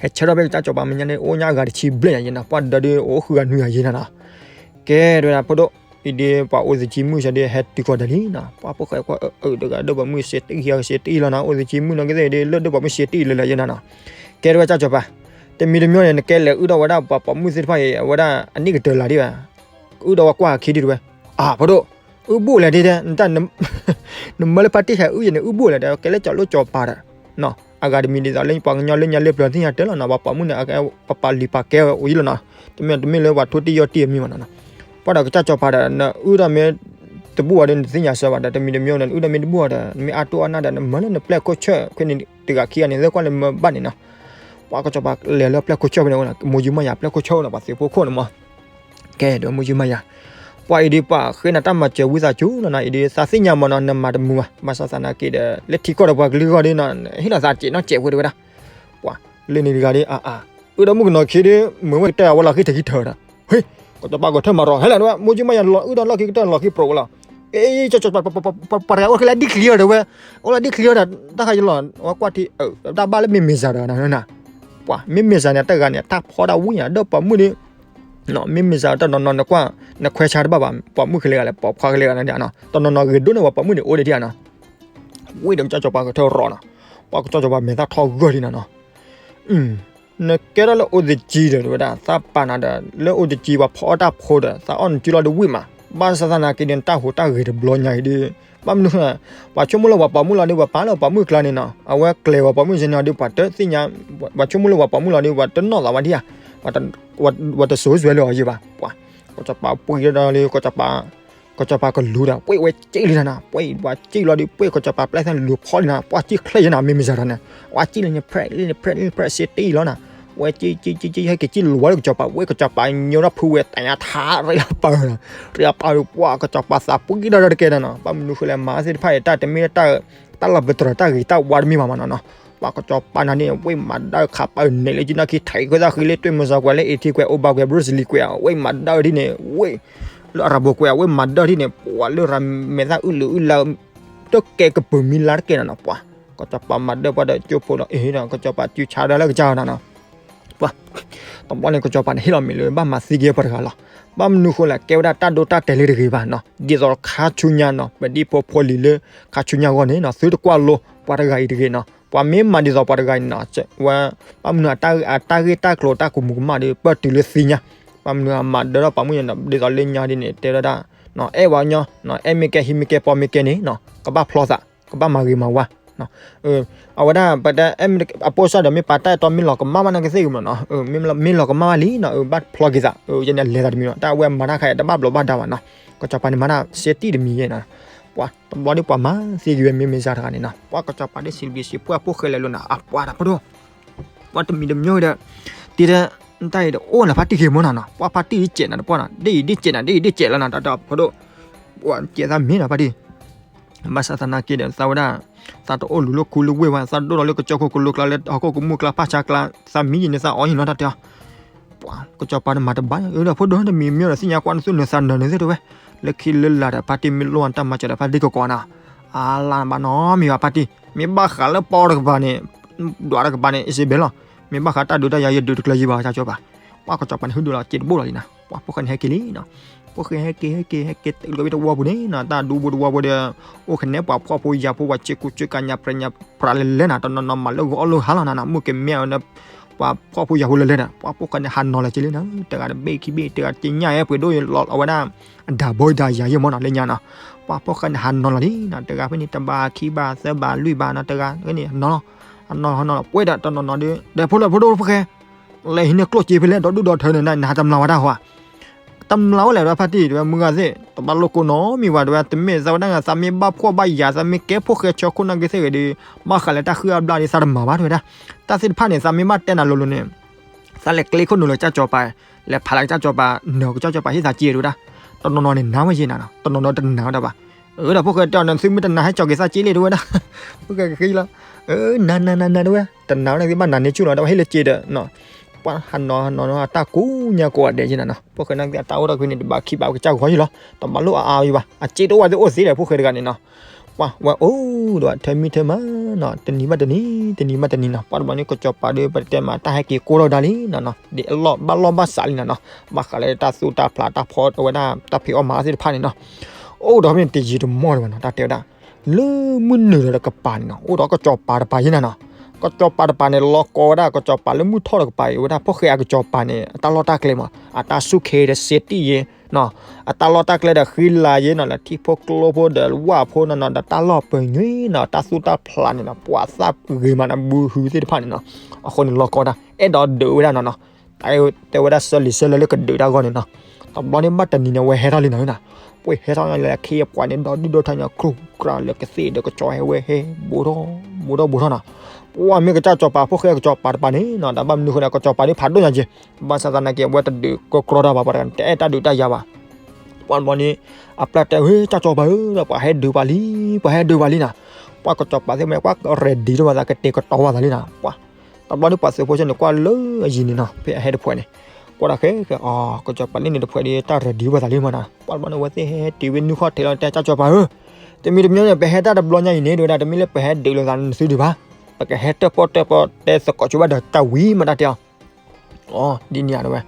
ဟဲဆၢထၢၣ်ဖဲကစၢ်ကၠီၤပၤမဲာ်ညါန့ၣ် အိၣ်ညါအဂၤတဆံဘျဲၣ်ညါယဲနီၤ ပှၤဒၢဒ်အိၣ်ဃုဂၤနွံဂၤယဲနီၤနီၤ ကဲတဲဝဲဒၣ်ဖိဒိၣ် အံၤဒ်ပှၤအိၣ်သကံမုၣ်စ့ၢ်ဒ်ဟဲတုၤကီၢ်ဒဲးလံနီၤ ပှၤဖိၣ်ဃဲကွၢ်အၢအၢတဂၤဒိၣ်ပှၤမုၣ်စ့တံၢ် ဟံၣ်စ့တံၢ်လီၤနီၤ အိၣ်သကံမုၣ်နီၤ ကသ့ၣ်ဒ်လၢဒိၣ်ပှၤမုၣ်စ့တံၢ်လၢလၢယဲနီၤနီၤ ကဲတဲဝဲကၠီကၠီၤပၤ တမံၤတမံၤန့ၣ် နကဲလဲၤအုၣ်ထီၣ်ဝဲဒၣ်ပှၤပိာ်မုၣ်သ့ၣ်တဖၣ်အံၤ အဝဲဒၣ်အနံၣ်ကတၢၢ်လၢဒ်ဘၣ် အုၣ်ဒီးဝဲကွၢ်ခံဒ်တဲဝဲ အၢ ဖိဒိၣ် အုၣ်ဘူးလဲၣ်ဒ်တဲ နမၢလၢဖါတံၢ်ဟဲအုၣ်ယဲန့ၣ် အုၣ်ဘူးလဲၣ်ဒီး ကဲလၢကၠီၤလိၣ်ကၠီၤပၤဒီး အဂၤတမံၤဒ်သိးလၢပှၤကညီလၢညါလၢပျၢၤသ့ၣ်ညါတၢ်လီၤနီၤ ပှၤပိာ်မုၣ်န့ၣ် ပပာ်လုၢ်ပာ်ကဲအိၣ်ယံၤလီၤနီၤ တမ့ၢ်တမ့ၢ်လၢပှၤထိတံၢ်ယီၢ်တံၢ်အမံၤမးနီၤနီၤ ပှၤဒီးကစၢ်ကၠီၤပၤဒီး နအုၣ်ထီၣ်မ့ၢ်တဘူးအီၤဒီး နသ့ၣ်ညါစၢၤဘၣ်ဒီး တမံၤတမံၤန့ၣ် နအုၣ်ထီၣ်မ့ၢ်တဘူးအီၤဒီး နမ့ၢ်အါတိၢ်အါနၢ်ဒီး နမၢလၢနပျဲၢ်ခိၣ်ဆၢၣ်ခွဲန့ၣ် တဂၤခံဂၤန့ၣ် လၢကွၢ်လၢမၢဘၣ်န့ၣ်နီၤ ပှၤကစၢ်ကၠီၤပၤလဲၤလၢပျဲၢ်ခိၣ်ဆၢၣ်ဖဲန့ၣ် မိၢ်ကၠံမါယၤ ပျဲၢ်ခိၣ်ဆၢၣ်အိၣ်နီၤ ပှၤသုးဖိခိၣ်န့ၣ်မး ကဲဒီးမိၢ်ကၠံမါယၤ ပှၤအံၤဒ်ပှၤဃ့နၤတၢ်မၤစၢၤဝံသးစူၤနီၤနီၤ အံၤဒ်သးသ့ၣ်ညါမးနီၤ နမၤတမုာ်ဘၣ် ဘၣ်ဆၣ်သနာ်က့ဒီး လၢထံကီၢ်ဒီးပှၤကလုာ်ဂီၢ်ဒ်နီၤ ဟ့ၣ်လီၤသးစဲးနီၢ်စဲးဖိတဲဝဲဒၣ် ပှၤလၢန့ၣ်တဂၤဒ်အါအါ အုၣ်ဒီးမုၣ်ကနီၤခံဒ် မုၢ်ဝဲကတၢၢ်အဝဲလီၤဃံထၢၣ်ခံထၢၣ်ဒီး ဟ့ၣ် ကတဘၣ်ကထၢၣ်မၤရီၤ ဟဲလၢၤဝဲ မိၢ်ကၠံမါယၤလီၤအုၣ်ဒီးလီၢ်ခံကတၢၢ်လီၤဃံပြိးဝဲလီၤ အ့ ပှၤတဂၤအိၣ်က့ၤလၢဒ်ချံအီၤဒီးဝဲ အိၣ်လၢဒ်ချံအီၤဒီး တၢ်ခါယလီၤ ဝဲကွၢ်ထံ တၢ်ဘၣ်လၢမ့ၢ်မ့ၢ်စၢ်ဒီးနၤ ပှၤမ့ၢ်မ့ၢ်စၢ်န့ၣ် တၢ်ဂၤန့ၣ် တၢ်ဖီဒၣ်ဝံၣ်ညါ ဒီးပိာ်မုၣ်ဒ် မ့မ့ၢ်စးတၢ်နီၢ်နီၢ်နကွၢ် နခွဲးဆါတဘၣ်ဘၣ် ပိာ်မုၣ်ခဲလၢာ်ဂၤလဲၣ် ပိာ်ခွါခဲလၢာ်ဂၤန့ၣ်နီၤ တနီၤနီၤဂ့ၤဒိၣ်န့ၢ်ပှၤပိာ်မုၣ်န့ၣ်အိၣ်ဒံးနီၤ ဝ့ၢ်ဒီးကစၢ်စီၤပၤကထၢၣ်ရီနီၤ ပှၤကစၢ်စီၤပၤမဲာ်သၣ်ထီၣ်ဂၢၢ်ဒံးနီၤနီၤ နကဲထီၣ်လၢအိၣ်တကံဒီး တဝဲဒၣ် သးပာ်နၤဒီး လၢအိၣ်တကံ ပှၤဖီအီၣ်တၢ်ဖိဒီး သးအီၣ်နစုလီၤဒုးဝံၣ်မး ဘၣ်ဆၣ်သနာ်က့ဒီး နတၢ်ဟူးတၢ်ဂဲၤတဘျီညါအံၤဒီး ဘၣ်မနုၤဃိ ပှၤဆိကမိၣ်လၢပှၤပိာ်မုၣ်လီၤဒီး ပှၤပာ်လၢပှၤပိာ်မုၣ်အကျါန့ၣ်နီၤ အဝဲကျဲၤပှၤပိာ်မုၣ်စ့ၢ်န့ၣ်ဒီး ပှၤတသ့ၣ်ညါ ပှၤဆိကမိၣ်လၢပှၤပိာ်မုၣ်လီၤဒီး ပှၤတနီၣ်သးဝဲဒံးဧါ ပှၤတစိၤစွဲလၢအီၤယံၤဘၣ် ပှၤ ကစီၤပၤပှ့ၤဒီးလၢ ကစီၤပၤကလူၤဒီး ပှ့ၤဝဲစ့ၢ်လံနီၤ ပှ့ၤပှၤစ့ၢ်လီၤဒီး ပှ့ၤကစီၤပၤပျဲၢ်သၣ်လူၤဖီလံနီၤ ပှၤစ့ၢ်ချ့ယဲနီၤ မ့မ့ၢ်စၤထီၣ်န့ၣ် ပှၤစ့ၢ်ချ့ယဲနီၤ မ့မ့ၢ်စၤထီၣ်န့ၣ် ပှၤစ့ၢ်လံန့ၣ် ဖျဲးလံဖျဲးလံဖျဲးစ့ၢ်တ့ၢ်လီၤနီၤ ဝဲစ့ၢ်စ့ၢ်စ့ၢ်စ့ၢ် ဟဲက့ၤစ့ၢ်လီၤဝဲလၢကစီၤပၤ ဝဲကစီၤပၤညိထီၣ်ဖုဝဲတၢ်ညါထါ ရ့လီၤပာ်နီၤ ရ့လီၤပာ်ဒီး ပှၤကစီၤပၤသးပှ့ၤဒီး တကဲနီၤနီၤ ဘၣ်မနုၤဃိလဲၣ် မၤသ့ၣ်တဖၣ်အံၤ တၢ်တမ့ၢ်တၢ် တၢ်လီၤပတြၢၤတၢ်ဂ့ၤတၢ်ဝါတမ့ၢ်ဘၣ်မးနီၤနီၤ ပှၤကစီၤပၤနၤန့ၣ် ဝ့ၢ်မၤဒၢခးပာ်န့ၣ်လၢကၠံနီၣ်ခံ ထံးကွဲးသၣ်ဃံလၢတွ့ၣ်မုၢ်စီၤကွဲးလၢ အ့ထံကွဲး အိၣ်ဘၣ်ကွဲး ဘြူစလံကွဲး အဝ့ၢ်မၤဒၢထံၣ်န့ၣ် ဝ့ၢ်လၢအရၤဘိကွဲး အဝ့ၢ်မၤဒၢထံၣ်န့ၣ် ပှၤလၢရၤမဲာ်သၣ်အုၣ်လၢအုၣ်လၢ တကဲကပၢၤမံလါတကဲနီၤနီၤ ပှၤ ကစီၤပၤမၤဒၢပှၤဒီးကၠိဖိဒီး အ့ဒီး ကစီၤပၤစုဆါဒၣ်လၢကစၢ်နီၤနီၤ ပှၤ တဘျီန့ၣ် ကစီၤပၤန့ၣ်ဟ့ၣ်လီၤမ့ၢ်လၢဘၣ်မၤသံက့ၤပှၤတဂၤလီၤ ဘၣ်မနုၤဃိလဲၣ် ကဲဝဲဒၣ်တၢ်ဒိတၢ်တဲာ်လၢတဂ့ၤဘၣ်နီၤ ဒ်သိးခါဆူညါနီၤ ပဒံဖိဖိလံၤလၢ ခါဆူညါအဂီၢ်န့ၣ်နီၤ သုတကွၢ်လိပှၤတဂၤအံၤတဂ့ၤနီၤ ပှၤမ့ၢ်မၤဒ်သိးပှၤတဂၤအံၤနီၤ ဝဲ ဘၣ်မနုၤအတၢ်ဂ့ၢ်တၢ်ကျိၤတၢ်ကမူၤကမၣ်ဒီး ပၢၢ်တုၤလၢသ့ၣ်ညါ ဘၣ်မနုၤအမၤဒၢထီၣ်ပှၤမုၣ်ညါနီၤ ဒ်သိးလၢညါဒ်န့ၣ် တဲဝဲဒၣ် အဲၣ်ဝဲညီ အဲၣ်မ့ၢ်ကဲဟံးမ့ၢ်ကဲပီမ့ၢ်ကဲန့ၣ်နီၤ ကဘၣ်ဖျီသး ကဘၣ်မၤဂ့ၤမၤဝါ အဝဲဒၣ် ပတဲ အပိၢ်စၢ်ဒီးမ့ၢ်ပာ်တၢ်အဲၣ်တီမ့ၢ်လီၤကမၣ်ဘၣ်နာ်ကသ့ၣ်ဂ့ၤမးနီၤ မ့ၢ်လီၤကမၣ်ဘၣ်လံနီၤ ဘၣ်ဖျီက့ၤသး ယဲန့ၣ်လဲၤသးတမံၤနီၤ တၢ်အဝဲမၤတၢ်ခါအံၤတဘၣ်ဘျီးဘၣ်ဒါဘၣ်နီၤ ကစီၤပၤန့ၣ်မၤတၢ်စဲတံၢ်တမံၤယဲနီၤ ပှၤတဘျီဒီးပှၤမၤသံက့ၤဝဲမ့မ့ၢ်စၤတဂၤန့ၣ်နီၤ ပှၤကစီၤပၤဒ်စံးဘျုးစံးဖှိၣ်အဖိၣ်ဃဲလဲၤလိာ်နီၤ အပှၤတၢ်ဖိဒိၣ် ပှၤတမံၤတမံၤဒီး တံၤတၢ် တၢ်အံၤတအိၣ်လၢၤဖါတံၢ်ဂ့ၤမးနီၤနီၤ ပှၤဖါတံၢ်အံၤစဲးနၤတပှၢ်နီၤ ဒ်အံၤဒ်စဲးနၤ ဒ်အံၤဒ်စဲးလီၤနီၤ တၢ်တၢ်ဖိဒိၣ် ပှၤစဲးသးမ့ၢ်နီၤဖါတံၢ် ဘၣ်ဆၣ်သနာ်က့ဒီး သးဝဲဒၣ် သးတအိၣ်လူၤလၢခူလၢဝ့ၢ်ဝဲ သးဒိၣ်ထီၣ်လၢကစၢၢ်ခိၣ်ကလိကျါလၢဟီၣ်ခိၣ်ကမူၣ်ကျါဖၣ်ဆါကျါ သးမံယံၤန့ၣ်သးအီယံၤနီၤတၢ်တဲအီၤ ပှၤကစီၤပၤန့ၣ်မၤတဘၣ် အၢဒီးဖိဒိၣ်တမံၤမ့ၢ်ဒီးသ့ၣ်ညါကွၢ်နသူၣ်နသးနၢၤနသ့ၣ်တဝဲ လၢခံလၢလာ်ဒီးဖါတံၢ်မ့ၢ်လိၣ်တၢ်မၤစၢၤဒီးဖါတံၢ်ကကိးနီၤ အါလၢဘၣ်နီတမံၤဘၣ်ဖါတံၢ် မ့ၢ်ဘၣ်ဃးလၢပီတကပၤန့ၣ် ဒွးတကပၤန့ၣ် အ့စ့ဘဲလီၤ မ့ၢ်ဘၣ်ဃးတၢ်ဒုးတၢ်ယၤယဒုးတကျၢၤယံၤဘၣ်ကစီၤပၤ ပှၤကစီၤပၤန့ၣ် ဟုၣ်ဒိၣ်လီၤစ့တဘိလီၤလံနီၤ ပှၤဖိၣ်ဃဲန့ၣ်ဟဲက့ၤလံနီၤ ဖိၣ်ဃဲဟဲက့ၤဟဲက့ၤဟဲက့ၤတလီၤဝံၤတဝီပူၤန့ၣ်နီၤ တၢ်ဒူဘိတဝီပူၤဒီး အိၣ်ခနဲပှၤဖှီၣ်ဖိယာ်ဖိပှၤစ့ကူစ့ကၤညါပြဲးညါပြးလဲၤလဲၤနီၤ တနီၤနီၤမၤလၢဂီၤအီၣ်လၢဟါလီၤနီၤနီၤ မုၢ်ကမဲအီၤန့ၣ် ပှၤဖှီၣ်ဖိယာ်ဖိလဲၤလဲၤနီၤ ပှၤဖိၣ်ဃဲန့ၣ်ဟးနီၤလီၤက့ၤလံနီၤ တဂၤတဘ့ၣ်ခံဘ့ၣ် တဂၤက့ညၣ်အဲၣ်ပှ့ၤဒိၣ်လီၤအဝဲဒၣ် အဒၤဘီဒၤယၤယဲၢ်မးနီၤ လၢညါနီၤ ပှၤဖိၣ်ဃဲန့ၣ်ဟးနီၤလီၤလံနီၤ တဂၤဖဲန့ၣ် တဘးခံဘးသၢဘးလွံၢ်ဘးနီၤ တဂၤဖဲန့ၣ်နီၤလီၤ ဟးနီၤဟးနီၤလီၤ ပှဲၤဒီးတနီၤနီၤဒီး ဒီးဖိဒိၣ်ဖိဒိၣ်ဖိၣ်ဃဲ လဲၤဟံးန့ၢ်ကျိၣ်စ့ဖဲလဲၣ် ဒီဒူၣ်ဒီထၢန့ၣ် နဟးတမျးဝဲတၢ်ဟီဧါ တမျးဝဲလဲၣ် တဝဲဖါတံၢ် တဝဲမုၢ်ဂၤသ့ၣ် တဘၣ်လိၣ်ကိးနီတမံၤဘၣ် တဝဲတမ့ၢ်သးဝဲဒၣ် သးမ့ၢ်ဘၣ်ဖှီၣ်ဘၣ်ယာ် သးမ့ၢ်ကဲဖိၣ်ဃဲဆၢခိၣ်နာ်က့သ့ၣ်ဂ့ၤဒီး ဘၣ်ဃးလၢတၢ်ဃုအါဘျါဒီး သးတမၤဘၣ် တဝဲဒၣ် တၢ်သ့ၣ်တဖၣ်န့ၣ် သးမ့ၢ်ဘၣ်တဲနၤလိၤလိၤန့ၣ် သးလဲၤကျဲခိၣ်နူာ်လၢကစၢ်စီၤပၤ လဲၤဖးလၢကစၢ်စီၤပၤ နၢၤကစၢ်စီၤပၤဟ့ၣ်သးစ့တဝဲဒၣ် တနီၤနီၤန့ၣ် နၤဝဲယဲၢ်နၤနီၤ တနီၤနီၤတနာ်ဝဲဒၣ်ဘၣ် အၢ ဒီးဖိၣ်ဃဲတဲအီၤ နသုမ့ၢ်တနာ်ဟဲကၠီၤက့ၤသးစ့လံတဝဲဒၣ် ဖိၣ်ဃဲကဃ့လီၤ အၢ နၤနၤနၤနၤတဝဲ တနာ်ဝဲန့ၣ်သ့ၣ်ဘၣ်နၤန့ၢ်ဆူၣ်လီၤ တဝဲဟ့ၣ်လၢစ့ဒီး ပှၤဟးနီၤဟးနီၤနီၤ အတၢ်ကိးညါကိးဂၤဒဲးယဲၢ်နၤနီၤ ဖိၣ်ဃဲနာ်က့အတၢ်အိၣ်ထီၣ်ကွံာ်န့ၣ် တဘးခံဘးကစၢ်ဂီၤယဲၢ်လီၤ တဘၣ်လိၣ်အါအါယံၤဘၣ် အစ့တအိၣ်ဝဲသ့ၣ်အိၣ်သ့ဒီးဖိၣ်ဃဲတဂၤန့ၣ်နီၤ ပှၤဝဲအိၣ်ဒီးထၢမံထၢမးနီၤ တနံၤဘၣ်တနံၤ တနံၤဘၣ်တနံၤနီၤ ပှၤတဘျီန့ၣ် ကစီၤပၤဒီး ပတဲမး တၢ်ဟဲက့ၤကိၢ်ထီၣ်ဝဲဒၣ်လံနီၤနီၤ ဒ်အလီၢ်ဘၣ်လီၢ်ဘၣ်စးလံနီၤနီၤ ဘၣ်ဃးလၢတၢ်သူၣ်တၢ်ဖျးတၢ်ဖီအဝဲဒၣ်တၢ်ဖံးအီၣ်မၤအီၣ်သ့ၣ်တဖၣ်န့ၣ်နီၤ အိၣ်ဒီးဖဲန့ၣ်တယံာ်တမီၢ်တဝဲနီၤ တၢ်တဲဝဲဒၣ် လၢမုၢ်နုာ်လီၤတကပၤန့ၣ်နီၤ အိၣ်ဒီးကစီၤပၤတပၤယဲၢ်နၤနီၤ ကစီၤပၤတပၤန့ၣ် လီၤကီဝဲဒၣ် ကစီၤပၤလၢမုၢ်ထီၣ်တကပၤအံၤ အဝဲဒၣ်ဖိၣ်ဃဲအကစီၤပၤန့ၣ် အတၢ်လီၢ်တၢ်ကျဲမး အတၢ်ဆူၣ်ခ့ဒီးစ့တံၢ်ယဲၢ်နီၤ အတၢ်လီၢ်တၢ်ကျဲဒီးဃံလၤယဲၢ်နီၤ လၢထံဖိကျိဖိဒီးဝၣ်ဖိနီၤနီၤ ဒီးတၢ်လီၢ်ပညွံနီၤ တၢ်သူၣ်တၢ်ဖျးန့ၣ်နီၤ ပှၤသၣ်ဂ့ၤမးနီၤ ဘုဟုသ့ၣ်တဖၣ်န့ၣ်နီၤ အဃိန့ၣ်လီၤကီဝဲဒၣ် အဲၣ်ဒိးဒုးဝဲဒၣ်နီၤနီၤ တဲဝဲဒၣ်စၢလံၤစၢလၢလၢကဒုးတၢ်ဂီၢ်န့ၣ်နီၤ တဘျီန့ၣ်ဘၣ်တနံၤန့ၣ် အဝဲဟဲထီၣ်လံနီၤနီၤ ပှ့ၤဟဲထီၣ်လၢခံအပှၤန့ၣ် ဒီဒူၣ်ဒီထၢညါ ခြူၢ်ခြြၢလၢကသ့ၣ်ဒီးကစီၤဟဲဝဲဟဲ ဘူးထီၣ်ဘူးထီၣ်ဘူးထီၣ်နီၤ ပှၤမ့ၢ်ကစၢ်စီၤပၤဖိၣ်ဃဲကစီၤပၤတပၤန့ၣ်နီၤ တၢ်ဘၣ်မနုၤဃိန့ၣ် ကစီၤပၤဒ်ဖးဒိၣ်ညါက့ၤ ဘၣ်ဆၣ်သနာ်က့ အဝဲတဒုးကကြီတၢ်ဘၣ် ပှၤတဂၤန့ၣ် တအဲၣ်တၢ်ဒုးတၢ်ယၤဘၣ် ပှၤတဘျီန့ၣ် အပျဲၢ်တဲ ဟ့ ကစၢ်စီၤပၤဧၢ ဒီးပှၤဟဲဒုးပှၤလံ ပှၤဟဲဒုးပှၤလံနီၤ ပှၤကစီၤပၤသ့ၣ်မ့ၢ် ပှၤ ready ထီၣ်ဘၣ်သးကတဲာ်ကတီၤဘၣ်သးလံနီၤ ပှၤ တဘျီန့ၣ် ပှၤသုးဖိဆၢန့ၣ် ကွၢ်လၢအယံၤန့ၣ်နီၤ ဖဲအဟဲတဖှဲးန့ၣ် ကွၢ်ဒၣ်ဃဲဃဲ အီၤ ကစီၤပၤလၢန့ၣ်တဖှဲးဒီး တၢ် ready ဘၣ်သးလံမးနီၤ ပှၤတဘျီန့ၣ် အဝဲသ့ၣ်ဟဲတုၤဝဲနုၢ်ခီၣ်ထံးလီၤ တဲ ကစၢ်စီၤပၤဧၢ တမံၤတမံၤန့ၣ် ပဟဲတၢ်တဘျီညါအံၤန့ၣ် တဝဲဒၣ် တမ့ၢ်လၢပဟဲဒုးလိာ်သးနသုဒံးဘၣ် ပကဟဲတၢၣ်ပီၣ်တၢၣ်ပီၣ်တဲသကိးဆိဘၣ်ဒီးတၢ်ဝံၤမးတၢ်တဲအီၤ အီ ဒ်န့ၣ်ဧါတဝဲ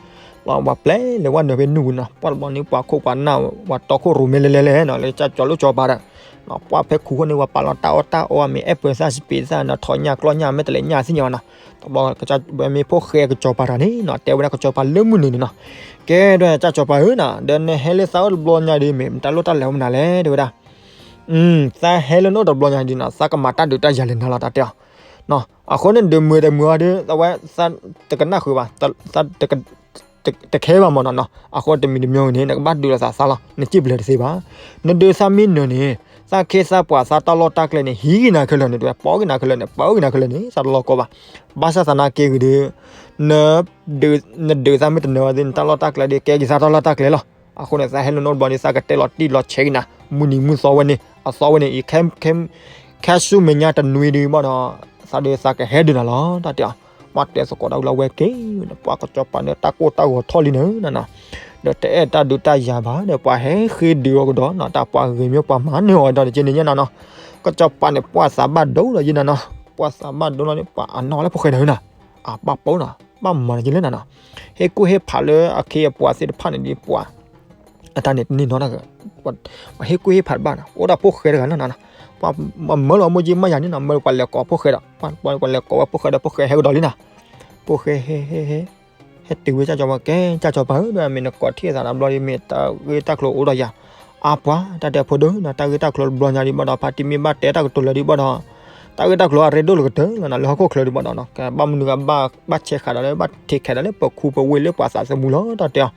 ပှၤပျဲလဲၤဝဲနုာ်ဖဲနုာ်ပူၤနီၤ, ပှၤတဘျီန့ၣ် ပှၤခိၣ်ပှၤနၢ် ပှၤတီခိၣ်ရိၣ်မဲလဲၤလဲၤလဲၤနီၤ လၢကစၢ်ကၠီၤလိၣ်ကၠီၤပၤဒီး ပှၤဖဲခိၣ်ဃိန့ၣ် ပှၤပာ်လီၤတၢ်အီၣ်တၢ်အီ မ့ၢ်အဲၣ်ပၢၤသၣ်စပံးသၣ်နီၤ ထီၣ်ညၣ်ကျီၢ်ညၣ် မ့ၢ်တလဲၤညၣ်သ့ၣ်ညါဘၣ်နီၤ. တဘျီ ဝဲမ့ၢ်ဖိၣ်ဃဲကစၢ်ကၠီၤပၤတဂၤန့ၣ်နီၤ တဲဝဲဒၣ်ကစၢ်ကၠီၤပၤလၢမုၢ်နုာ်န့ၣ်နီၤ, ကဲဒၣ်ကစၢ်ကၠီၤပၤဧၢနီၤ ဒီးနဟဲလၢသးအိၣ်တဘျီညါဒီး မ့ၢ်တၢ်လိၣ်တၢ်လဲၤအိၣ်မနုၤလဲၣ် တဲဝဲဒၣ် သးဟဲလၢနအိၣ်တဘျီညါဒ်နီၤ သးကမၤတၢ်ဒုးတၢ်ယၤလဲၤနၤလီၤ တၢ်တဲအီၤ. အဃိန့ၣ်ဒုးမုာ်တမုာ်အီၤဒီး အဝဲသးတကနၣ်ဃုာ်ဘၣ်, တခဲဘၣ်မ့ၢ်နီၤနီၤ. အဃိတမံၤတမံၤန့ၣ် နကဘၣ်ဒုးလိာ်သးသးလီၤ နစံၣ်ပျဲၤတသ့ဘၣ်. နဒုးသးမ့ၢ်နုာ်န့ၣ် သးခ့သးပှၤသးတၢ်လီၢ်တၢ်ကျဲန့ၣ် ဟံးက့ၤနၤခဲလၢာ်န့ၣ် တဲဝဲ ပိာ်က့ၤနၤခဲလၢာ်န့ၣ် ပိာ်က့ၤနၤခဲလၢာ်န့ၣ် သးတလီၤကီဘၣ်. ဘၣ်ဆၣ်သနာ်က့ဂ့ၤဒီး နဒုးသးမ့ၢ်တနုာ်အီၤသ့ၣ် နတၢ်လီၢ်တၢ်ကျဲဒီး ကဲက့ၤသးတၢ်လီၢ်တၢ်ကျဲလီၤ. အဃိန့ၣ် သးဟဲလၢနအိၣ်တဘျီန့ၣ် သးကတဲလီၤတံၢ်လီၤဆဲးက့ၤနၤ မုၢ်နံၤမုၢ်သီဝဲန့ၣ် အသီဝဲန့ၣ်အံၤ ခဲဆူမဲာ်ညါတနွံဒံးဘၣ်ဒီး သးဒီးသးကဟဲဒုးနၤလီၤ တၢ်တဲအီၤ. မ့ၢ်တဲသကိးတၢ်ဝံၤလီၤဝဲက့ၤ ပှၤကစၢ်ကၠီၤပၤန့ၣ် တၢ်ကိၢ်တၢ်ဂီၤထီၣ်လံန့ၣ်နီၤနီၤ, ဒီးတအဲၣ်တၢ်ဒုးတၢ်ယၤဘၣ်ဒီး ပှၤဟဲဃ့ဒုးအီၤကဒီးနီၤ တၢ်ပှၤဂ့ၤမ့ၢ်ပှၤမၤန့ၢ်အီၤဒီးတက့န့ၣ်ညါနီၤနီၤ. ကစၢ်ကၠီၤပၤန့ၣ် ပှၤသးဘၣ်ဒိဒီးယဲနီၤနီၤ, ပှၤသးဘၣ်ဒိလီၤန့ၣ် ပှၤအနီၢ်လၢဖိၣ်ဃဲဒီးနီၤ, အဘၣ်ပိာ်နီၤ ဘၣ်မၤန့ၣ်က့ၤလၢနီၤနီၤ, ဟ့ၣ်ကူၣ်ဟ့ၣ်ဖးလၢအခ့အပှၤသ့ၣ်တဖၣ်န့ၣ်ဒ်ပှၤ အတၢ်န့ၣ်တန့ၢ်နီတဂၤ, ပှၤဟ့ၣ်ကူၣ်ဟ့ၣ်ဖးတဘၣ်နီၤ အိၣ်ဒၣ်ဖိၣ်ဃဲတဂၤနီၤနီၤ, ပှၤမၢလီၤမိၢ်ကၠံမးယၤန့ၣ်နီၤ မၢလီၤပှၤလဲၤကိးဖိၣ်ဃဲဒီး ပှၤလဲၤကိးဝဲဖိၣ်ဃဲဒီး ဖိၣ်ဃဲဟဲကဒီးလံနီၤ, ဖိၣ်ဃဲဟဲ ဟဲ ဟဲ ဟဲတုၤဝဲကၢ်ကၠီၤပၤ ကဲကၢ်ကၠီၤပၤဧၢ မ့ၢ်နကိးထံၣ်သးတဘျီဒ်မ့ၢ်တၢ်ဂ့ၢ်တၢ်ကျိၤအိၣ်ဒီးယၤ, အါပှၤ တၢ်တဲဖိဒိၣ်နီၤ တၢ်ဂ့ၢ်တၢ်ကျိၤတဘျီညါဒံးဘၣ်ဒီး ဖါတံၢ်မ့ၢ်ဘၣ်တဲတၢ်ကတိၤလၢာ်ဒံးဘၣ်ဒီး တၢ်ဂ့ၢ်တၢ်ကျိၤအရ့ဒိၣ်လၢကတၢၢ်လီၤနီၤ လၢဟီၣ်ခိၣ်ချၢဒံးဘၣ်ဒီးနီၤ ကဘၣ်မနုၤကဘၣ် ဘၣ်ဆဲးဃာ်ဒီးလၢ ဘၣ်ထံးခဲးဒီးလၢပခူပဝ့ၢ်လၢပှၤသးသမူလီၤ တၢ်တဲအီၤ.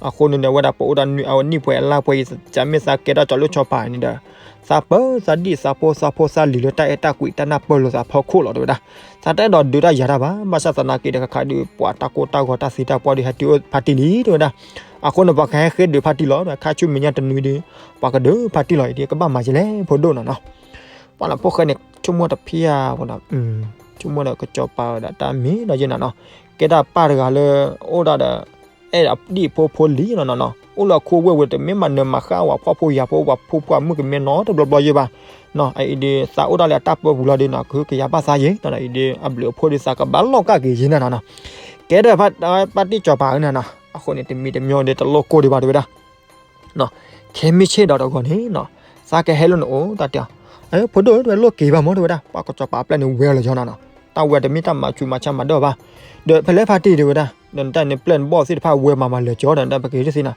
အဃိန့ၣ်ဒီး အဝဲဒၣ်ပအိၣ်ဒီးအနံၣ်ပှဲၤအလါပှဲၤအံၤ ကမ့ၢ်သးကဲတၢ်ကၠီၤလိၣ်ကၠီၤပၤန့ၣ်ဒီး သးပၢသးဒံၣ်သးဖိသးဖိသးလံၤလၢတၢ်အဲၣ်တၢ်ကွံတၢ်နၢ်ပၢၢ်လိာ်သးဖီခိၣ်လီၤ တဲဝဲဒၣ်. သးတအဲၣ်ဒိးဒုးတၢ်ယၤတၢ်ဘၣ် ဘၣ်ဆၣ်သနာ်က့ဒီး ခဲခါဒုး ပှၤတၢ်ကိၢ်တၢ်ဂီၤတၢ်သံတၢ်ပှၢ်ဒုးဟဲတုၤအိၣ်ဖါတံၢ်လံ တဲဝဲဒၣ်. အဃိန့ၣ် ပှၤကဟဲဃ့ဒုးဖါတံၢ်လီၤ ခါဆူမဲာ်ညါတနွံဒုး ပှၤကဒုးဖါတံၢ်လီၤအံၤဒ် ကဘၣ်မၤကလဲၣ် ဖိဒိၣ်နီၤနီၤ. ပှၤလၢဖိၣ်ဃဲန့ၣ် ဆိကမိၣ်တဖံးဧါ ဆိကမိၣ်ဒီးကစၢ်ကၠီၤပၤဝဲဒၣ်တၢ်မ့ၢ်ဒီးယဲနီၤနီၤ, ကဲတၢ်ပၢ်တဂၤလၢ အိၣ်ဒၣ်ဒီး အဲၣ်အဒံၣ်ဖိဖိလံၤနီၤနီၤနီၤ, အိၣ်လၢခိဝ့ၢ်ဝဲတမ့ၢ်မၤနၢၤမၤဃၣ်ဝဲ ဖှီၣ်ဖိယာ်ဖိဝဲ ဖှီၣ်ဖိမုၣ်ကမဲနီတဘျီဘျီယဲဘၣ်နီၤ, အအံၤဒုး သးအိၣ်ဒၣ်လၢအတၢ်ပၢပူၤလီၤဒုးနီၤ ကဟုကယာ်ဘၣ်သးယဲနီၤနီၤ, အံၤဒုး အဘျုးအဖှိၣ်ဒုး သးကဘၣ်လီၢ်ကၢ်က့ၤယဲနီၤနီၤနီၤ. ကဲဒီး ပၢ်တံၢ်ကၠီၤပၤဧၢနီၤနီၤ, အဃိန့ၣ် တမံၤတမံၤဒီး တလိၣ်ကိၢ်ဒံးဘၣ် တဲဝဲဒၣ် ခဲမုၢ်ဆ့ၣ်ဒီးတဂီၤန့ၣ်နီၤ, သးကဟဲလၢနအိၣ် တၢ်တဲအီၤ, ဖိဒိၣ် တဲဝဲလိၣ်က့ၤဘၣ်မ့ၢ် တဲဝဲဒၣ်, ပှၤကစၢ်ပၤပျဲၢ်န့ၣ်ဝဲလီၤယီနီၤနီၤ, တၢ်ဝဲတမ့ၢ်တၢ်မၤဆူးမၤဆါမၤဒၢၣ်ဘၣ်, ဒီးဖဲလဲၣ်ဖါတံၢ် တဲဝဲဒၣ်, ဒီးနတၢ်န့ၣ်ပျဲၢ်နဘီၣ်သ့ၣ်တဖၣ်ဝဲမၤမၤလၢာ်ကၠီဒီး နတၢ်ပက့ၤတသ့နီၤ,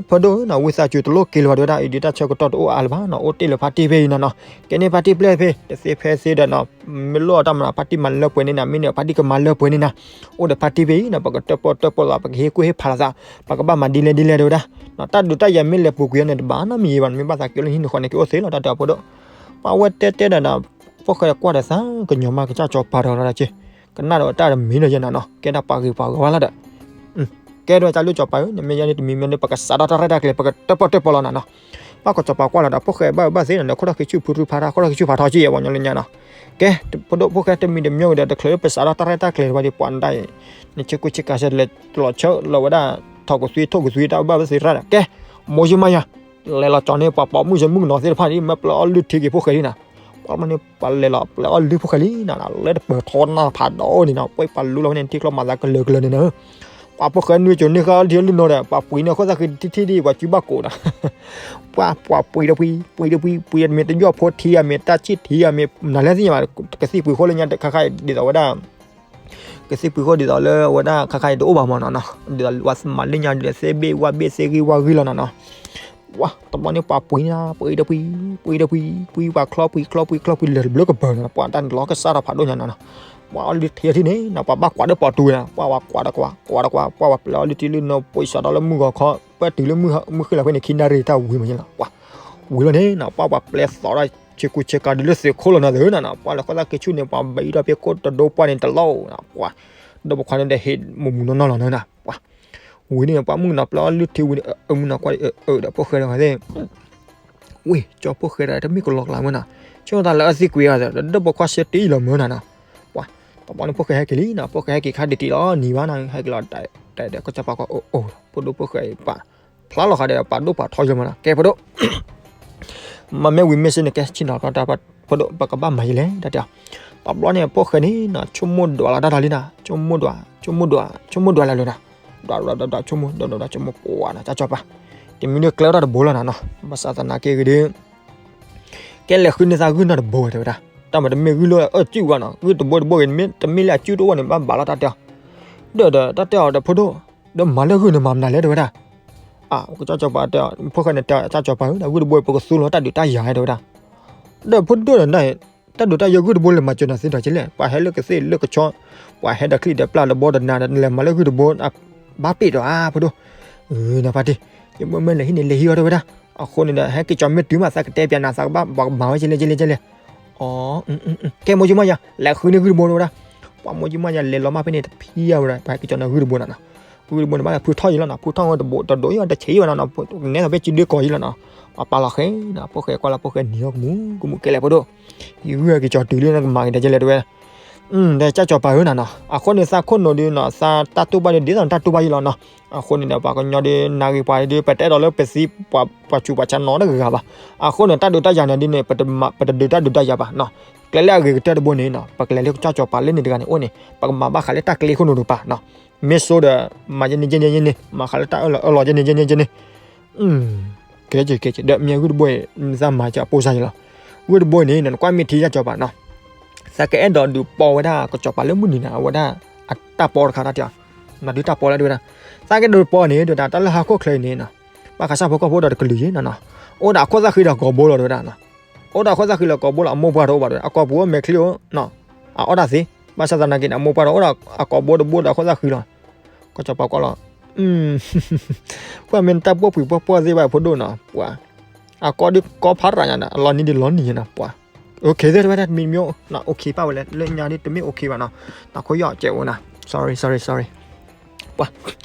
ဖိဒိၣ်နီၤ ဝံသးစူၤတလိၣ်က့ၤလၢၤဘၣ် တဲဝဲဒၣ်, အံၤဒုးတၢ်ဆၢကတီၢ်တအိၣ်အါလၢၤဘၣ်နီၤ, အိၣ်တ့ၢ်လၢဖါတံၢ်ဖဲအံၤနီၤနီၤ, ကဲန့ၣ်ဖါတံၢ်ပျဲၢ်ဖဲ တသ့ဖဲသ့ဒီးနီၤ, မ့ၢ်လိၣ်အတၢ်မၤနီၤ ဖါတံၢ်မၤလၢပှဲၤန့ၢ်နၤ, မ့ၢ်န့ၣ်ဖါတံၢ်ကမၤလၢပှဲၤန့ၢ်နၤ, အိၣ်ဒီးဖါတံၢ်ဖဲအံၤနီၤ ပကတၢၣ်ပီၣ်တၢၣ်ပီၣ်လီၤ ပကဟ့ၣ်ကူၣ်ဟ့ၣ်ဖးလိာ်သး, ပကဘၣ်မၤဒ်လဲၣ်ဒ်လဲၣ် တဲဝဲဒၣ်, တၢ်ဒုးတၢ်ယၤမ့ၢ်လဲၤပူၤကွံာ်န့ၣ် တဘၣ်နီတမံၤဘၣ်, မ့ၢ်ဘၣ်သးက့ၤအိၣ်လၢဟံၣ်န့ၣ်ဃီန့ၣ် က့ၤအိၣ်သ့လီၤ တၢ်တဲအီၤ ဖိဒိၣ်, ပှၤဝဲတဲတဲဒီးနီၤ, ဖိၣ်ဃဲကွၢ်ဒီးသးကညီၤမး ကစၢ်ကၠီၤပၤတဂၤလီၤတၢ်က့ၤ, ကနၣ်ဒီးတၢ်တမံၤဒီးယဲနီၤနီၤ, ကဲဒၣ်ပှၤဂ့ၤပှၤဂီၤဝဲလီၤဒီး ကဲဒၣ်ကစၢ်လိၣ်ကၠီၤပၤဧၢ, နမ့ၢ်ယဲန့ၣ်တမံၤမ့ၢ်န့ၣ် ပကစးထီၣ်တၢ်ရဲၣ်တၢ်ကျဲၤ ပကတၢၣ်ပီၣ်တၢၣ်ပီၣ်လီၤနီၤနီၤ, ပှၤကစၢ်ပၤကွၢ်လီၤဒီး ဖိၣ်ဃဲဘၣ်ဘၣ်သ့နီၤ, ခိၣ်ထီၣ်ခံဆူၣ်ဖုထူဖးထီ ခိၣ်ထီၣ်ခံဆူၣ်ဖးထီက့ၤ ပှၤညီလၢညါနီၤ, ကဲ, ဖိဒိၣ်ဖိၣ်ဃဲတမံၤတမံၤဒီး တချုးလၢပစးထီၣ်တၢ်ရဲၣ်တၢ်ကျဲၤဘၣ်ဒီး ပှၤနဒၣ်အံၤ, နဆ့ကူဆ့ကၤဆဲးလဲၤတလီၤဆၢလီၤဝဲဒၣ်, ထီၣ်ကသွံထိၣ်ကသွံတၢ်ဘၣ်ဝဲသ့ၣ်ရၣ်ဒီး ကဲ, မိၢ်ယံမးယၤ လဲၤလီၤကၠီၤန့ၣ် ပှၤပိာ်မုၣ်ယမုၣ်ကနီၤသ့ၣ်တဖၣ်န့ၣ် မ့ၢ်ပျဲအီၣ်လုၢ်ထံက့ၤဖိၣ်ဃဲလံနီၤ, ပှၤမ့ၢ်န့ၣ် ပှၤလဲၤလီၤပျဲအီၣ်လုၢ်ဖိၣ်ဃဲလံနီၤ, လဲၤတပၢၤထီနၢ်ဖးဒိၣ်န့ၣ်နီၤ, ပှၤပှၤလူလီၤဝဲန့ၣ် ထံချီမၤသးကလၢာ်ကလၢာ်န့ၣ်နီၤ, ပှၤဖိၣ်ဃဲနွံကၠိၤန့ၣ်ဃီအီၣ်လုၢ်ထံလုၢ်နိဒီး ပှၤပှ့ၤန့ၣ်အခိၣ်သၣ်ဃံထံထံဒ်ပှၤစုဘၣ်ကိးနီၤ, ပှၤ ပှၤပှ့ၤဒီးပှ့ၤ ပှ့ၤဒီးပှ့ၤ ပှ့ၤမ့ၢ်တယီၢ်ဖိထံဧါ မ့ၢ်တၢ်ဆံၣ်ထံဧါ မ့ၢ်နၤလဲၣ်သ့ၣ်ညါဘၣ်, ကသံၣ်ပှ့ၤဃီလၢညါခါခါအံၤဒ်သိးဝဲဒၣ် ကသံၣ်ပှ့ၤဃီဒ်သိးလၢအဝဲဒၣ်ခါခါအံၤတအိၣ်ဘၣ်မးနီၤနီၤ, ဒ်သိးပှၤမၤလၢညါဒ်သိးသ့ဘ့ၣ်ဝၣ်ဘ့ၣ်သ့ဂံၢ်ဝၣ်ဂံၢ်လီၤနီၤနီၤ, ပှၤတဘျီန့ၣ်ပှၤပှ့ၤန့ၣ် ပှ့ၤဒီးပှ့ၤ ပှ့ၤဒီးပှ့ၤ ပှ့ၤပှၤချီပှ့ၤချီပှ့ၤချီပှ့ၤလၢာ်တဘျုးကပၤၤနီၤ, ပှၤတၢ်န့ၣ်လီၤကစၢ်ထီၣ်ဖးဒိၣ်ညါနီၤနီၤ, ပှၤအီၣ်လုၢ်ထံထံန့ၣ်နီၤ ပှၤဘၣ်ကွၢ်ဒီးပှၤတူၢ်ဝဲနီၤ, ပှၤဝဲကွၢ်ဒီးကွၢ် ကွၢ်ဒီးကွၢ် ပှၤဝဲပျဲအီၣ်လုၢ်ထံလုၢ်နိ ပှ့ၤစးထီၣ်လၢမုၢ်ဂီၤခီ ပှဲၤတုၤလၢမုၢ်ဃ့ၢ်လီၤဖဲန့ၣ် ခံနၣ်ရံၣ်တၢ်ဝံၤမးန့ၣ်လီၤ, ပှၤ ဝံၤလီၤန့ၣ်နီၤ ပှၤပှၤပျဲသီၣ်ဒၣ် ဆ့ကူဆ့ကၤဒုးလၢသုးခိၣ်လီၤနီၤသ့ၣ်နီၤနီၤ, ပှၤလဲၤခိၣ်သၣ်က့ဆူၣ်န့ၣ် ပှၤဘံထီၣ်ဖဲခိၣ်တဒိပှၢ်န့ၣ်တလီၢ်နီၤ, ပှၤ ဒီးပခွါန့ၣ်ဒီးဟ့ၣ်မူးမူးနီၢ်နီၢ်လီၤနီၤ, ပှၤ ဝံၤန့ၣ် ပှၤမုၣ်ကနီၤပျဲအီၣ်လုၢ်ထံဝံၤန့ၣ် အမုၣ်နီၤကွၢ်အၢဒီးဖိၣ်ဃဲတဂၤသ့ၣ် ဝ့ၢ် ကၠီဖိၣ်ဃဲတဂၤတမ့ၢ်ကလီကလီမ့ၢ်နီၤ, ဆိသးလၢအသံကွံာ်အဂၤဒီး ဒီးဖိခွါရှဲတ့ၢ်လီၤမ့ၢ်နီၤနီၤ, ပှၤ တဘျီန့ၣ်ဖိၣ်ဃဲဟဲက့ၤလံနီၤ, ဖိၣ်ဃဲဟဲက့ၤခါဒံးတံၢ်လီၤ နံၤဘၣ်နီၤ ဟဲက့ၤလီၤ တဲဒီးကစၢ်ပၤကွၢ်အိၣ်အိၣ် ဖိဒိၣ်ဖိၣ်ဃဲပာ် ဖျါလီၤဃာ်ဒီးပာ်ဒိၣ်ပာ်ထီယိာ်မ့ၢ်နီၤ, ကဲဖိဒိၣ် မ့မ့ၢ်ဝံၤမ့ၢ်စ့ၢ်န့ၣ် ကဲဆ့ၣ်နီၤကီးတၢ် ဖိဒိၣ် ပကဘၣ်မၤယလဲၣ် တၢ်တဲအီၤ, တဘျီန့ၣ် ဖိၣ်ဃဲန့ၣ်နီၤ ဆိကမိၣ်ဒွးလီၤတၢ်တၢ်လံနီၤ, ဆိကမိၣ်ဒွး ဆိကမိၣ်ဒွး ဆိကမိၣ်ဒွးလၢာ်လၢာ်နီၤ, ဒွးဒွးဒွးဒွးဆိကမိၣ် ဒွးဒွးဒွးဆိကမိၣ် ပှၤနီၤ ကၢ်စီၤပၤ, တမံၤဒီးကျဲအီၣ်တၢ်တဘိလီၤနၤနီၤ, ဘၣ်ဆၣ်သနာ်က့ဂ့ၤဒီး ကဲလဲၤဃုန့ၢ်သးဂုၢ်နီၢ်တဘိဝဲတဲဝဲဒၣ်, တၢ်မၤတမ့ၢ်ဂုၢ်လၢအအၢၣ်စုၣ်ဘၣ်နီၤ, ဂုၢ်တဘိတဘိဂ့ၤ တမ့ၢ်လၢအစုၣ်တအိၣ်န့ၣ် ဘၣ်ဘၣ်လီၤတၢ်တဲအီၤ, ဒီးဒီးတၢ်တဲအီၤဒီးဖိဒိၣ်, ဒီးမၤလၢဂုၢ်န့ၣ်မၤမနုၤလဲၣ်တဲဝဲဒၣ်, ကၢ်စီၤပၤတဲ ဖိၣ်ဃဲန့ၣ်တဲ ကၢ်စီၤပၤဧၢ ဂုၢ်တဘိပကသူလီၤတၢ်ဒုးတၢ်ယၤတဲဝဲဒၣ်, ဒီးဖိဒိၣ်န့ၣ် တၢ်ဒုးတၢ်ယၤဂုၢ်တဘိလဲၤမၤစၢၤနၤသ့ဒီးကလဲၣ်, ပှၤဟဲလၢကသ့ၣ်လၢကဆီ, ပှၤဟဲဒီးချံၣ်ဒီးပျၢ်ဒီးဘီဒီးနၤဒီး နလဲၤမၤလၢဂုၢ်တဘိ ဘၣ်ပ့ၢ်ဒီးဧါဖိဒိၣ်, နဖါတံၢ်, ယမ့ၢ်မ့ၢ်လဲၤဟံးန့ၣ်လဲၤဟံးအီၤတဲဝဲဒၣ်, အဃိန့ၣ်ဒီး ဟဲက့ၤကၠီမ့ၢ်တုၤမးသးကတဲပၠးနၤသးကဘၣ်ပှၤကမၤဝဲကလဲၣ်ကလဲၣ်ကလဲၣ်, အ ကဲမိၢ်ကၠံမးယၤ လဲၤဃုန့ၢ်ဂုၢ်တဘိတဲဝဲဒၣ်, ပှၤမိၢ်ကၠံမးယၤလဲၤလီၤမးဖဲန့ၣ်တဖံးယၤဝဲဒၣ် ပှၤဟဲက့ၤကၠီန့ၣ်ဂုၢ်တဘိနၤနီၤ, ဂုၢ်တဘိန့ၣ်ဘၣ်လဲၤဖုထီၣ်ယံၤလီၤနီၤ, ဖုထီၣ်ဝဲတဘိတဒိၣ်ယံၤတဆံးဝဲနီၤနီၤ, နဲသိးဖဲစုဒုကီၢ်ယံၤလီၤနီၤ, ပှၤပာ်လီၤဃဲနီၤ, ဖိၣ်ဃဲကွၢ်လီၤဖိၣ်ဃဲနံၤအီၤကမူးကမူးကဲလဲၣ်ဖိဒိၣ်, ယဂုၢ်ဟဲက့ၤကၠီတုၤလံနကမၤက့ၤဒီးကလဲၣ်တဲဝဲ ဒီးကၢ်စီၤပၤဧၢနၤနီၤ, အဃိန့ၣ်သးခိၣ်နူာ်ဒီးနီၤ သးတၢ်တိၢ်ဘၣ်ဒီး ဒ်သိးနတၢ်တိၢ်ဘၣ်ယံၤလီၤနီၤ, အဃိန့ၣ်ဒီး ပှၤကညီဒီး နၢ်ဂ့ၤပှၤဒီး ပတအဲၣ်ဒိးလၢပသံ ပှၤဆူးပှၤဆါနီတဂၤဘၣ်, အဃိန့ၣ် တၢ်ဒုးတၢ်ယၤန့ၣ်ဒ်န့ၣ် ပတဒုးတၢ်ဒုးတၢ်ယၤဘၣ်နီၤ, ကျဲလၢအဂ့ၤကတၢၢ်တဘိန့ၣ်နီၤ ပကလဲၤလၢကၢ်စီၤပၤလၢန့ၣ်တဂၤန့ၣ်အိၣ်န့ၣ် ပကမၤဘၣ်ဃးလၢတၢ်ကျဲခိၣ်နူာ်တကပၤနီၤ, မ့ၢ်စိဒီး မၤယဲန့ၣ်ယဲန့ၣ်ယဲန့ၣ် မၤဃးလၢတၢ်အၢၣ်လီၤအၢၣ်လီၤယဲန့ၣ်ယဲန့ၣ်ယဲန့ၣ် ကဲကဲကဲ ဒီးမ့ၢ်ဂုၢ်တဘိအံၤ မ့ၢ်သးမၤကၢ်အပိၢ်စၢ်ယံၤလီၤ, ဂုၢ်တဘိအံၤန့ၣ် နကွၢ်မ့ၢ်ထံကၢ်စီၤပၤနီၤ, သးကအဲၣ်ဒိးဒုးပိာ်ဝဲဒၣ်ကၢ်စီၤပၤလၢမုၢ်နံၤန့ၣ် အဝဲဒၣ် အတၢ်ပီတခါတၢ်တဲအီၤ, နဒုးတၢ်ပီလၢတဲဝဲဒၣ်, သးကအဲၣ်ဒိးပိာ်န့ၣ် တဲဝဲဒၣ် တၢ်လၢဟါခိၣ်ချၢအံၤန့ၣ်နီၤ, ဘၣ်ဃးစၢ်ဖိကီၢ်ဖိဒီးတကလုာ်ယံၤနီၤနီၤ, အိၣ်ဒီးအခိၣ်သၣ်ဃံဒီးကိာ်ဘိလီၤတဲဝဲဒၣ်နီၤ, အိၣ်ဒီးအခိၣ်သၣ်ဃံလီၤကိာ်ဘိလီၤ အမိၢ်ပှၢ်တအိၣ်ဘၣ်တဲဝဲဒၣ် အကိာ်ပူၤအိၣ်မဲာ်ချံအိၣ်, အအီၣ်တၢ်သ့, ဘၣ်ဆၣ်သနာ်က့န့ၣ် အမိၢ်ပှၢ်တအိၣ်ဒီးအကိာ်ဘိတဘိဒီးအခိၣ်သၣ်ဃံလီၤ ကၢ်စီၤပၤကွၢ်လီၤ, ပှၤမ့ၢ်တၢ်ပိာ်ပှံၤပိာ်ပှီၢ်သ့ဘၣ်ဖိဒိၣ်နီၤ, ပှၤ, အကီဒုးကီဖးရၤညါနီၤ အလီၤနံၤဒုးလီၤနံၤညါနီၤ ပှၤ, အိၣ်ခ့သ့ၣ်တဲဝဲဒၣ် တမံၤမံၤအိၣ်နီၤ အိၣ်ခ့ပၣ်ဝဲလဲၣ် လၢညါဒုးတမ့ၢ်အိၣ်ခ့ဘၣ်နီၤ, တၢ်ခိၣ်ယီၣ်ကဲးအိၣ်နၤ sorry sorry sorry, ပှၤ,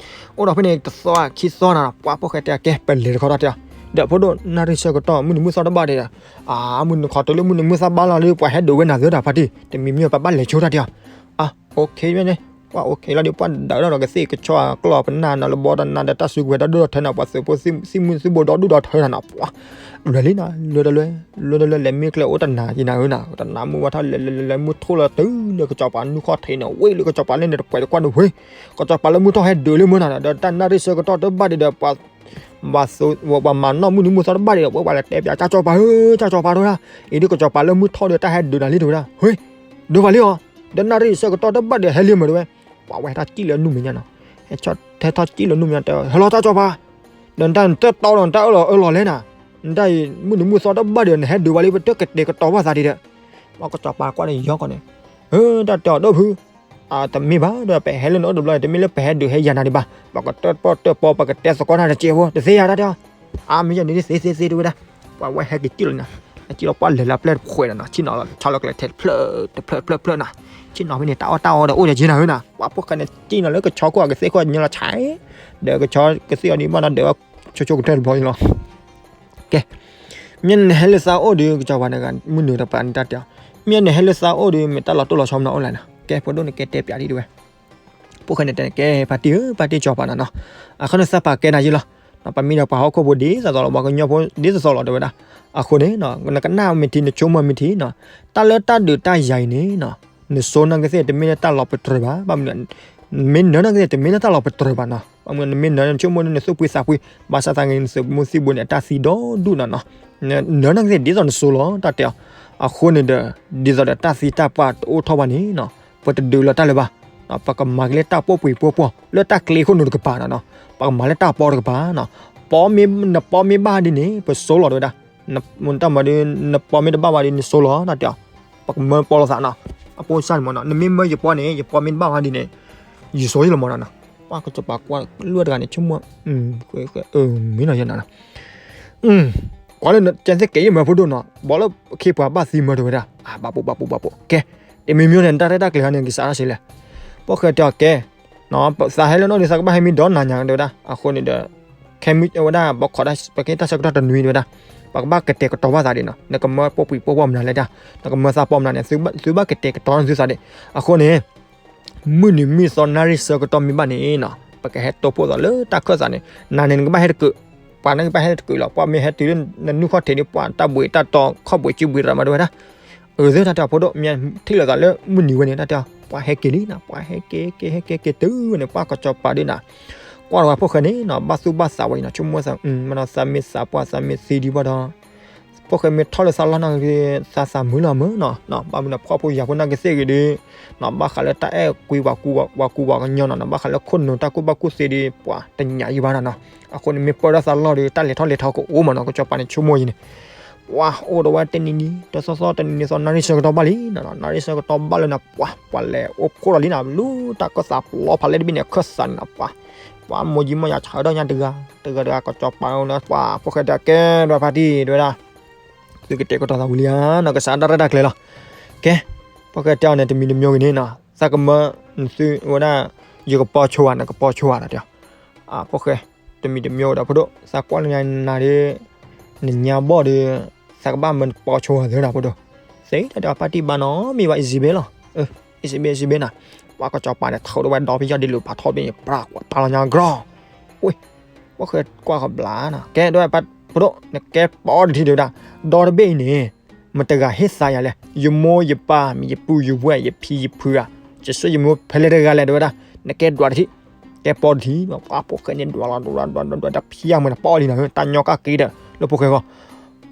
အိၣ်ဒီးဖဲန့ၣ်တသီခံသီနီၤ ပှၤဖိၣ်ဃဲတဲကဲ ပလဲၤတခီတၢ်တဲအီၤ, ဒီးဖိဒိၣ်နၣ်ရံၣ်ဆၢကတီၢ် မုၢ်နံၤမုၢ်သီတဘၣ်ဒီး, အါ မုၢ်နံၤခီတုၤလၢမုၢ်နံၤမုၢ်သီဘၣ်လီၤဒီး ပှၤဟဲဒုးဝဲနၤသ့ဒီးဖါတံၢ် တမံၤမံၤပဘၣ်လဲၤဆိတၢ်တဲအီၤ, အ အိၣ်ခ့န့ၣ်, ပှၤအိၣ်ခ့လီၤဒီး ပှၤဒၣ်ဝဲဒၣ်ဒီးကသ့ၣ်ကဆီအကျီၢ်ပနၢ်နီၤ လၢဘီဒီးနၤဒီးတၢ်စုကဝဲၤဒီဒူၣ်ဒီထၢနီၤ ပှၤသုးဖိသံၣ်မုၢ်သံၣ်ဘိဒီဒူၣ်ဒီထၢနီၤ ပှၤ, လွဲလံနီၤ လွဲတလွဲ, လွဲတလွဲလဲၤမ့ၢ်ကျဲအိၣ်တနၤယံၤနၤဧၢနီၤ တနၤမုၢ်ဝါထီၣ်လဲၤလဲၤလဲၤလဲၤမုၢ်ထီၣ်လီၤတုၤလၢကစီၤပၤနုၢ်ခီၣ်ထံးန့ၣ် ဝ့ၢ်လၢကစီၤပၤလၢန့ၣ်တပှဲၤတကွၢ်န့ၣ်ဝ့ၢ်, ကစီၤပၤလၢမုၢ်ထီၣ်ဟဲဒုးလၢမုၢ်နီၤ ဒီးတၢ်နၣ်ရံၣ်ဆၢကတီၢ်တဘၣ်ဒံးဒီး ပှၤ ပှၤမၤနီၣ်မုၢ်နံၤမုၢ်သီတဘၣ်ဒံးဒီး ပှၤလဲၤတဲပၠး ကၢ်စီၤပၤဧၢ ကၢ်စီၤပၤတဲဝဲဒၣ်, အံၤဒုးကစီၤပၤလၢမုၢ်ထီၣ်ဒီးတၢ်ဟဲဒုးနၤလံတဲဝဲဒၣ်, ဟ့ၣ်, ဒိးဘၣ်လံအီၤ, ဒီးနၣ်ရံၣ်ဆၢကတီၢ်တဘၣ်ဒံးဟဲလံမးတဲဝဲ, ပှၤဝဲဟဲထီၣ်စံၣ်လၢနူမ့ၢ်ညါနီၤ, ဟဲထီၣ်စံၣ်လၢနူမ့ၢ်ညါတဲ ဟဲလီၤကၢ်စီၤပၤ, ဒီးနတၢ်နတၢ်တီဒီးနတၢ်အၢၣ်လီၤအၢၣ်လီၤလဲၣ်နၤ, နတၢ်အံၤမုၢ်နံၤမုၢ်သီတဘၣ်ဒံး နဟဲဒုးဘၣ်လံ ပတကတဲာ်ကတီၤဘၣ်သးဒံးဒီး, ပှၤကစီၤပၤကွၢ်န့ၣ်ယီကီးန့ၣ်, ဟ့ၣ် တၢ်တဲအီၤဒိၣ်ဖု တမ့ၢ်ဘၣ်ဒီး ပဟဲလၢနအိၣ်တဘျီန့ၣ် တမ့ၢ်လၢပဟဲဒုးဟဲယၤနၤဒံးဘၣ်, ပှၤကတၢၣ်ပီၣ်တၢၣ်ပီ ပှၤကတဲသကိးနၤတစဲးဖိ တသ့ယၤတၢ်တဲအီၤ, အါ မ့ၢ်ယၤန့ၣ်သ့သ့သ့တဲဝဲဒၣ်, ပှၤဝဲဟဲက့ၤစံၣ်လီၤနၤ, အစံၣ်လီၤပှၤလဲၤလၢပျဲၢ်တဖှဲးဒီးနီၤ ဆ့ၣ်နီၤလီၤ ဆါလီၤကလဲာ်ထဲတဖျၢၣ်တဖျၢၣ်တဖျၢၣ်တဖျၢၣ်နၤ, ဆ့ၣ်နီၤဖဲန့ၣ် တၢ်အီၣ်တၢ်အီဒီးအိၣ်ဒီးက့နၤဧၢနၤ, ပှၤဖိၣ်ဃဲန့ၣ်စံၣ်နီၤလၢကဆီခိၣ်အကသ့ၣ်ခိၣ်ညါလီၤဆဲး, ဒီးကဆီကသ့ၣ်အီၤဒံးဘၣ်နီၤ ဒၢးဆိဆိကတၢၢ်တဘျီန့ၣ်လီၤ ကဲ, မ့ၢ်နဟဲလၢသးအိၣ်ဒီး ကစီၤပၤန့ၣ် မုၢ်နုာ်တပၤန့ၣ်တၢ်တဲအီၤ, မ့ၢ်နဟဲလၢသးအိၣ်ဒီး မ့ၢ်တၢ်လီၤတိၢ်လီၤဆီမနုၤအိၣ်လဲၣ်နီၤ, ကဲ ဖိဒိၣ်န့ၣ်ကဲတဲပၠးဒံးတဝဲ, ဖိၣ်ဃဲန့ၣ်တဲန့ၣ် ကဲ ဖါတံၢ်ဧၢ ဖါတံၢ်ကစီၤပၤနၤနီၤ, အဃိန့ၣ်သးပာ်ကဲနၤယံၤလီၤ, ပမ့ၢ်ဒီးပှၤဟီၣ်ခိၣ်ဖိဒ်သိးသိးလီၤ ပှၤကညီဖိဒ်သိးသိးလီၤတဲဝဲဒၣ်, အဃိန့ၣ် နကနၣ်မ့ၢ်ထံ နဆိကမိၣ်မ့ၢ်ထံနီၤ, တၢ်လၢတၢ်ဒုးတၢ်ယၤအံၤန့ၣ်နီၤ, နစိနၢ်ကသ့ၣ်တမ့ၢ်လၢတၢ်လီၤပတြၢၤဘၣ်, ဘၣ်မနုၤ နမ့ၢ်နၢၤနၢ်ကသ့ၣ် တမ့ၢ်လၢတၢ်လီၤပတြၢၤဘၣ်နီၤ, ဘၣ်မနုၤ နမ့ၢ်နၢၤနၢ်နဆိကမိၣ်လၢနသုးပှ့ၤသးပှ့ၤ, ဘၣ်ဆၣ်သနာ်က့ နသုးမုၢ်သံၣ်ဘိန့ၣ်အတၢ်သံဒီဒူၣ်နီၤနီၤ, နၢၤနၢ်ကသ့ၣ်ဒ်သိးနစိလီၤ တၢ်တဲအီၤ, အဃိန့ၣ်ဒီး ဒ်သိးဒီးတၢ်သံတၢ်ပှၢ်တအိၣ်ထီၣ်ဘၣ်န့ၣ်နီၤ, ပတဒုးလၢတၢ်လၢၤဘၣ်, ပကမၤက့ၤလၢတၢ်ပိာ်ပှ့ၤပိာ်ပှီၢ် လၢတၢ်ကျဲခိၣ်နူာ်တကပၤနီၤနီၤ, ပကမၤလၢတၢ်ပီတကပၤနီၤ, ပီမ့ၢ် နပီမ့ၢ်ဘၣ်ဒ်န့ၣ် ပစိလီၤတဲဝဲဒၣ် တၢ်မၤဒီး နပီမ့ၢ်တဘၣ်ဘၣ်ဒီး နစိလီၤ တၢ်တဲအီၤ, ပကမၢပီလိာ်သးနီၤ, အပိစၢ်န့ၣ်မ့ၢ်နီၤ, နမ့ၢ်မၢယပီန့ၣ် ယပီမ့ၢ်တဘၣ်ဘၣ်ဒ်န့ၣ် ယစိယလီၤမ့ၢ်နီၤနီၤ, ပှၤကစီၤပၤကွၢ်လွံၢ်တဂၤန့ၣ် ဆိကမိၣ်, မ့ၢ်နီၤယဲနီၤနီၤ, ကွၢ်လၢကဲသ့ၣ်ကဲယမၢဖိဒိၣ်နီၤ, ဘၣ်လၢခ့ပှၤဘၣ်သံမၢတဲဝဲဒၣ်, ဘၣ်ပိာ်ဘၣ်ပိာ်ဘၣ်ပိာ်, ကဲ, တမံၤမံၤန့ၣ် တၢ်ရဲၣ်တၢ်ကျဲၤဟဲန့ၣ် ကစးထီၣ်စ့လဲၣ်, ဖိၣ်ဃဲတဲအီၤကဲ သးဟဲလၢနအိၣ်ဒီး သးကဘၣ်ဟဲမံဒီနၤညါတဲဝဲဒၣ်, အဃိန့ၣ်ဒီး ခဲမုၢ်ဝဲဒၣ် ဘၣ်ခိးဒၣ် ပကဟ့ၣ်တၢ်ဆၢကတီၢ်တနွံတဲဝဲဒၣ်, ပကဘၣ်ကတဲာ်ကတီၤဘၣ်သးဒံးနီၤ, နကမၢပိာ်ပှ့ၤပိာ်ပှီၢ်မနုၤလဲၣ်ဒၣ်, နကမၢသးပီမနုၤန့ၣ် သုဘၣ်ကတဲာ်ကတီၤသုသးဒံး, အဃိန့ၣ် မုၢ်နံၤမုၢ်သီနၣ်ရံၣ်ဆၢကတီၢ်မ့ၢ်ဘၣ်န့ၣ်နီၤ, ပကဟဲတိၢ်ဖှိၣ်သးလၢတၢ်ခၢၣ်သးန့ၣ်, နၤန့ၣ်နကဘၣ်ဟဲတကုး, ပှၤန့ၣ်ကဘၣ်ဟဲတကုးလီၤ, ပှၤမ့ၢ်ဟဲတုၤလၢနနုၢ်ခီၣ်ထံးန့ၣ် ပှၤတၢ်ဘှံးတၢ်တီၤခီၣ်ဘှံးစုဘှံးရၤမးတဲဝဲဒၣ် အၢ သ့ၣ်တၢ်တဲအီၤဖိဒိၣ် မ့ၢ်ထံၣ်လိာ်သးလၢမုၢ်နံၤဝဲန့ၣ် တၢ်တဲအီၤ ပှၤဟဲက့ၤလံနီၤ, ပှၤဟဲက့ၤက့ၤဟဲက့ၤက့ၤတုၤဝဲန့ၣ် ပှၤကစီၤပၤဒုးနၤ, ကွၢ်လီၤဝဲဖိၣ်ဃဲန့ၣ်နီၤ ဘၣ်သူၣ်ဘၣ်သးဝဲအံၤနီၤ ဆိကမိၣ်သး မ့ၢ်နီၤ သးမ့ၢ်သးပှၢ် သးမ့ၢ်သံဒံးဘၣ်ဒီး ဖိၣ်ဃဲမ့ၢ်ထီၣ်လၢသးလီၢ်နီၢ်ဂ့ၤ သးသးမုာ်လီၤမုာ်နီၤ, ဘၣ်မနုၤနီၤ ဖှီၣ်ဖိယာ်ဖိနာ်က့သ့ၣ်ဂ့ၤဒီး နီၤ ဘၣ်ဃးလၢတၢ်အဲၣ်ကွံပှၤကူပှၤကညီနီၤနီၤ ဘၣ်ဃးလၢခိၣ်နူာ်တၢ်ကူၣ်ဘၣ်ကူၣ်သ့ဒီး ပှၤတညးယံၤဘၣ်နီၤနီၤ, အဃိန့ၣ်မ့ၢ်ပၢၢ်ထီၣ်သးလီၢ်ဒီး တၢ်လဲၤထီၣ်လဲၤထီကအိၣ်မးနီၤ ကစီၤပၤန့ၣ်ဆိကမိၣ်အံၤန့ၣ် ပှၤအိၣ်ဒီးဝဲတနံၤနံၤ တသီသီတနံၤနံၤသီ နၣ်ရံၣ်ဆၢကတီၢ်ဘၣ်လံနီၤနီၤ နၣ်ရံၣ်ဆၢကတီၢ်ဘၣ်လၢနီၤ ပှၤ ပှၤလဲၤအိၣ်ဖှိၣ်လီၤလံနီၤ လူၤတၢ်ကၢၢ်သးပျီဖးလဲၢ်တဘ့ၣ်န့ၣ် အခၢၣ်စးန့ၣ်နီၤ ပှၤ ပှၤမိၢ်ကံမိၢ်ယၤဆၢထၢၣ်ညါတဂၤ တဂၤတဂၤ ကစီၤပၤအိၣ်လၢပှၤ ဖိၣ်ဃဲတဲကဲ ဒွဲဖါတံၢ် တဲဝဲဒၣ် သုကတဲာ်ကတီၤသးဝံၤလံဧါနီၤ ကစးဒၣ်ရဲၣ်တၢ်ကျဲၤလီၤ. ကဲ ဖိၣ်ဃဲတဲအီၤန့ၣ် တမံၤတမံၤဂ့ၤန့ၣ်နီၤ သးကမၢနသုဝဲဒၣ် ယကပီဆိဧါ နကပီဆိဧါဒီးတဲအီၤ အဖိၣ်ဃဲ တမံၤတမံၤဒီးဖိဒိၣ် သးကွၢ်လၢညါနၤဒီး နညါဘီၣ်ဒီး သးကဘၣ်မၢနပီဆိဧါသၢနီၤဖိဒိၣ် သ့တဲဒီးဖါတံၢ်ဘၣ်နီၤ မ့ၢ်ဘၣ် easy babe လီၤ easy babe easy babe နီၤ ပှၤကစီၤပၤန့ၣ် ထုးထီၣ်ဝဲဒီဖံယီၢ်ဒ့လိာ်ဖးထီဘ့ၣ်န့ၣ် ပြးကွၢ်ပာ်လီၤညါကြီ ဝ့ၢ် ဖိၣ်ဃဲကွၢ်ဃီဘျါနီၤ ကဲ ဒွဲဖါ ဖိဒိၣ် နကဲပီတထံတဲဝဲဒၣ် ဒီတဘ့ၣ်အံၤန့ၣ် မတဂၤဟ့ၣ်သးယၤလဲၣ် ယမိၢ်ယပၢ် ယပုၢ်ယဝဲၢ် ယဖံယဖုဧါ ယဆိယမိၢ်ဖဲလဲၣ်တဂၤလဲၣ်တဲဝဲဒၣ် နကဲဒွးတထံ ကဲပီတထံ ပှၤဖိၣ်ဃဲန့ၣ်ဒွးလီၤဒွးဒွးဒွးဒွးတဖံယၢ်မ့ၢ်န့ၣ် ပီလံနီၤ တၢ်ညီကၣ်က့ဒီး လၢဖိၣ်ဃဲဃီ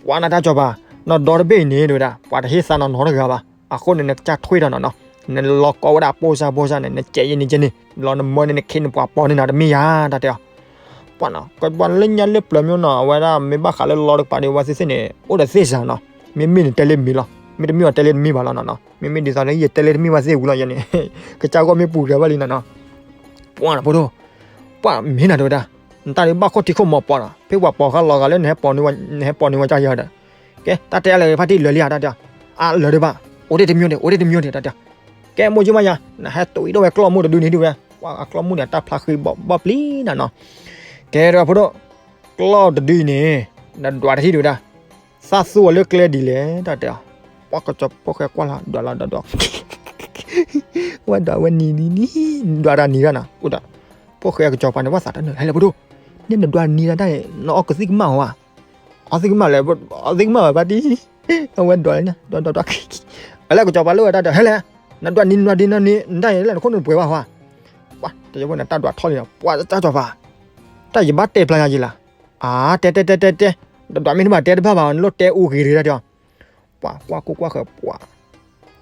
ပှၤနတၢ်ကစီၤပၤ နီၢ်ဒီတဘ့ၣ်အံၤန့ၣ် တဲဝဲဒၣ် ပှၤတဟ့ၣ်သးနီၢ်နီတဂၤဘၣ် အဃိန့ၣ် နကစၢ်ထွံၣ်ဒီးနီၤနီၤ နလီၤကီဝဲဒၣ်ပိၢ်စၢ်ပိၢ်စၢ်န့ၣ် နကဲးယဲန့ၣ်ကဲန့ၣ် လီၤနမၢန့ၣ် နခ့နပှၤပီန့ၣ်နီၤ တမ့ၢ်ယၤ တၢ်တဲအီၤ ပှၤနီၤ ကဘၣ်လၢညါလၢပျၢၤမ့ၢ်နီၤ အဝဲဒၣ်မ့ၢ်ဘၣ်ဃးလၢလီတကပၤဒီး ဝဲသ့ၣ်သ့ၣ်န့ၣ် အိၣ်ဒီးသ့ၣ်စၢ်နီၤ မ့မ့ၢ်န့ၣ်တဲလၢမ့ၢ်လီၤ မ့တမ့ၢ်အီၤတဲလၢတမ့ၢ်ဘၣ်လီၤနီၤနီၤ မ့မ့ၢ်ဒ်သိးလၢ ယတဲလၢတမ့ၢ်ဘၣ်သ့ၣ်ဝံၤလီၤယဲန့ၣ် ကစၢ်ဂီၢ်မ့ၢ်ပူၤတဂၤဘၣ်လံနီၤနီၤ ပှၤနီၤ ဖိဒိၣ် ပှၤမ့ၢ်နၤတဲဝဲဒၣ် နတၢ်ဒုးဘၣ်ခိၣ်ထံခိၣ်မီၤပီနီၤ ဖဲပှၤပီၤဃာ်လီၤဂာ်လၢ နဟဲပီၤန့ၢ်ဝဲကၢ်ယၤဒီး ကဲ တၢ်တဲအါလဲၣ်ဖါတံၢ်လၢာ်လံဧါ တၢ်တဲအီၤ အါလၢာ်ဒံးဘၣ် အိၣ်တ့ၢ်တမံၤဒံး အိၣ်တ့ၢ်တမံၤဒံး တၢ်တဲအီၤ ကဲ မိၢ်ကၠံမးယၤ နဟဲတုၤအံၤဒီးဝဲကျီၢ်မိၢ်တဒုန့ၣ်ဒံးဝဲ ပှၤအကျီၢ်မိၢ်န့ၣ် အတၢ်ဖျါဃံဘီၣ်ဘီၣ်ပျံၤနီၤနီၤ ကဲ တဲဝဲဖိဒိၣ် ကျီၢ်တဒုအံၤန့ၣ် နဒွးတထံၣ်တဲဝဲဒၣ် သးသူအီၤလၢကျဲဒ်လဲၣ် တၢ်တဲအီၤ ပှၤကစီၤဖိၣ်ဃဲကွၢ်လီၤ ဒွးလီၤဒွးဒွး ဝဲဒွးဝဲနံၤနံၤနံၤ ဒွးတၢ်နံၤတၢ်နီၤ အိၣ်ဒီး ဖိၣ်ဃဲကစီၤပၤန့ၣ် ဘၣ်သးတၢ်နၢၤ ဟဲလၢဖိဒိၣ် န့ၣ်နဒွးနံၤတၢ်တၢ်န့ၣ် နအီၣ်ကသံၣ်ကမၣ်ဧါ အီသံၣ်ကမၣ်လဲၣ် အီသံၣ်ကမၣ်ဝဲဖါတံၢ် အဝဲဒွးလံ ဒွးဒွးဒွး အလဲၣ်ကစီၤပၤလၢဝဲတၢ်တဲ ဟဲလဲၣ် နဒွးနံၤနွးဒံးနံၤနံၤ နတၢ်န့ၣ်လဲၣ် နခိၣ်နူာ်ပှဲၤဘၣ်ဟါ ပှၤ တၢ်ယဖိန့ၣ် တၢ်ဒွးထီၣ်လံနီၤ ပှၤတၢ်ကစီၤပၤ တၢ်ယဘၣ်တဲဖျါညါယံၤလၢ အါ တဲတဲတဲတဲတဲ ဒွးဒွးမ့ၢ်တဘၣ်တဲတဘၣ်ဘၣ် နလိၣ်တဲအူဂ့ၤတၢ်တဲအီၤ ပှၤကွၢ်ကိၢ်ကွၢ်ဃဲၤ ပှၤ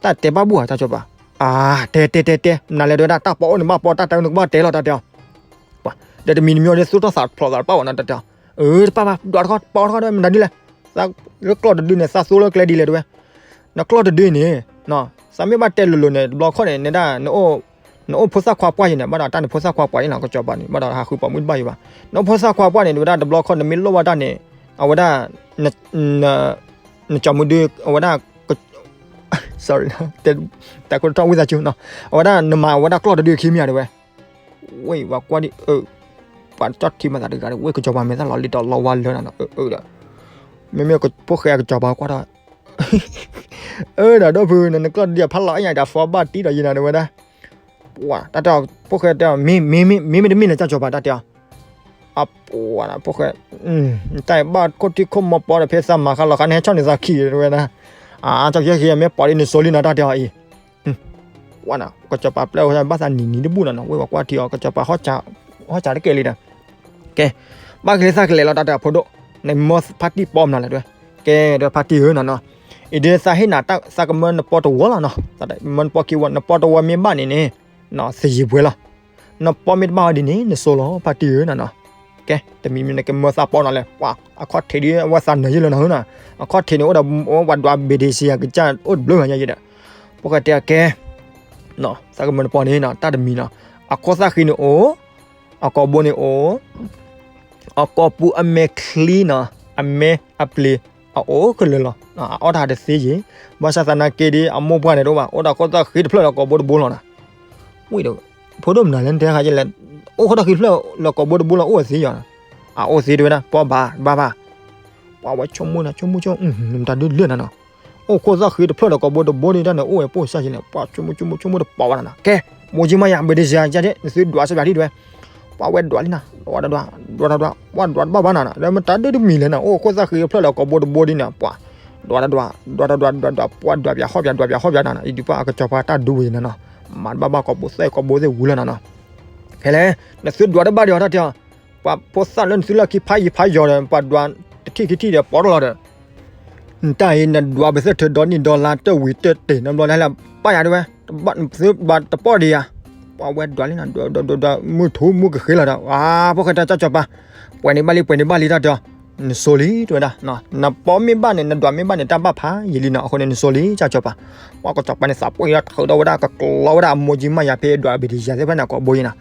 တၢ်တဲဘၣ်ဘူၣ်ဧါ တၢ်ကစီၤပၤ အါ တဲတဲတဲတဲ မနုၤလဲၣ်တဲဝဲဒၣ် တၢ်ပီအိၣ်န့ၣ်ဘၣ်ပီ တၢ်တဲအိၣ်န့ၣ်ကဘၣ်တဲလီၤ တၢ်တဲအီၤ ပှၤ ဒီးတမံၤတမံၤဒီး သူၣ်ထီၣ်သးဖျိးသးတပၣ်ဘၣ်နီၤ တၢ်တဲအီၤ အၢ တပၣ်ဘၣ် ဒွးတခီ ပီတခီ မနုၤဒ်လဲၣ် လၢကျီၢ်တဒုန့ၣ် သးသူလၢကျဲဒ်လဲၣ်တဲဝဲ နကျီၢ်တဒုန့ၣ် သးမ့ၢ်ဘၣ်တဲလိၤလိၤန့ၣ် တဘျီခီၣ်န့ၣ် နဒၣ် နအိၣ်ဖိသၣ်ခွါပှၢ်ယံၤန့ၣ် ဘၣ်ဒီးတၢ်န့ၣ်ဖိသၣ်ခွါပှၢ်ယံၤနီၤ ကစီၤပၤန့ၣ် ဘၣ်ဒီးဟးဃုပိာ်မုၣ်တဘၣ်ယံၤဘၣ် နအိၣ်ဖိသၣ်ခွါပှၢ်န့ၣ် တဲဝဲဒၣ်တဘျီခီၣ် နမ့ၢ်လိၣ်ဘၣ်တၢ်န့ၣ် အဝဲဒၣ် နကၠီမုၢ်ဒု အဝဲဒၣ် sorry တၢ်ခိၣ်တထီၣ်ဝံသးစူၤနီၤ အဝဲဒၣ်နမၤအဝဲဒၣ်ကျီၢ်တဒုခံမ့ၢ်ဧါတဲဝဲ ဝဲပှၤကွၢ်ဒ်အၢ ပှၤကၠီၣ်ထံမၤသးတဂၤဒီး ဝဲကစီၤပၤမဲာ်သၣ်လီၤလံဒီးလီၤဝါလၢနီၤ အၢ အၢ ဒီး မ့မ့ၢ်ဖိၣ်ဃဲကစီၤပၤကွၢ်ထီၣ် အၢ ဒီးဒီပုၢ် နကျီၢ်တဒုအဖးလီၤအဲၣ်ညါဒီး ဖီဘၣ်တံၢ်ဒီးယံၤနၤတဲဝဲဒၣ် ပှၤ တၢ်တဲအီၤ ဖိၣ်ဃဲတဲအီၤ မ့မ့ၢ် မ့မ့ၢ်တမ့ၢ်န့ၣ် ကၠီၣ်ကၠီၣ်ပၤတၢ်တဲအီၤ အပှၤ ဖိၣ်ဃဲ နတၢ်အံၤဘၣ်ခိၣ်ထံခိၣ်မီၤပီဒီး ဖဲသးမၤဃာ်လီၤဃာ်န့ၣ် ဟဲဆီၣ်န့ၢ်သးခံတဲဝဲဒၣ် အါ ကၠီၣ်ကၠီၣ်ကၠီၣ် မ့ၢ်ပီၤလံန့ၣ်စိလံနီၤ တၢ်တဲအီၤအံၤ ဝဲနီၤ ကစီၤပၤပျဲၢ်ဝဲဘၣ်သးနံၤနံၤတဘူၣ်နီၤနီၤ ဝဲပှၤကွၢ်ထံအီၤ ကစီၤပၤဟီၣ်စးတကဲလံဒီး ကဲ ဘၣ်က့ၤလၢသးကလဲၤလီၤ တၢ်တဲအီၤဖိဒိၣ် နမၢဖါတံၢ်ပီမနုၤလဲၣ်တဲဝဲ ကဲ တဲဖါတံၢ်ဧၢနီၤနီၤ အံၤဒ်သးဟ့ၣ်နၤ သးကမၢနပီတဝီလီၤနီၤ မၢနပီခံဝီ နပီတဝီမ့ၢ်ဘၣ်န့ၣ်န့ၣ် သယံၤပှဲၤလီၤ နပီမ့ၢ်တဘၣ်ဝဲဒ်န့ၣ် နစိလီၤ ဖါတံၢ်ဧၢနီၤနီၤ ကဲ တမံၤမံၤန့ၣ် ကမၢသးပီနီၤလဲၣ် ပှၤ အခီၣ်ထံးဒ်အဝဲသးနၢၤယဲၢ်လၢနီၤဟၢနီၤ အခီၣ်ထံးန့ၣ်အိၣ်ဒီး ဝဲပှၤဒွးဘ့ၣ်ဒ့စံယၤကစၢ်အိၣ်တဘျုးဂၤညါယဲၢ်ဒီး ဖိၣ်ဃဲတဲအကဲ သးကမၢနပီန့ၣ်နီၤ တၢ်တမံၤနီၤ အခိၣ်သၣ်ဃံန့ၣ်အိၣ် အကိာ်ဘိန့ၣ်အိၣ် အကိာ်ပူၤအမဲာ်ချံနီၤ အမဲာ်အပျ့ၤ အအိၣ်ခဲလၢာ်လီၤ အအီၣ်တၢ်တသ့ယံၤ ဘၣ်ဆၣ်သနာ်က့ဒီး အမိၢ်ပှၢ်န့ၣ်တအိၣ်ဘၣ် အိၣ်ဒီးခိၣ်သၣ်ဃံတဖျၢၣ်ဒီးကိာ်ဘိတဘိလီၤနီၤ ဝံၤဒီး ဖိဒိၣ်မနုၤလဲၣ် နတဲခါယဲၢ်လဲၣ် အိၣ်ခိၣ်သၣ်ဃံတဖျၢၣ်လၢကိာ်ဘိတဘိလီၤ အိၣ်ဝဲသ့ယီၤနီၤ အအိၣ်သ့တဲဝဲဒၣ် ပီဘၣ်ဘၣ်ဘၣ် ပှၤဝဲဆိကမိၣ်နၤ ဆိကမိၣ်ဆိ နတၢ်ဒုးလၢာ်နၤနီၤ အိၣ်ခိၣ်သၣ်ဃံတဖျၢၣ်ဒီးကိာ်ဘိတဘိဒ်တၢ်န့ၣ် အိၣ်ဝဲပိၢ်စၢ်ယံၤန့ၣ် ပှၤဆိကမိၣ်ဆိကမိၣ်ဆိကမိၣ်တပီဘၣ်နၤနီၤ ကဲ မိၢ်ကၠံမါယၤ ဘ့ၣ်ဒ့စံယၤ နသုဒွးစၢ်ဘၣ်ဒ်တဲဝဲ ပှၤဝဲဒွးလံနၤ ဒွးဒွးဒွး ပှၤဒွးတဘၣ်ဘၣ်နၤနီၤ လၢမတၤဒုးတမံၤလဲၣ်နီၤ အိၣ်ခိၣ်သၣ်ဃံတဖျၢၣ်ဒီးကိာ်ဘိတဘိဒ်န့ၣ် ပှၤ ဒွးတဒွး ဒွးတဒွး ဒွးဒွး ပှၤဒွးပၠးဟီၣ်ပၠး ဒွးပၠးဟီၣ်ပၠးနၤနီၤ အံၤဒုးပှၤအကစီၤပၤတၢ်ဒုးဝဲယံၤနၤနီၤ မၤတဘၣ်ဘၣ်ကိာ်ဘိသၣ် ကိာ်ဘိသ့ၣ်ဝံၤလၢနၤနီၤ ဖဲလဲၣ်, နသုဒွးတဘၣ်ဒီးအီၤတၢ်တဲအီၤ, ပှၤဖိသၣ်လၢနသုလၢခံဖးယံၤဖးယီၤဒီး ပှၤဒွးတထံၣ်ခံထံၣ်ဒီးပိာ်ထီၣ်လီၤဒီး နတၢ်အံၤ နဒွးပသ့ၣ်ထၢဒီနံၣ်ဒီလါတဝံၤတတဲာ်နီတဘျီလဲၣ် ပၢ်ယၤတဝဲ, သုဘၣ်တပိာ်ဒံးယၤ, ပှၤဝဲဒွးလံနၤ ဒွးဒွးဒွးဒွး မုၢ်ထူမုၢ်ကဃ့လီၤဒီး ပှၤဖိၣ်ဃဲတၢ်ကၠီၣ်ပၤ, ပှဲၤန့ၣ်ဘၣ်လံ ပှဲၤန့ၣ်ဘၣ်လံတၢ်တဲအီၤ, နဆိလံတဝဲဒၣ်, နပိာ်မ့ၢ်ဘၣ်န့ၣ် နဒွးမ့ၢ်ဘၣ်န့ၣ် တၢ်ဘၣ်ဖးယံာ်လံနီၤ, အဃိန့ၣ် နဆိလံတၢ်ကၠီၣ်ပၤ, ပှၤကၠီၣ်ပၤန့ၣ် သးပှ့ၤလီၤထုးဒီးဝဲဒၣ် ကကျီဝဲဒၣ်အမိၢ်ကံမၢ်ယၤဖဲဒွးဘ့ၣ်တယၤသ့ၣ်တဖၣ်န့ၣ် ကိးဘိယံၤနီၤ,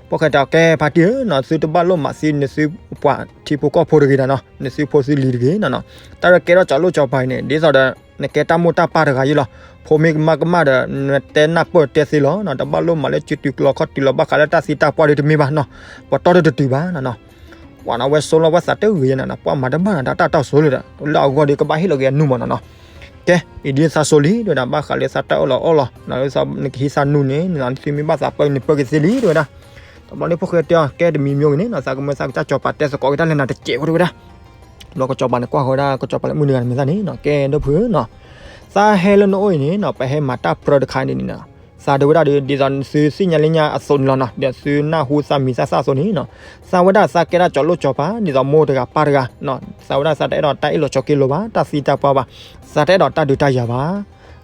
ဖိၣ်ဃဲတဲအီၤ ကဲဖါတံၢ်ဧၢနီၤ သုတဘၣ်လိၣ်မးသံ နသုပှၤထံဖိကီၢ်ဖိတဂ့ၤတၢ်နီၤ နသုဖိသုလံၤတဂ့ၤနီၤနီၤ, တၢ်လၢကဲထီၣ်ကၠီၣ်လိၣ်ကၠီၣ်ပၤအံၤန့ၣ် ဒ်သိးဒီး နကဲတၢ်မိၢ်တၢ်ပၢ်တဂၤယံၤလီၤ, ဖိမ့ၢ်ကမၣ်ကမၣ်ဒီး နတဲနၢ်ပၢၢ်တဲသ့လီၤနီၤ, တဘၣ်လိၣ်မးလၢစုတုၤကျီခီၣ်တုၤလီၤ ဘၣ်ဃးလၢတၢ်သံတၢ်ပှၢ်ဒ်တမ့ၢ်ဘၣ်နီၤ, ပှၤတီၢ်တတုၤဘၣ်နီၤနီၤ ပှၤနီၤ ဝဲဆိလီၤဝဲသးတဂ့ၤနီၤနီၤ ပှၤမၤတဘၣ်နီၤ တၢ်တၢ်ဆိလီၤဒီး လၢအဂီၢ်ဒီးကဘၣ်ဟ့ၣ်လီၤက့ၤအနူၢ်မးနီၤနီၤ, ကဲ အံၤဒ်သးဆိလံ တဝဲဒၣ် ဘၣ်ဃးလၢသးတၢ်အၢၣ်လီၤအီလီၤ နကဟံးသးနူၢ်န့ၣ် နသုမ့ၢ်ဘၣ်သးပၢနပၢက့ၤသ့လံ တဝဲဒၣ်, တဘျီန့ၣ်ဖိၣ်ဃဲတဲအီၤ ကဲတမံၤမံၤဂ့ၤန့ၣ်နီၤ သးကမၢသးကစၢ်ကၠီၣ်ပၤတဲသကိးက့ၤတၢ်လဲၣ်နၤတစဲးဖိ တဝဲဒၣ်, ဘျီကစၢ်ကၠီၣ်ပၤန့ၣ်ကွၢ်ဃီဝဲဒၣ် ကစၢ်ကၠီၣ်ပၤလၢမုၢ်နဂၤန့ၣ်မ့ၢ်သၣ်န့ၣ်နီၤ ကဲဒီပုၢ်ဧၢနီၤ, သးဟဲလၢနအိၣ်အံၤန့ၣ်နီၤ ပဟဲမၤတၢ်ပြၢတခါန့ၣ်နီၤ, သးတဝဲဒၣ်ဒီး ဒ်သိးသုသ့ၣ်ညါလၢညါအသိးန့ၣ်လီၤနီၤ ဒီးသုနၢ်ဟူသးမံၤသၣ်သၣ်အသိးန့ၣ်နီၤ, သးဝဲဒၣ်သးကဲဒၣ်ကၠီၣ်လိၣ်ကၠီၣ်ပၤ ဒ်သိးမိၢ်တဂၤပၢ်တဂၤ, သးဝဲဒၣ်သးတအဲၣ်ဒိးတၢ်အ့ၣ်လိာ်ဆိးက့လိာ်ဘၣ် တၢ်သံတၢ်ပှၢ်ဘၣ်, သးတအဲၣ်ဒိးတၢ်ဒုးတၢ်ယၤဘၣ်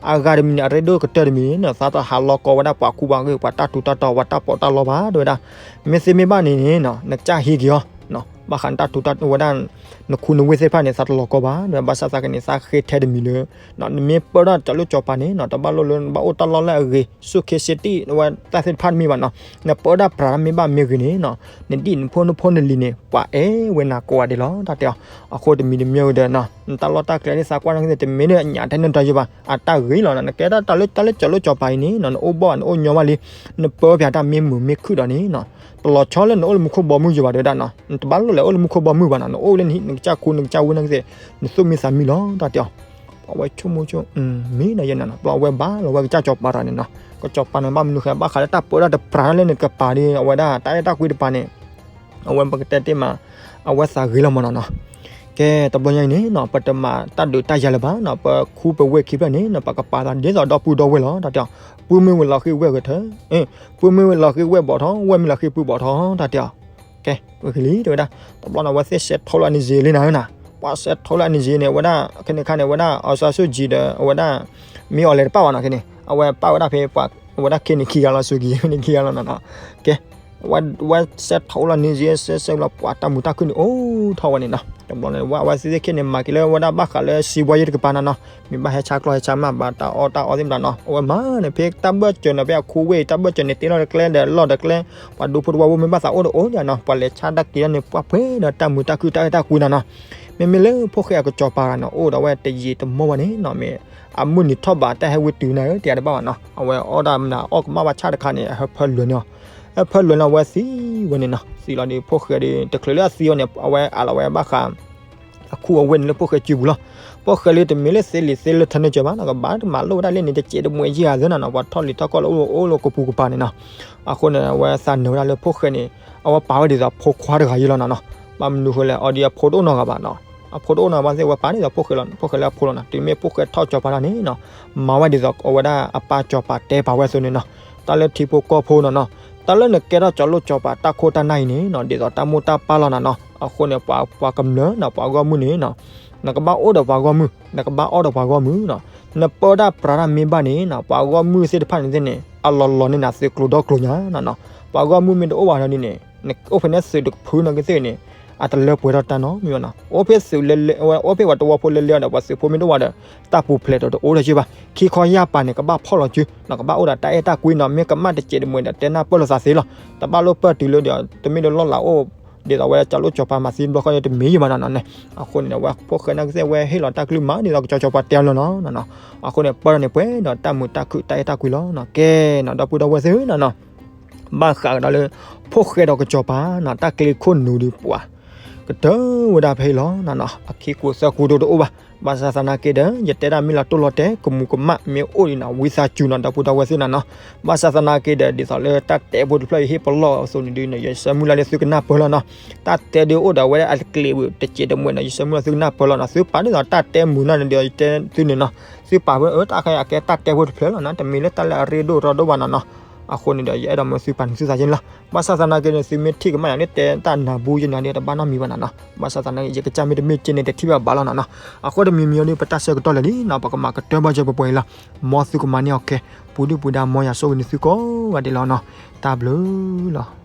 အဂၤတမံၤန့ၣ် အရ့ဒိၣ်ကတၢၢ်တမံၤန့ၣ် သးတဟးလီၤကီဝဲဒၣ်ပှၤကူပှၤဂ့ၢ် ပှၤတၢ်ထူးတၢ်တီၤ ပှၤတၢ်ပီးတၢ်လီဘၣ် တဝဲဒၣ်, မ့ၢ်သ့မ့ၢ်ဘၣ်န့ၣ်န့ၣ် နကစၢ်ဟံးက့ၤအီၤ, ဘၣ်ဃးနတၢ်ထူးတၢ်တီၤဝဲဒၣ် နခူနဝ့ၢ်သ့ၣ်တဖၣ်န့ၣ် သးတလီၤကီဘၣ် ဘၣ်ဆၣ်သနာ်က့န့ၣ် သးဃ့ထဲတမံၤလၢ နမ့ၢ်ပၢတၢ်ကၠီၣ်လိၣ်ကၠီၣ်ပၤန့ၣ်နီၤ တဘၣ်လိၣ်လၢနဘၣ်အိၣ်တၢ်လီၢ်လၢအဂ့ၤ ဆူၣ်ခ့စ့တံၢ်ဝဲတၢ်သ့ၣ်တဖၣ်တမ့ၢ်ဘၣ်နီၤ, နပၢတၢ်ပြးတၢ်မ့ၢ်ဘၣ်မ့ၢ်ဂ့ၤန့ၣ်နီၤ နဒံၣ်နဖိနဖိနလံၤန့ၣ် ပှၤအဲၣ်ဝဲနၤကိးဂၤဒဲးလီၤ တၢ်တဲအီၤ, အဃိတမံၤတမံၤဂ့ၤဒီးနီၤ နတၢ်လီၢ်တၢ်ကျဲသ့ၣ်သးကွၢ်န့ၣ်ကသ့ၣ် တမ့ၢ်လၢအညၣ်ထဲနတၢ်ယိဘၣ် အတၢ်ဂ့ၤလီၤနီၤ နကဲတၢ်လၢတၢ်လၢကၠီၣ်လိၣ်ကၠီၣ်ပၤအံၤန့ၣ်နီၤ နအိၣ်ဘီၣ်နအိၣ်ညီဘၣ်လံ, နပၢဖဲတၢ်မ့ၢ်မုာ်မ့ၢ်ခုၣ်ဒီးန့ၣ်နီၤ တလီၤဆီလၢနအိၣ်လၢမူခိၣ်ဘီမုၢ်ယိဘၣ် တဝဲဒၣ်နီၤ နတဘၣ်လိၣ်လဲၤအိၣ်လၢမူခိၣ်ဘီမုၢ်ဘၣ်နီၤ နအိၣ်လၢနဟံၣ်နကစၢ်ခူနကစၢ်ဝ့ၢ်န့ၣ်ကသ့ၣ် နသူၣ်မံသးမံလီၤ တၢ်တဲအီၤ, ပှၤဝဲဆိကမိၣ်ဆိ မ့ၢ်နီၤယဲနီၤနီၤ ဘျီအဝဲဘၣ်လီၤဝဲကစၢ်ကၠီၣ်ပၤတဂၤန့ၣ်နီၤ, ကစၢ်ကၠီၣ်ပၤန့ၣ် ဘၣ်မနုၤဃိ ဘၣ်ဃးလၢတၢ်ပၢတၢ်တပြးတၢ်လၢနကပၤဒီး အဝဲဒၣ် တၢ်အဲၣ်တၢ်ကွံတပၤန့ၣ် အဝဲပကတဲတ့ၢ်မး အဝဲသးဂ့ၤလီၤမးနီၤနီၤ, ကဲတဘျီညါအံၤန့ၣ်နီၤ ပတမၤတၢ်ဒုးတၢ်ယၤလၢၤဘၣ်နီၤ ပခူပဝ့ၢ်ခံဖျၢၣ်န့ၣ်နီၤ ပကပာ်သးဒ်သိးဒီပုၢ်ဒီဝဲၢ်လီၤ တၢ်တဲအီၤ, ပုၢ်မ့ၢ်ဝဲလီၤဃံၤဝဲၢ်ဂဲၤထၢၣ်, ပုၢ်မ့ၢ်ဝဲလီၤဃံၤဝဲၢ်ဘီၣ်ထီၣ် ဝဲၢ်မ့ၢ်လီၤဃံၤပုၢ်ဘီၣ်ထီၣ် တၢ်တဲအီၤ, ကဲ ဝဲကလံၤတဝဲဒၣ်, တဘျီန့ၣ် အဝဲသ့ၣ်ဆဲးထီၣ်လၢအနံၤစ့လံနၤဧၢနီၤ, ပှၤဆဲးထီၣ်လၢအနံၤစ့န့ၣ် အဝဲဒၣ် ခဲန့ၣ်ခါန့ၣ် အဝဲဒၣ် အောင်ဆန်းစုကြည် ဒီး အဝဲဒၣ် မင်းအောင်လှိုင် တပာ်ဘၣ်နီၤ ခဲန့ၣ် အဝဲပာ်ဝဲဒၣ်ဖဲပှၤ အဝဲဒၣ်ခဲန့ၣ်ခံဂၤလီၤ စူၤကံၤ ခဲန့ၣ်ခံဂၤလီၤနီၤနီၤ, ကဲ အဝဲ အဝဲဆဲးထီၣ်လၢအနံၤစ့ ဆဲးဆဲးလီၤ ပှၤတၢ်မုာ်တၢ်ခုၣ်န့ၣ် အိၣ်ထီၣ်ဝဲန့ၣ်နီၤ, တဘျီန့ၣ် ဝဲ အဝဲသ့ၣ်ခဲန့ၣ် မၤက့ၤလၢဝဲဒၣ်ဘၣ်ဃးလၢစံးဘှီယ့ၢ်တကပၤနီၤနီၤ, မ့ၢ်ဘၣ်ဟဲဆါကျီၢ်ဟဲဆါမး ဘၣ်တၢ်အီၣ်တၢ်အီသ့ၣ်မတၤနီၤ, အဝဲမၤန့ၣ် ဖဲတၢ်ဘၢၣ်စၢၤန့ၣ် ဖဲအခူဝ့ၢ် တၢ်ဘၢၣ်စၢၤန့ၣ် တ့လီၤတကျဲဒီးလီၢ်တကျဲ, ပှၤဒူဖိတဝီဖိမ့ၢ်ဘၣ်သးအိၣ်ဒီးအိၣ်ဒံးနီၤ, ပှၤလဲၤဆါတၢ်က့ၤတၢ်န့ၣ် ပှၤပှဲၤဒီးတၢ်မုာ်တၢ်ခုၣ်တၢ်အဲၣ်တၢ်ကွံနီၤနီၤ, မ့မ့ၢ်လၢဖိၣ်ဃဲအကစီၤပၤဂၤန့ၣ် အိၣ်ဒီးဝဲတယံာ်တမီၢ်ဘၣ်န့ၣ်နီၤ, မ့ၢ်အမုၢ်နံၤထီၣ်ဘးတၢ်ဟဲဝံတုၤနၤဧၢ တဲတဘၣ်ဘၣ်နီၤ, အဝဲအီၣ်ဒၣ်မနုၤ အီၣ်ကမၣ်ဘၣ်ဆၣ်တခါန့ၣ် အဟၢဖၢလွဲၤန့ၣ်, ဟၢဖၢလွဲၤန့ၣ် အဝဲသံဝဲန့ၣ်နီၤ, သံလီၤဒီး ဖိၣ်ဃဲဒီး တချုးလၢအသံဝဲန့ၣ် အဝဲအးလီၤဝဲဘၣ်ဃး အခူအဝ့ၢ်န့ၣ်လၢဖိၣ်ဃဲစုပူၤလီၤ. ဖိၣ်ဃဲလၢတမ့ၢ်လၢသ့လံာ်သ့လၢထၢနုာ်စၢၤဘၣ်နီၤ, ကဘၣ်တမၤလိၣ်ဝဲဒၣ်လၢန့ၣ် တစဲးတမှဲးယံာ်ဂၤသ့နီၤနီၤ, ပှၤထီၣ်လံၤထီၣ်ကီၢ်လၢအိၣ်အိၣ်လၢကပူၤကပၤန့ၣ်နီၤ. အဃိန့ၣ် အဝဲသးနၢၤဝဲဒၣ်လၢဖိၣ်ဃဲန့ၣ် အဝဲပာ်ဝဲဒ်သိးဖိခွါတဂၤယံၤလီၤနီၤနီၤ. ဘၣ်မနုၤဃိလဲၣ် အီၤဒီးအဖိတအိၣ်နီတဂၤဘၣ်နီၤ. အဖိတအိၣ်နီတဂၤဘၣ်သ့ၣ် အဝဲပာ်ဒ်သိးဖိၣ်ဃဲလီၤ, ဖိၣ်ဃဲလၢအဖိလီၤနီၤ. တုၤမ့ၢ်ဖိၣ်ဃဲထီၣ်ကစီၤပၤတၢ်န့ၣ်နီၤ, မၤဝဲဒ်သိးအဝဲဒၣ်အပၢ်ကစီၤပၤတဲပာ်ဝဲအသိးန့ၣ်နီၤ. တၢ်လၢထံဖိကီၢ်ဖိနီၤနီၤ, တၢ်လၢနကဲထီၣ်ကၠီၤလိၣ်ကၠီၤပၤတၢ်ခိၣ်တၢ်နၢ်အံၤန့ၣ်နီၤ, ဒ်သိးတၢ်မိၢ်တၢ်ပၢ်လီၤနီၤနီၤ. အဃိန့ၣ် ပှၤ ပှၤကမျၢၢ်နီၤ, ပှၤဂီၢ်မုၢ်န့ၣ်နီၤ, နကဘၣ်အိၣ်ဒီးပှၤဂီၢ်မုၢ်, နကဘၣ်အီၣ်ဒီးပှၤဂီၢ်မုၢ်နီၤ. နပၢတၢ်ပြးတၢ်မ့ၢ်ဘၣ်န့ၣ်နီၤ, ပှၤဂီၢ်မုၢ်သ့ၣ်တဖၣ်န့ၣ်သ့ၣ်န့ၣ် အလီၤလီၤန့ၢ်နၤသုးကျိၤဒီကျိၤညါနီၤနီၤ. ပှၤဂီၢ်မုၢ်မ့ၢ်တအိၣ်ဘၣ်ဒီးန့ၣ်န့ၣ်, နအိၣ်ဖဲန့ၣ်သုးတကဖုနီၤကသ့ၣ်န့ၣ်, အတလၢပှဲၤထီၣ်တၢ်နီတမံၤဘၣ်နီၤ. အိၣ်ဖဲသုးလဲၤလဲၤ, အိၣ်ဖဲပှၤတဝီဖိလဲၤလဲၤဒီး ပှၤသုးဖိမ့ၢ်တအိၣ်ဘၣ်ဒီး တၢ်ပူၤဖျဲးဒီးတအိၣ်လၢၤဘၣ်. ခံခီယၢ်ပၤန့ၣ် ကဘၣ်ဖီၣ်လီၤစု, နကဘၣ်အိၣ်ဒီးတၢ်အဲၣ်တၢ်ကွံနီၤ, မ့ၢ်ကမၣ်တစဲးတမှဲးဒီး တဲနၢ်ပၢၢ်လိာ်သးသ့လီၤ. တဘၣ်လိၣ်ပၢၢ်တုၤလၢဒီး တမ့ၢ်လၢလီၢ်လၤအိၣ် ဒ်သိးဝဲကၠီၤလိၣ်ကၠီၤပၤမၤသံတဘျီဃီန့ၣ် တမ့ၢ်ယံၤဘၣ်နီၤနီၤန့ၣ်. အဃိန့ၣ် အဝဲဖိၣ်ဃဲနီၤကသ့ၣ် အဝဲဟ့ၣ်လီၤတၢ်ကလုၢ်မး ဒ်သိးကၠီၤကၠီၤပၤတဲအီၤလီၤနီၤနီၤ. အဃိန့ၣ် ပၢၢ်ဒီးန့ၣ် ပှဲၤဒီးတၢ်မုာ်တၢ်ခုၣ်တၢ်အဲၣ်တၢ်ကွံလီၤနီၤ. ကဲနီၤ ဒီပုၢ်ဒီဝဲၢ်သ့ၣ်နီၤနီၤ, ဘၣ်ဃးကဒီးလၢ ဖိၣ်ဃဲဒီးကၠီၤပၤနီၤ တၢ်ကျ့ခိၣ်နူာ်ဒီးပှၤ ကတၢၢ်ဝဲဒၣ်ဖဲအံၤလီၤနီၤနီၤ. အခံကူသၢကူတအိၣ်ဘၣ်. ဘၣ်ဆၣ်သနာ်က့ဒီး ယတဲဒၣ်မ့ၢ်လီၤတိၢ်လီၤတဲာ် ကမူၤကမၣ်မ့ၢ်အိၣ်ဒံးနီၤ ဝံသးစူၤနီၤ ဒီပုၢ်ဒီဝဲၢ်သ့ၣ်နီၤနီၤ. ဘၣ်ဆၣ်သနာ်က့ဒီး ဒ်သိးလၢတၢ်တဲဖိတဖျၢၣ်အံၤဟ့ၣ်ပလီၢ်အသိးန့ၣ်ဒီး ယဆၢမုၢ်လၢ်လၢသုကနၢ်ပၢၢ်လီၤနီၤ. တၢ်တဲဒုးအိၣ်ဒီးဝဲဒၣ်အတကျ့းဝံၤ တစဲးတမှဲးနီၤ ယဆၢမုၢ်လၢ်သုကနၢ်ပၢၢ်လီၤနီၤ. သုပာ်ဒ်သိးတၢ်တဲမုာ်နီၤန့ၣ်ဒီး ယတဲသုန့ၣ်နီၤ. သုပာ်ဝဲအၢ တၢ်ခဲအံၤအကဲတၢ်တဲဖိတဖျၢၣ်လီၤနီၤ. တမ့ၢ်လၢတၢ်လၢအရ့ဒိၣ်ရီဒိၣ်ဘၣ်နီၤနီၤ. အဃိန့ၣ်ဒီး ယအဲၣ်ဒိးမၢသုပာ်နသုသးယဲန့ၣ်လီၤ. ဘၣ်ဆၣ်သနာ်က့န့ၣ် သုမ့ၢ်ထံၣ်ကမၣ်ယၤန့ၣ် တဲတၢ်နၢ်ဘူယဲန့ၣ်ဒီး တဘၣ်နီတမံၤဘၣ်နၤနီၤ. ဘၣ်ဆၣ်သနာ်က့ ယကစၢ်မ့ၢ်တမ့ၢ်က့န့ၣ် တထံၣ်ဘၣ်ဘၣ်လီၤနၤနီၤ. အဃိတမံၤမံၤအံၤဒ် ပတၢ်ဆၢကတီၢ်လၢာ်လံနီၤ, ပကမၤကတၢၢ်ဘၣ်စၢၤပှဲၤပှဲၤအံၤလီၤ. မ်သုကမၤန့ၢ်အီၤခဲ, ပူၤဒုၣ်ပူၤဒါ မ်ယွၤဆိၣ်ဂ့ၤန့ၢ်သုကိးဂၤဒဲးလီၤနီၤ. တၢ်ဘျုးလီၤ.